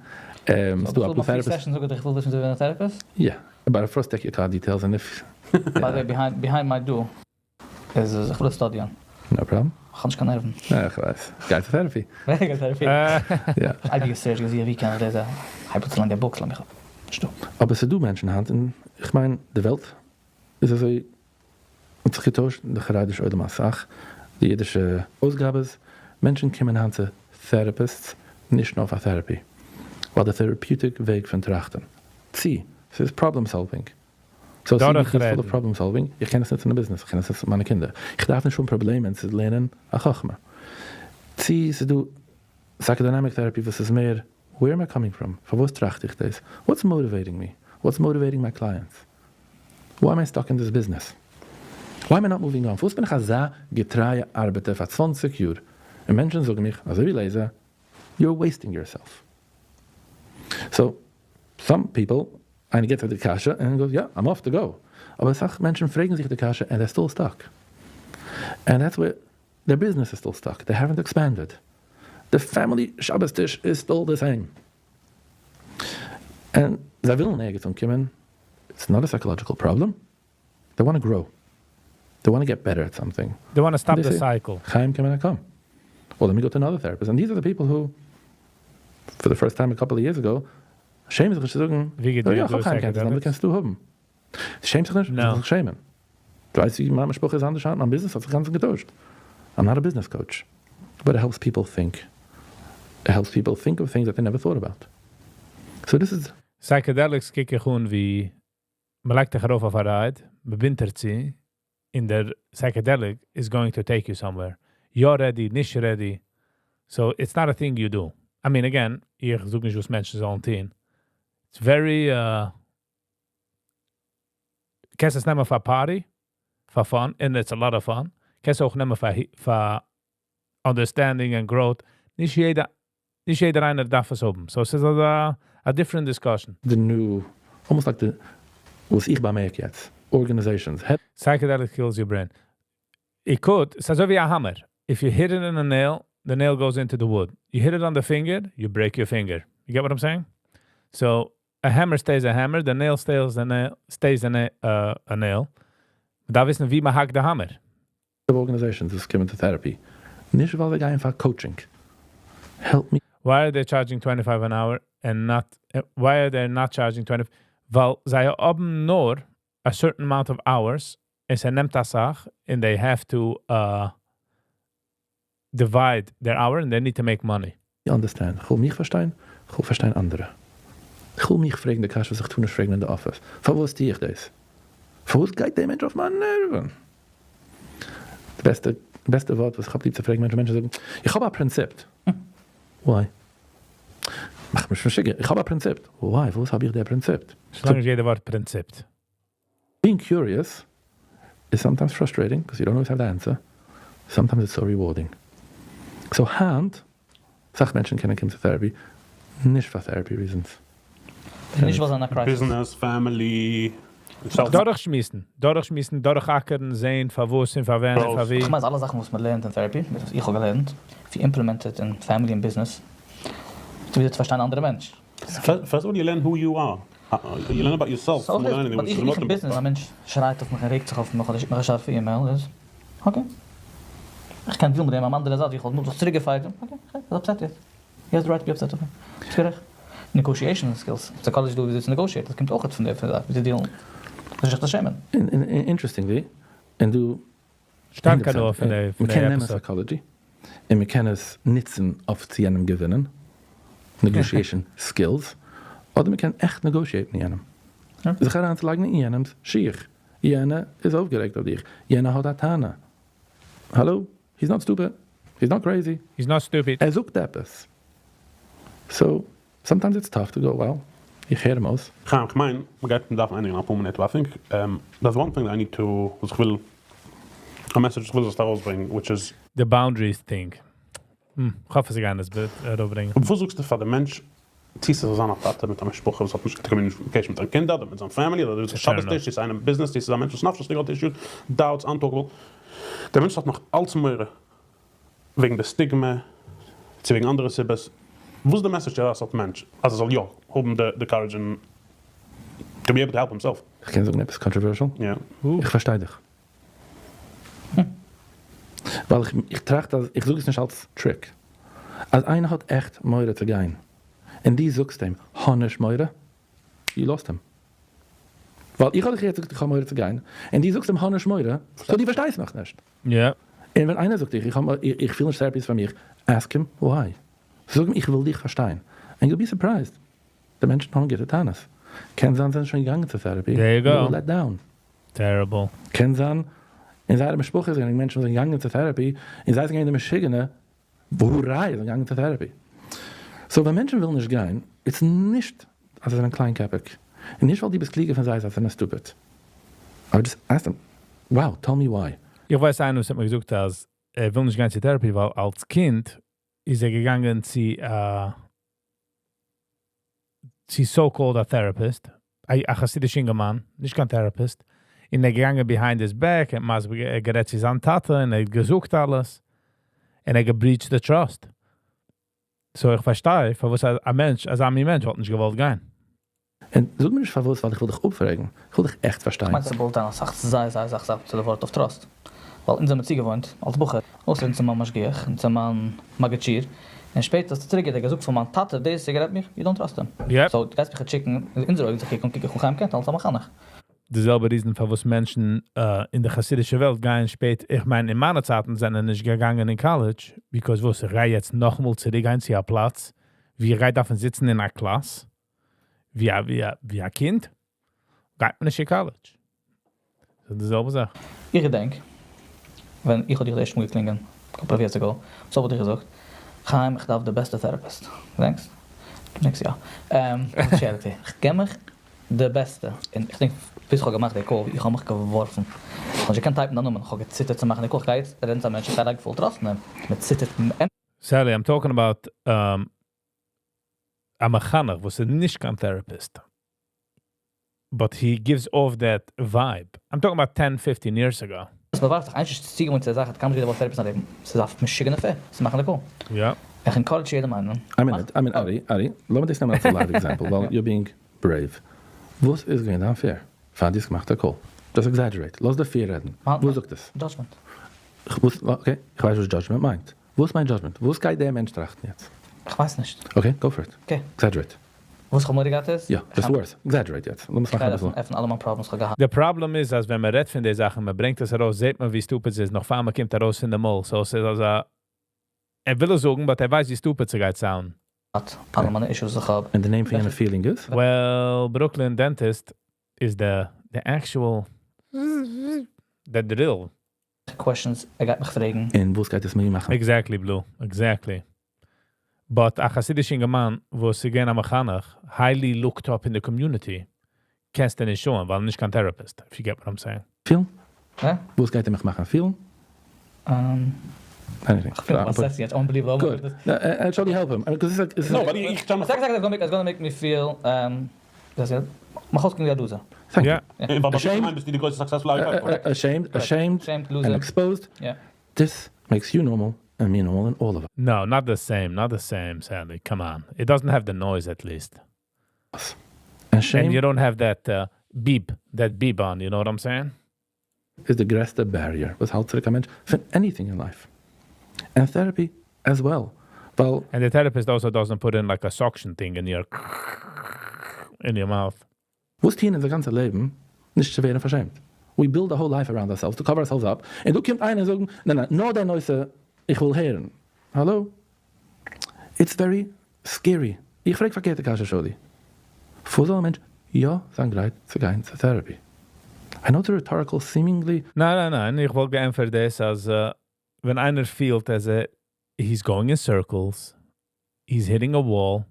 ס'דא א פאר therapists. Session זאגט איך וויל וויסן וויאזוי ווערן א therapist? Yeah, but first take your card details and if By the way, behind my door איז איך וויל study ען. No problem. איך האב נישט קיין נערוון. יא, איך ווייס. גיי צו therapy. גיי therapy. יא. אייביג search געזען ווי קען איך דאס הייב צו ליינען די books, לאמיך נישטא. אבער ס'דא מענטשן היינט, און איך מיין, די וועלט איז אזוי, האט זיך געטוישט, די חרדישע עולם אסאך, די אידישע אויסגאבעס, מענטשן קומען היינט צו therapists נישט נאר פאר therapy, ווייל די therapeutic וועג פון טראכטן, צי ס'איז problem solving. So דורך ס'איז רעדן. full of problem solving, איך קען עס נוצן אין ביזנעס, איך קען עס נוצן מיט מיינע קינדער. איך דארף נישט האבן פראבלעמען צו לערנען א חכמה. צי ס'איז דא psychodynamic therapy וואס איז מער, where am I coming from? פארוואס טראכט איך דאס? What's motivating me? What's motivating my clients? Why am I stuck in this business? Why am I not moving on? פארוואס בין איך אזא געטרייע ארבעטער פאר 20 יאר? און מענטשן זאגן מיך, אזוי ווי לעזער, you're wasting yourself. So, some people, איינער געט זיך די קשיא and goes, yeah, I'm off to go. אבער אסאך מענטשן פרעגן זיך די קשיא and they're still stuck. And that's where their business is still stuck. They haven't expanded. The family Shabbos טיש is still the same. And זיי ווילן ערגעץ אנקומען. It's not a psychological problem. They want to grow. They want to get better at something. They want to stop They the say, cycle. Chaim, can I come? Well, let me go to another therapist. And these are the people who, for the first time a couple of years ago, שעמען זיך נישט צו זאגן, ווי גייט "Oh, דיר יא, איך האב דא חיים קענטעס, אנדערע psychedelics? קענסטו האבן. שעמט זיך נישט, No. זיך שעמען. דו ווייסט, ווי מיין משפחה איז אנדערש, מיין ביזנעס האט זיך גאנץ געטוישט. I'm not a business coach, but it helps people think. It helps people think of things that they never thought about. So this is Psychedelics קוק איך אן ווי מען לייגט דיך ארויף אויף א ride, מען בינדט דיר צו, און דער psychedelic is going to take you somewhere. You're ready, נישט ready. So it's not a thing you do. I mean, again, איך זאג נישט, וואס מענטשן זאלן טון. It's very, קענסט עס נעמען פאר party, פאר fun, and it's a lot of fun. קענסט אויך נעמען פאר understanding and growth. נישט יעדער איינער דארף עס האבן. So עס איז a different discussion. The new, almost like the, וואס איך באמערק יעצט, organizations. Head Psychedelic kills your brain. It could, ס'איז אזוי ווי א hammer. If you hit it in a nail, the nail goes into the wood. You hit it on the finger, you break your finger. You get what I'm saying? So a hammer stays a hammer, the nail stays a nail, stays a nail. דארף וויסן, ווי מען האקט די hammer. Of organizations וואס קומען to therapy. נישט ווייל זיי גייען פאר coaching. Help me Why are they charging 25 an hour and not, why are they not charging 20? ווייל זיי האבן נאר a certain amount of hours, און ס'נעמט א סאך, and they have to divide their hour and they need to make money. Understand. איך וויל מיך פארשטיין, איך וויל פארשטיין אנדערע. איך וויל מיך פרעגן די קשיא וואס איך טאר נישט פרעגן אין די אפיס. פארוואס טו איך דאס? פארוואס גייט דער מענטש אויף מיינע נערוון? די בעסטע בעסטע ווארט וואס איך האב ליב צו פרעגן מענטשן, מענטשן זאגן, איך האב א פרינציפ. Why? מאך מיך משוגע, איך האב א פרינציפ. Why? פארוואס האב איך דער פרינציפ? שוין לאנג יעדער ווארט פרינציפ. Being curious is sometimes frustrating because you don't always have the answer. Sometimes it's so rewarding. So היינט, סאך מענטשן קענען קומען צו therapy, נישט פאר therapy reasons. נישט ווייל זיי זענען א crisis. Business, family, self. דורכשמועסן, דורכשמועסן, דורכאקערן, זען, פארוואס און פארווען און פארווי. איך מיין אלע זאכן וואס מען לערנט אין therapy, וואס איך האב געלערנט, if you implement it in family and business, דו וועסט פארשטיין אנדערע מענטש. First of all, you learn who you are. You learn about yourself. So, more than anything, but which איך is איך not אין business, א מענטש שרייט אויף מיך און רעגט זיך אויף מיך אדער שיקט מיך א שארפע אימעיל, איז okay. איך קען deal ן מיט דעם, אן אנדערע זייט, איך וואלט נאר זיך צוריקגעפייט, okay, ער איז upset יעצט. He has the right to be upset, okay. ביסט גערעכט. Negotiation skills. Psychology דא ווי צו negotiate, דאס קומט אויך פון דער פון דער ווי צו deal ן. זיך צו שעמען. Interestingly, און דו שטארקע דא פון די פון מען קען די נעמען episode. Psychology און מען קען עס נוצן אויף צו יענעם געווינען, negotiation skills, אדער מען קען עכט negotiate ן יענעם. זיך אריינצולייגן אין יענעמ'ס שיך. יענער איז אויפגערעגט אויף דיך. יענער האט א טענה. Hello, he's not stupid. He's not crazy. He's not stupid. ער זאגט עפעס. So, sometimes it's tough to go, well, איך הער אים אויס. איך מיין, מיר גייט דארפן ענדיגן אין א פאר מינוט, but I think there's one thing that I need to, וואס איך וויל, a message איך וויל דאס ארויסברענגען, which is The boundaries thing. איך האף אז איך גיי דאס ארויפברענגען. וואס זאגסטו פאר דעם מענטש, צי ס'זאל זיין א טאטע מיט א משפחה, וואס האט נישט קיין communication מיט זיין קינדער, אדער מיט זיין family, אדער דאס איז שבת טיש, דאס איז איינער business, דאס איז א מענטש וואס נפשות'דיג האט issues, doubts, untalkable. דער מענטש האט נאך אלץ מורא וועגן די סטיגמע, צו וועגן אנדערע סיבות. וואס איז די message צו אזא סארט מענטש, אז ער זאל יא האבן די courage and to be able to help himself? איך קען זאגן עפעס controversial? Yeah. איך פארשטיי דיך. ווייל איך טראכט אז, איך זאג עס נישט אלס trick. אז איינער האט עכט מורא צו גיין, און דו זאגסט אים, האב נישט מורא, you lost him. ווייל איך האב דיך יעצט געזאגט איך האב מורא צו גיין, און דו זאגסט אים האב נישט מורא, so דו פארשטייסט מיך נישט. און ווען איינער זאגט דיך, איך האב, איך פיל נישט therapy איז פאר מיך, ask him why. זאג אים איך וויל דיך פארשטיין. And you'll be surprised. די מענטשן האבן גוטע טענות. קען זיין זיי זענען שוין געגאנגען צו therapy. There you go. Let down. Terrible. קען זיין, אין זייער משפחה זענען מענטשן וואס זענען געגאנגען צו therapy, און זיי זענען געווען די משוגענע, והא ראיה זענען געגאנגען צו therapy. So ווען מענטשן ווילן נישט גיין, איז נישט אז זיי זענען קליינקעפיג. און נישט ווייל דו ביסט קלוגער פון זיי, זיי זענען stupid. אבער just ask them, wow, tell me why. איך ווייס איינער, וואס האט מיר געזאגט, אז ער וויל נישט גיין צו therapy, ווייל אלס קינד איז ער געגאנגען צו so-called a therapist, א חסידיש אינגערמאן, נישט קיין therapist, און ער געגאנגען behind his back, ער האט גערעדט צו זיין טאטע, און ער האט געזאגט אלעס, און ער גע breached the trust. So איך פארשטיי, פארוואס א מענטש, אזא מין מענטש, וואלט נישט געוואלט גיין. און זאג מיר נישט פארוואס, ווייל איך וויל דיך אפפרעגן. איך וויל דיך עכט פארשטיין. איך מיין, ס'בויט אן א סאך, זייער, זייער סאך זאכן צו די ווארט אויף trust. ווייל אונז זעמיר צוגעוואוינט, אלס בחור, אויסרעדן צו מיין משגיח און צו מיין מגיד שיעור, און שפעטער האסטו צוריקגעהערט, ער האט געזאגט פון מיין טאטע דאס, ער גערעדט מיך, you don't trust him. So, דו גייסט מיך שיקן, אין אונזערע אויגן זיך קוקן, קוק איך אן חיים קענט אלס א מחנך. די זעלבע reason פארוואס מענטשן אין די חסידישע וועלט גייען שפעט, איך מיין, אין מיינע צייטן זענען נישט געגאנגען אין college, because וואס, איך גיי יעצט נאכאמאל צוריק צו א פלאץ, ווי איך גיי דארפן זיצן אין א קלאס, ווי א קינד, גייט מען נישט אין college. דאס איז די זעלבע זאך. איך געדענק, ווען איך האב דיך דאס ערשטע מאל געקלינגען, couple of years ago, so האב איך דיך געזאגט, חיים, איך דארף די בעסטע therapist. געדענקסט? געדענקסט יא. Charity. איך געב מיך די בעסטע. און איך דענק, ביז איך האב געמאכט די call, איך האב מיך געווארפן. איך האב נישט געקענט type ן דיין נאמען, איך האב געציטערט צו מאכן די call. איך גיי יעצט רעדן צו א מענטש, איך גיי לייגן full trust אין אים. מען ציטערט. Sally, I'm talking about א מחנך, וואס איז נישט קיין therapist. But he gives off that vibe. I'm talking about 10, 15 years ago. מען ווארפט זיך איינס צוגעוואוינט צו דער זאך, האט קיינמאל נישט געוואלט therapist אין לעבן. ס'איז א משוגענע fear, צו מאכן די call. איך encourage יעדעם איינעם. I mean, I mean, Ari, Ari, לאמיר דאס נעמען אלס א live example, ווייל you're being brave. וואס איז געווען דיין fear? פאר דו האסט געמאכט א call. Just exaggerate. לאז די fear רעדן. וואס זאגט עס? Judgment. Okay, איך ווייס וואס judgment מיינט. וואס מיינט judgment? וואס גייט דער מענטש טראכטן יעצט? איך ווייס נישט. Okay, go for it. Okay. Exaggerate. וואס איך האב מורא געהאט איז? יא, just worse. Exaggerate יעצט. לאמיר עס מאכן אביסל. איך גיי עפענען אלע מיינע problems איך האב געהאט. The problem איז, אז ווען מען רעדט פון די זאכן, מען ברענגט עס ארויס, זעט מען ווי stupid עס איז, נאך פאר מען קומט ארויס פון די מויל. So עס איז אזא, ער וויל עס זאגן, but ער ווייסט ווי stupid ס'גייט sound. אלע מיינע issues וואס איך האב. און די name פון יענע feeling איז? Well, Brooklyn dentist is the actual the drill. Questions ער גייט מיך פרעגן. און וואס גייט עס מיר מאכן? Exactly, Blue. Exactly. But א חסידישע אינגערמאן, וואס איז געווען א מחנך, highly looked up in the community, קענסטו נישט שוין, ווייל נישט קיין therapist, if you get what I'm saying. פילן? הע? וואס גייט ער מיך מאכן פילן? Anything. איך פיל וואס ס'איז יעצט, unbelievable. Good. Uh, Shall you help him? Because it's No, but איך קען Exactly, it's gonna make me feel, דאס איז, מאך אויס ווי א loser. Thank Yeah. you. But Ashamed? ביסטו די גרעסטע successful life. Ashamed, ashamed, Ashamed, loser. and exposed. Yeah. This makes you normal and me normal and all of No, not the same, not the same, sadly. Come on. It doesn't have the noise at least. us. And shame And you don't have that beep, that beep on, you know what I'm saying? איז די גרעסטע barrier וואס האלט צוריק א מענטש פון anything in life. And therapy as well. ווייל And the therapist also doesn't put in like a suction thing in your mouth. וואס טוען אונזער גאנצע לעבן נישט צו ווערן פארשעמט. We build a whole life around ourselves to cover ourselves up. און דא קומט איינער און זאגט, ניין, ניין, נאר דיין נושא, איך וויל הערן. Hello? It's very scary. איך פרעג פארקערטע קשיא, Shodi. וואו זאל א מענטש יא זיין גרייט צו גיין צו therapy? I know it's a rhetorical, seemingly ניין, ניין, ניין, איך וואלט געענטפערט דאס, אז ווען איינער פילט, אז he's going in circles, he's hitting a wall,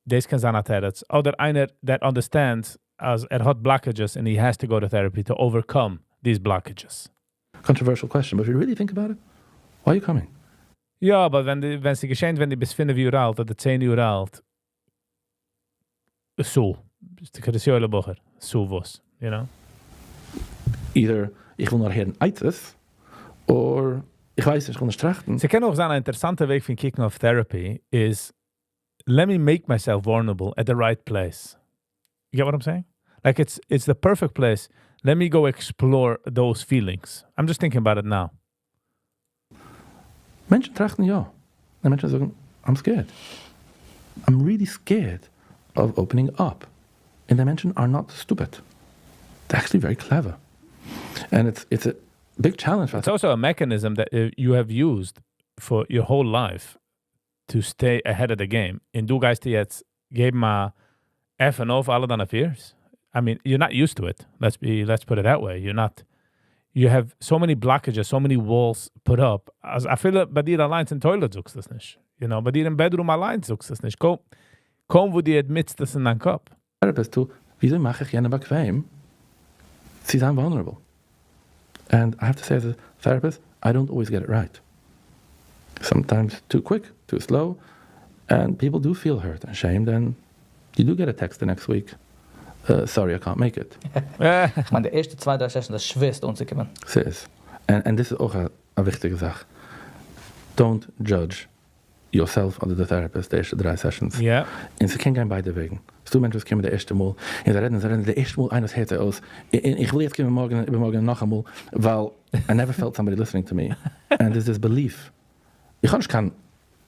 דאס קען זיין א תירוץ. אדער איינער that understands אז ער האט blockages and he has to go to therapy to overcome these blockages. Controversial question, but if you really think about it, why are you coming? יא, אבער ווען די, ווען ס'געשעט, ווען דו ביסט 5 יאר אלט אדער 10 יאר אלט, so, ביסטו קרית בחור, so וואס, you know? Either איך וויל נאר הערן עצות, or איך ווייס נישט, איך וויל נישט טראכטן. ס'קען אויך זיין, אן אינטערעסאנטע וועג פון קוקן אויף therapy is, let me make myself vulnerable at the right place. You get what I'm saying? Like it's the perfect place. Let me go explore those feelings. I'm just thinking about it now. מענטשן טראכטן יא. און מענטשן זאגן, "I'm scared. I'm really scared of opening up." And the מענטשן are not stupid. They're actually very clever. And it's a big challenge for It's also a mechanism that you have used for your whole life to stay ahead of the game. און דו גייסט יעצט געבן א עפן אויף אלע דיינע fears. I mean, you're not used to it. Let's put it that way. You're not you have so many blockages, so many walls put up. אז אפילו ביי דיר אליין אין toilet זאגסטו עס נישט. ביי דיר אין bedroom אליין זאגסטו עס נישט. קוים, קוים וואו דו admit סט דאס אין דיין קאפ. Therapist to, וויאזוי מאך איך יענעם באקוועם צו זיין vulnerable? And I have to say, as a therapist, I don't always get it right. Sometimes too quick, too slow, and people do feel hurt and shamed, and you do get a text the next week, "Sorry, I can't make it." איך מיין, די ערשטע צוויי, דריי sessions, דאס שווערסטע אנצוקומען. ס'איז. And this is אויך א וויכטיגע זאך. Don't judge yourself אדער the therapist די ערשטע דריי sessions. און ס'קען גיין ביידע וועגן. ס'דא מענטשן וואס קומען די ערשטע מאל, און זיי רעדן, זיי רעדן, די ערשטע מאל איינער הערט זיי אויס. און איך וויל יעצט קומען מארגן, איבערמארגן נאכאמאל, ווייל I never felt somebody listening to me. And there's this belief. איך האב נישט קיין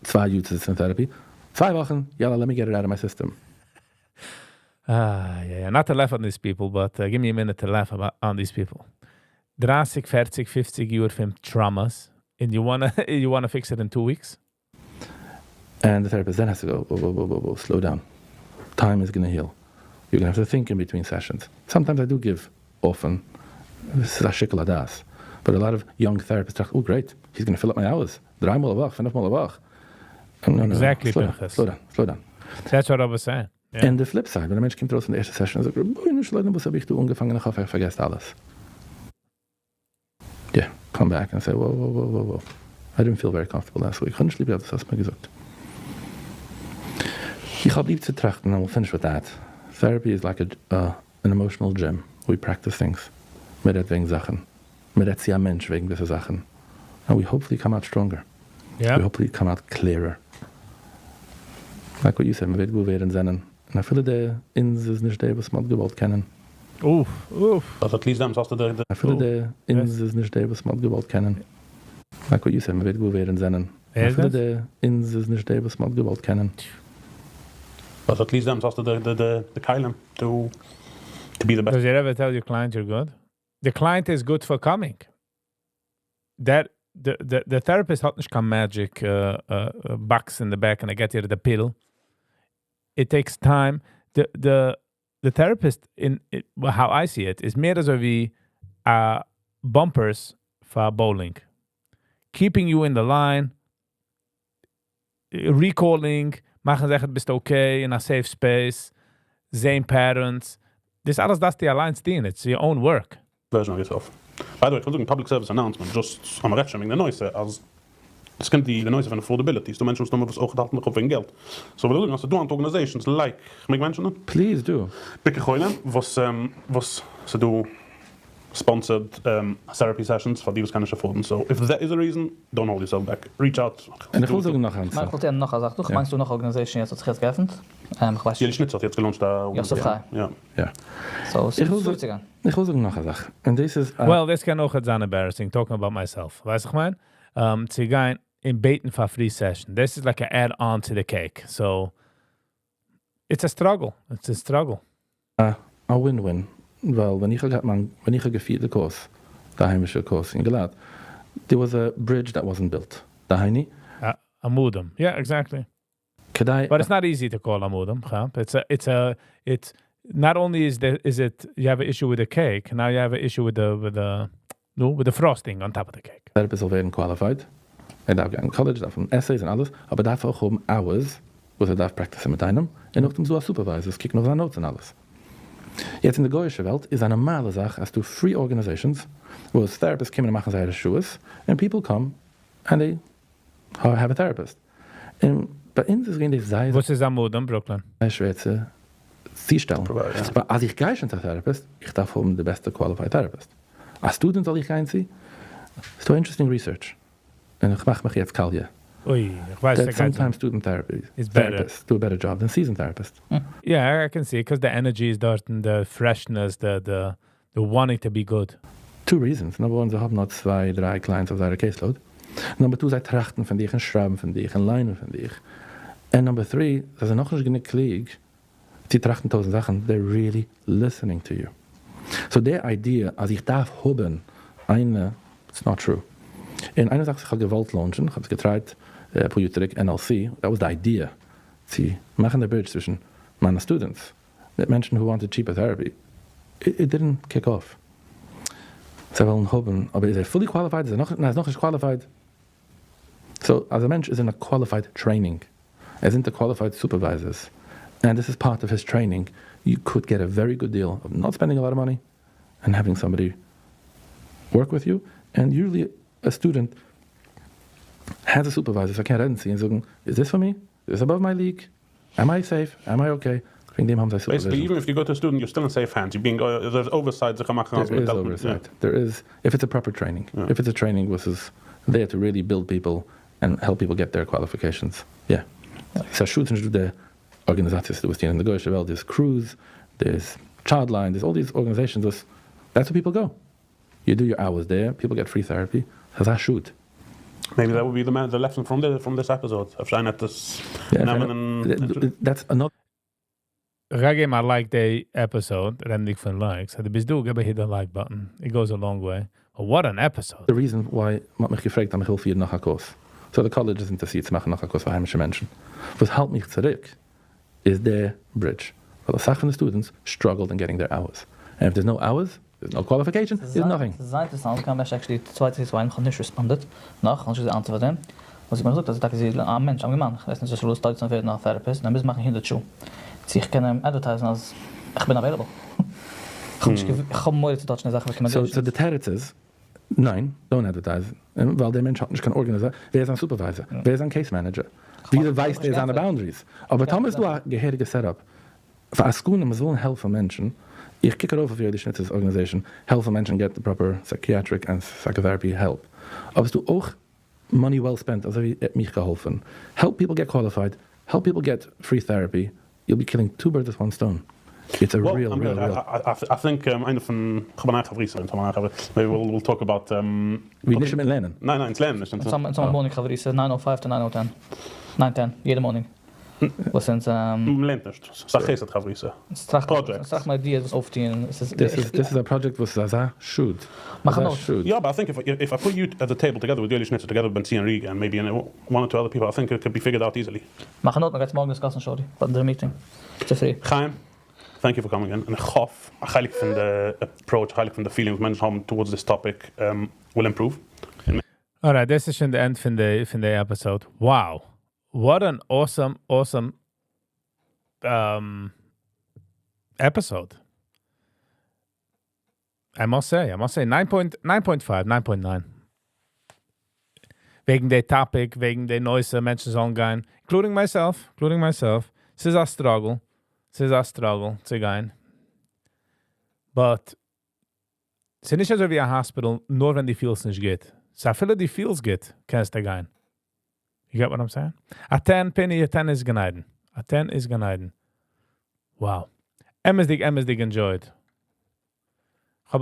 2 יאר צו זיצן אין therapy. 2 וואכן, יאללה, let me get it out of my system. Ah, yeah. Not to laugh on these people, but give me a minute to laugh about on these people. 30, 40, 50 יאר פון traumas, and you wanna fix it in 2 weeks? And the therapist then has to go, "Whoa, whoa, whoa, whoa, whoa, slow down. Time is going to heal. You're going to have to think in between sessions." Sometimes I do give often, this is א שיקול הדעת. But a lot of young therapists think, "Oh, great, he's going to fill up my hours. דריי מאל א וואך, פינף מאל א וואך." No, slow down, Pinchas. slow down, slow down. That's what I was saying. Yeah. And the flip side, ווען א מענטש קומט ארויס פון די ערשטע session און זאגט, "רבונו של עולם, וואס האב איך דא אנגעפאנגען? איך האף, איך פארגעס אלעס." Yeah, come back and say, Whoa, whoa, whoa, whoa. I didn't feel very comfortable last week. איך האב נישט ליב געהאט, וואס האסט מיר געזאגט." איך האב ליב צו טראכטן, and we'll finish with that. Therapy is like an emotional gym. We practice things. מען רעדט וועגן זאכן. מען רעדט צו א מענטש וועגן געוויסע זאכן. And we hopefully come out stronger. We hopefully come out clearer. Like what you said, מען ווערט געוואר ווער אונז זענען. און אפילו דער אונז איז נישט דער, וואס מען האט געוואלט קענען. Oef, oef. But at least דעמאלטס האסטו די אפילו Oh. דער אונז איז נישט דער, וואס מען האט געוואלט קענען. Like what you said, מען ווערט געוואר ווער אונז זענען. איז אפילו דאס? דער אונז איז נישט דער, וואס מען האט געוואלט קענען. But at least דעמאלטס האסטו די, די, די, די כלים to be the best. Does it ever tell your client you're good? The client is good for coming. That the therapist האט נישט קיין magic box in the back and I get you the pill. It takes time. The therapist, in it, well, how I see it, איז מער אזוי ווי bumpers for bowling. Keeping you in the line, recalling, מאכן זיכער ביסט okay in a safe space, same patterns. דאס אלעס דארפסטו אליין טון. It's your own work. Version of yourself. By the way, איך וויל זאגן public service announcement, just אַם רעדן וועגן די נושא, אז עס קומט די נושא פון affordability, ס'דא מענטשן וואס נאר וואס אויך האלטן נאך אויף וועגן געלט. So וויל איך זאגן, אז ס'דא organizations like, מעג איך mention Please do. ביקור חולים, וואס ס'דא sponsored therapy sessions פאר די וואס קענען נישט afford ן. So if that is a reason, don't hold yourself back. Reach out. און איך וויל זאגן נאך איינס. איך וואלט נאך א זאך. דו מיינסט דו נאך organization יעצט האט זיך יעצט געעפנט? איך ווייס יואלי שניצער האט יעצט גע launch ט א יוסף חי. יא. יא. So, איך וויל ס'איז צו גיין. איך וויל זאגן נאך א זאך. And this is Well, דאס קען אויך זיין embarrassing, talking about myself. ווייסט איך מיין? צו גיין און בעטן for a free session. This is like an add-on to the cake. So, it's a struggle. It's a struggle. A win-win. ווייל ווען איך האב געפירט די course, די היימישע course אין גלאט, there was a bridge that wasn't built. דהיינו? עמודים. Yeah, exactly. כדי But it's not easy to call עמודים, huh? It's not only is it you have an issue with the cake, now you have an issue with the no, with the frosting on top of the cake. Therapist זאל ווערן qualified. ער דארף גיין אין college, דארף האבן essays און אלעס, אבער דארף אויך האבן hours, וואס ער דארף practice ן מיט איינעם, און נאכדעם ס'דא supervisors, קוקן אויף זיינע notes און אלעס. יעצט אין די גוי'אישע וועלט איז א נארמאלע זאך, אז ס'דא free organizations, וואו therapists קומען און מאכן זייערע שעות, and people come and they have a therapist. און ביי אונז איז געווען דאס זייער וואס איז עמודים, Brooklyn? זייער שווער צו צושטעלן. Provide, yeah. אבער אז איך גיי שוין צו א therapist, איך דארף האבן די בעסטע qualified therapist. א student זאל איך גיין צו? It's so interesting research. און איך מאך מיך יעצט קאליע. אוי, איך ווייס, That ער גייט sometimes student therapy Is better. therapists do a better job than seasoned therapists. Yeah, I can see because the energy is דארט and the freshness, the wanting to be good. Two reasons. Number one, זיי האבן נאר צוויי, דריי clients אויף זייער caseload. Number two, זיי טראכטן פון דיך און שרייבן פון דיך און ליינען פון דיך. And number three, זיי זענען נאך נישט גענוג קלוג, צו טראכטן טויזנט זאכן, they're really listening to you. So the idea, אז איך דארף האבן איינע, it's not true. און איינע זאך, איך האב געוואלט launch ן, איך האב עס גע try ט, פאר יאר צוריק, NLC, that was the idea, צו מאכן די bridge צווישן מיינע students, מיט מענטשן who wanted cheaper therapy. It didn't kick off. זיי ווילן האבן, אבער איז ער fully qualified? איז ער נאך, ניין, ער איז נאך נישט qualified. So, אז א מענטש איז in a qualified training, ער זענען the qualified supervisors, and this is part of his training, you could get a very good deal of not spending a lot of money and having somebody work with you. And usually a student has a supervisor, so I can't רעדן צו אים און זאגן, is this for me? Is this above my league? Am I safe? Am I okay? וועגן דעם האבן זיי Basically, supervision. even if you go to a student, you're still in safe hands. You're being, there's oversight. זיך מאכן There is oversight. There is, if it's a proper training. If it's a training which is there to really build people and help people get their qualifications. Yeah. So שוין די ארגאניזאציעס, דו ווייסט, אין די גוי'אישע וועלט, there's Cruse, there's Childline, there's all these organizations. That's where people go. You do your hours there, people get free therapy. That's shoot. Maybe that would be the lesson from this episode. אפשר איינער דאס Yeah, נעמען און that's another גיב א like די episode, רעדנדיג פון likes. דו ביסט דא, גיב א hit the like button. It goes a long way. But what an episode. The reason why מ'האט מיך געפרעגט, אז איך וויל פירן נאך א course. So the college איז אינטערעסירט צו מאכן נאך א course פאר היימישע מענטשן. וואס האלט מיך צוריק, איז דער bridge. ווייל א סאך פון די students struggled in getting their hours. And if there's no hours, there's no qualification, there's nothing. ס'איז אינטערעסאנט, קען מען actually צוויי צוויי נאך נישט responded. נאך, נישט געאנטווארט דעם. וואס איך מיר געזאגט, אז איך דאכט, א מענטש, א מאן, איך ווייס נישט, איך וויל study ווערן א therapist, דאן מוז מאכן 100 שעה. צו איך קען אים advertise ן אז איך בין available. איך האב מורא צו touch ן די זאך, וואס איך So the תירוץ איז, ניין, don't advertise. ווייל דער מענטש האט נישט קיין organizer, ווער איז א supervisor, ווער איז א case manager, ווי ווייסט ער זיינע boundaries. אבער טאמער איז דא א געהעריגע setup, פאר עסקנים, וואס ווילן העלפן מענטשן, איך קוק ארויף אויף יואלי שניצער'ס organization, העלפן מענטשן get the proper psychiatric and psychotherapy help. אבער ס'דא אויך money well spent, אזוי ווי האט מיך געהאלפן. Help people get qualified, help people get free therapy, you'll be killing two birds with one stone. It's a Well, real, I'm real, good. real. I think איינער פון איך האב אן חברותא, איך האב אן חברותא. Maybe we'll talk about ווי נישט מיט לערנען. ניין, ניין, לערנען נישט. Some morning חברותא 9:05 to 9:10. 9:10 יעדע morning. וואס אונז מ'לערנט נישט. ס'איז א חסד חברותא. Projects. טראכט מיט ideas וואס אויפטוען. עס איז דאס איז דאס איז א project וואס איז אזא שאד. מאך אזא א note. שאד. Yeah, but I think if I put you at the table together with Yoeli Schnitzer, together with Benzion Riga, and maybe one or two other people, I think it could be figured out easily. מאך א note, מ'גייט מארגן discuss ן shortly, ביי אונזער meeting. צופרי. חיים, thank you for coming in. און איך האף, א חלק פון די approach, א חלק פון די feeling וואס מענטשן האבן towards this topic will improve. Alright, דאס איז שוין the end פון די episode. Wow. What an awesome, awesome episode. I must say, 9.5, 9.9. וועגן די topic, וועגן די נושא, מענטשן זאלן גיין, including myself, including myself. ס'איז א struggle. ס'איז א struggle צו גיין. But ס'איז נישט אזוי ווי א hospital, נאר ווען דו פילסט נישט גוט. ס'איז אפילו דו פילסט גוט, קענסטו גיין. You get what I'm saying? A 10 penny, a 10 איז גן עדן. A 10 איז גן עדן. Wow. אמת'דיג, אמת'דיג enjoyed.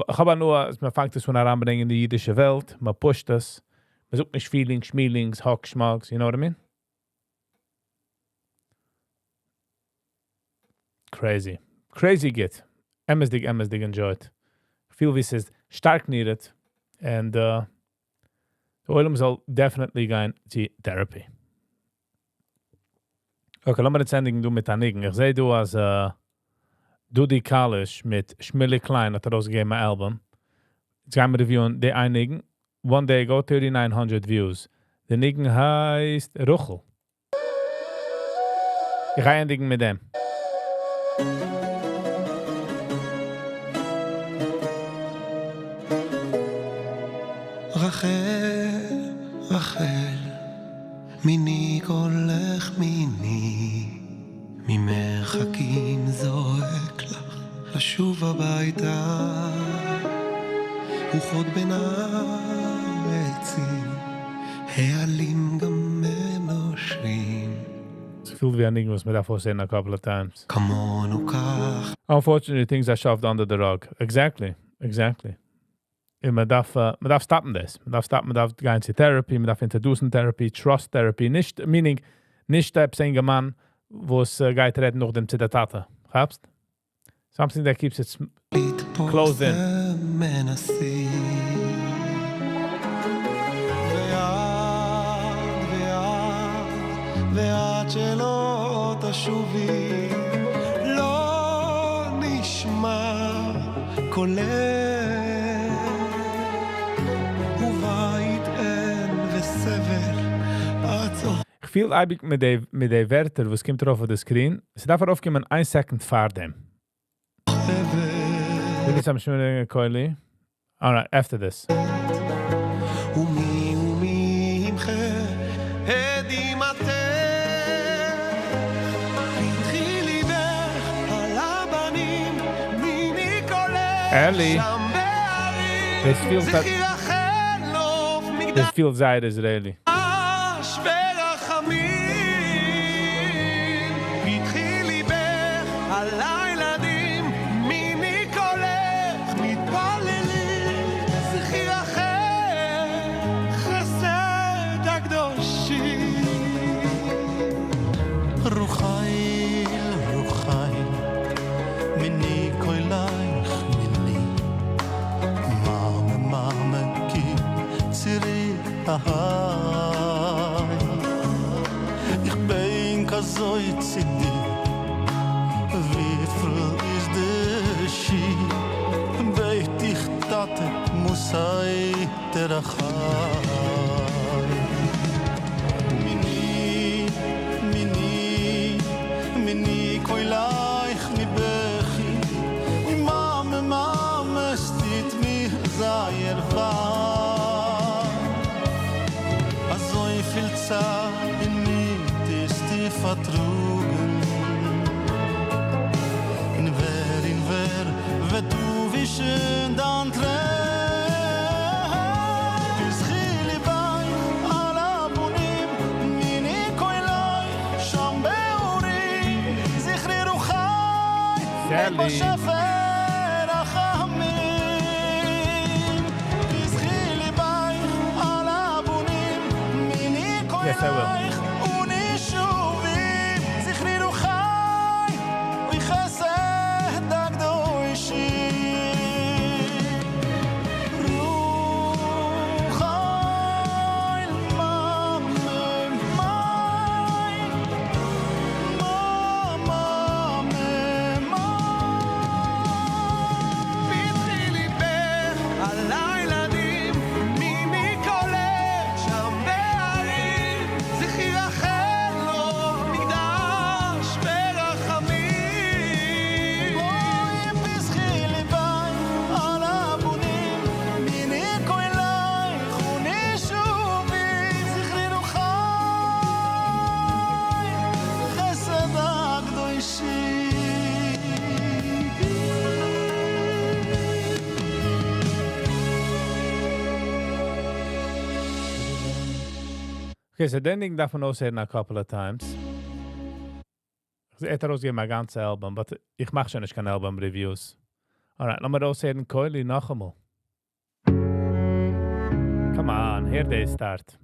איך האב נאר, אז מען פאנגט עס אן אריינברענגען אין די אידישע וועלט, מען push ט עס, מען זאגט נישט feelings, schmeelings, hawk, schmugs, you know what I mean? Crazy. Crazy גוט. אמת'דיג, אמת'דיג enjoyed. איך פיל ווי ס'איז שטארק needed. And דער עולם זאל definitely גיין צו therapy. Okay, לאמיר יעצט ענדיגן דא מיט א ניגון. איך זע דא אז Dudi Kalish מיט Shmilly Klein האט ארויסגעגעבן אן album. יעצט גייען מיר review ען די איין ניגון. One day ago, 3900 views. דער ניגון הייסט Ruchel. איך גיי ענדיגן מיט דעם. רחל, רחל, מיני קולך מיני, ממרחקים זועק לך לשוב הביתה. רוחות בין העצים, העלים גם מנושרים. ס'פילט ווי א ניגון וואס מען דארף אויסהערן a couple of times. כמונו כך. Unfortunately, things are shoved under the rug. Exactly. און מען דארף stop ן דאס. מען דארף stop ן, מען דארף גיין צו therapy, מען דארף introduce ן therapy, trust therapy. נישט, meaning, נישט עפעס א מאן, וואס גייט רעדן נאכדעם צו דער טאטע. כאפסט? Something that keeps it closed in. מנסים. ועד, ועד, ועד שלא תשובי, לא נשמע קולך, ובית אין וסבל עצור. איך פיל אייביג מיט די ווערטער, וואס קומט ארויף אויף די screen. עס דארף ארויפקומען איין second פאר דעם. וויל איך שוין קוילי. Alright, after this. ומי ומי ימחה את דמעתך פתחי ליבך על הבנים מיני קולך Ellie. שם בהרים This feels that זכי רחל נוף מקדש This feels זייער Israeli. ורחמים פתחי ליבך על הילדים מיני קולך מתפללים זכי רחל חסד הקדושים רוחייל, רוחייל, מיני קולייך מיני מאמע, מאמע, כי צירי אהי איך בין כזוי צידי וויפיל איז די שי בית איך טאטע מוסאי תרחי מיני, מיני, מיני קולייך מבכי אוי מאמע, מאמע, ס'טוט מיר זייער וויי אזוי פיל צער אין מיר איז טיף פארטראגן און ווער, און ווער וועט דא ווישן דיין טרער פתחי ליבך על הבנים מיני קולך שם בהרים זכרי רוחי Sally. בשפל רחמים פתחי ליבך על הבנים מיני Yes, I will. קולך ונישובים. Okay, so דעם ניגון דארף מען אויסהערן a couple of times. ער האט ארויסגעגעבן א גאנצע album, but איך מאך שוין נישט קיין album reviews. Alright, לאמיר אויסהערן קולי נאכאמאל. Come on, הער די start.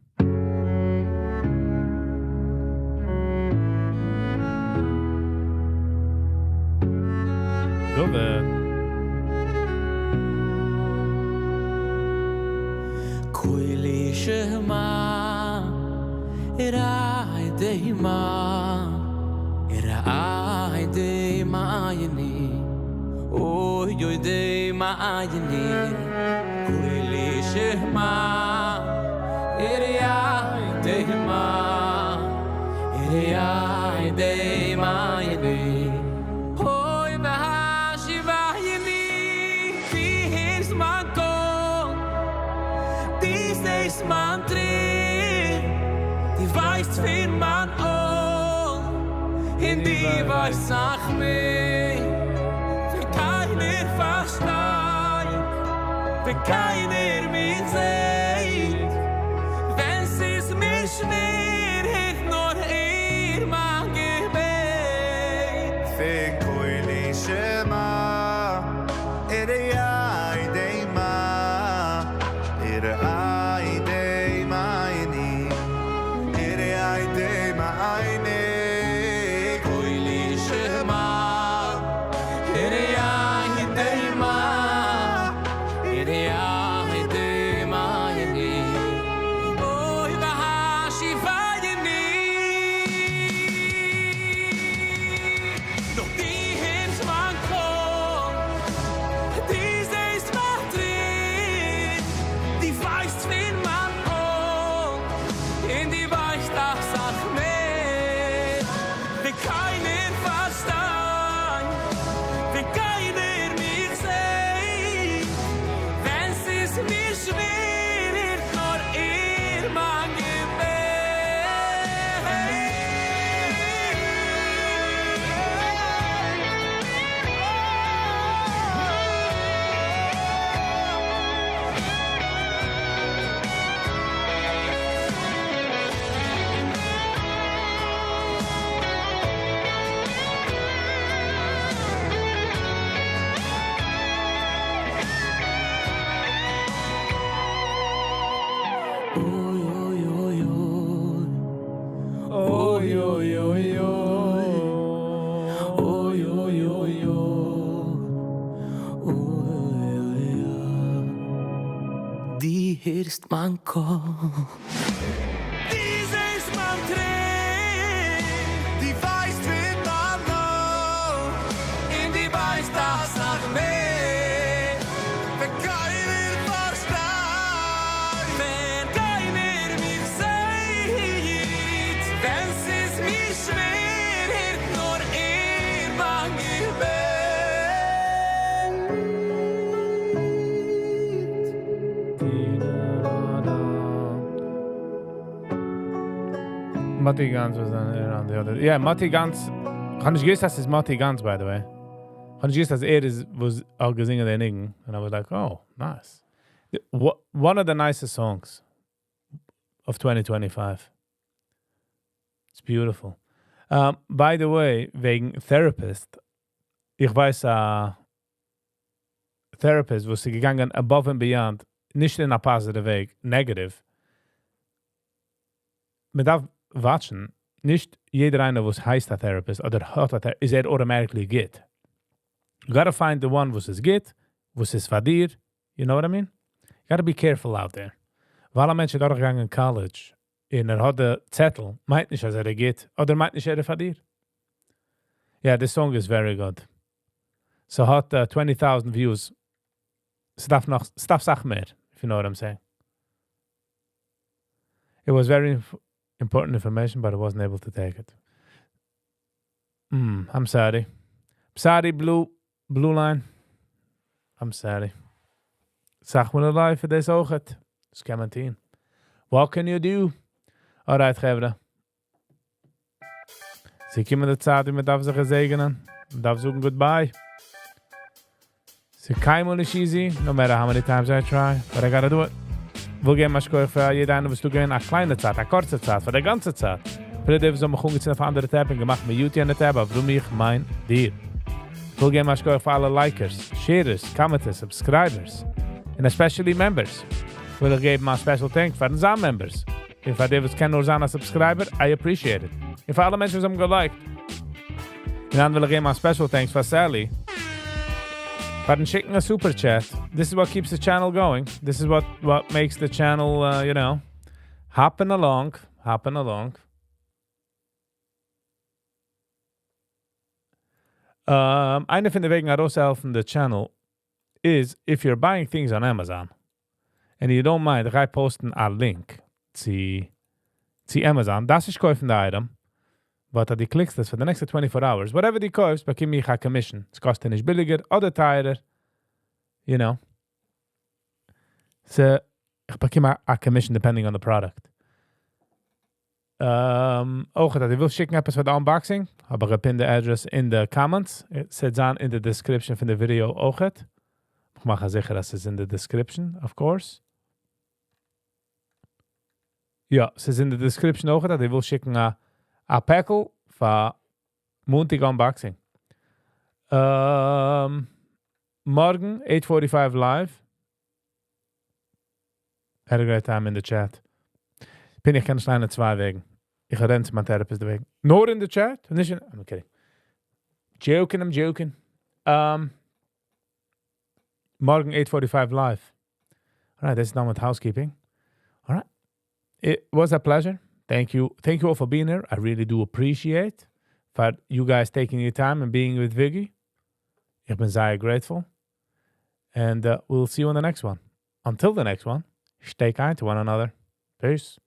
דוד. קולי שמע רעי די מה רעי די מה יני אוי אוי די מה יני קולי שמע רעי די מה רעי די מה יני אוי והשיבה יני די זמן קול די זמן טריט די ווייסט פון מיין עול אין די ווייסט אסאך מער ווי קיינער פארשטייט ווי קיינער מיך זעהט ווען ס'איז מיר שווער הערט נאר ער מיין געבעט. וקולי שמע איי די מה איי די מה יני איי די מה יני קולי שמע איי די מה איי די מה יני אוי והשיבה יני נאך די הערסט מיין קול די זעהסט מיין טריט די ווייסט פון מיין עול און די ווייסט אסאך מער ווי קיינער פארשטייט ווי קיינער מיך זעהט ווען ס'איז מיר שווער הערט נאר ער מיין געבעט. אוי אוי אוי אוי אוי אוי אוי אוי אוי אוי אוי די הערסט מיין קול די זעהסט מיין טריט די ווייסט פון מיין עול און די ווייסט אסאך מער ווי קיינער פארשטייט ווען קיינער מיך זעהט ווען ס'איז מיר שווער הערט נאר ער מיין געבעט. Matti Gans was on the other. Yeah, Matti Gans. כ'האב נישט געוואוסט אז ס'איז Matti Gans, by the way. כ'האב נישט געוואוסט אז ער איז וואס האט געזינגען דער ניגון. And I was like, oh, nice. One of the nicest songs of 2025. It's beautiful. By the way, וועגן therapist, איך ווייס א therapist וואס איז געגאנגען above and beyond, נישט אין א positive וועג, negative. מען דארף watch ן, נישט יעדער איינער וואס הייסט א therapist אדער האט א therapist, איז ער automatically גוט. You gotta find the one וואס איז גוט, וואס איז פאר דיר, you know what I mean? You gotta be careful out there. ווייל א מענטש איז דורכגעגאנגען college און ער האט די צעטל, מיינט נישט אז ער איז גוט, אדער מיינט נישט ער איז פאר דיר. Yeah, this song is very good. ס'האט 20,000 views. ס'דארף נאך, ס'דארף אסאך מער, if you know what I'm saying. It was very important information, but I wasn't able to take it. I'm sorry. Sorry, Blue Line. I'm sorry. זאג מיר live דאס אויכעט. דאס קען מען טון. What can you do? Alright, חברה. ס'געקומען די צייט, ווי מען דארף זיך געזעגענען. מען דארף זאגן goodbye. ס'איז קיינמאל נישט easy, no matter how many times I try, but I gotta do it. וויל געבן א שכוח פאר יעדער איינער וואס דא געווען א קליינע צייט, א קורצע צייט, פאר די גאנצע צייט. פאר די וואס האבן מיך אנגעצינדן אויף אנדערע tab און געמאכט mute יענע tab, אברהם איך מיין דיר. וויל געבן א שכוח פאר אלע likers, sharers, commenters, subscribers, און especially members. וויל איך געבן א special thank פאר אונזערע members. און פאר די וואס קענען נאר זיין א subscriber, I appreciate it. און פאר אלע מענטשן וואס האבן גע like ט. און דאן וויל איך געבן א special thanks פאר Sally. פארן שיקן א super chat. This is what keeps the channel going. This is what makes the channel, hopping along, hopping along. איינע פון די וועגן ארויסהעלפן the channel is if you're buying things on Amazon and you don't mind, איך גיי post ן א link צו Amazon. דאס איז קויפן די item. But אז דו click סט עס for the next 24 hours, whatever דו קויפסט, באקום איך א commission. עס קאסט דיר נישט ביליגער אדער טייערער. So, איך באקום א commission depending on the product. אויך, אז דו ווילסט שיקן עפעס פאר די unboxing, האב איך גע pin ט די address אין די comments. עס וועט זיין אין די description פון די video אויך. איך מאך זיכער, אז עס איז אין די description, of course. יא, עס איז אין די description אויך, אז דו ווילסט שיקן א פעקל פאר מאנטאג unboxing. מארגן, 8.45 live. Had a great time in the chat. בין איך קען שטיין צוויי וועגן. איך רעד צו מיין therapist וועגן. נאר אין די chat? נישט אין, I'm kidding. Joking, I'm joking. מארגן 8.45 live. All right, that's done with housekeeping. All right. It was a pleasure. Thank you. Thank you all for being here. I really do appreciate for you guys taking your time and being with Viggy. איך בין זייער grateful. And we'll see you in the next one. Until the next one, stay kind to one another. Peace.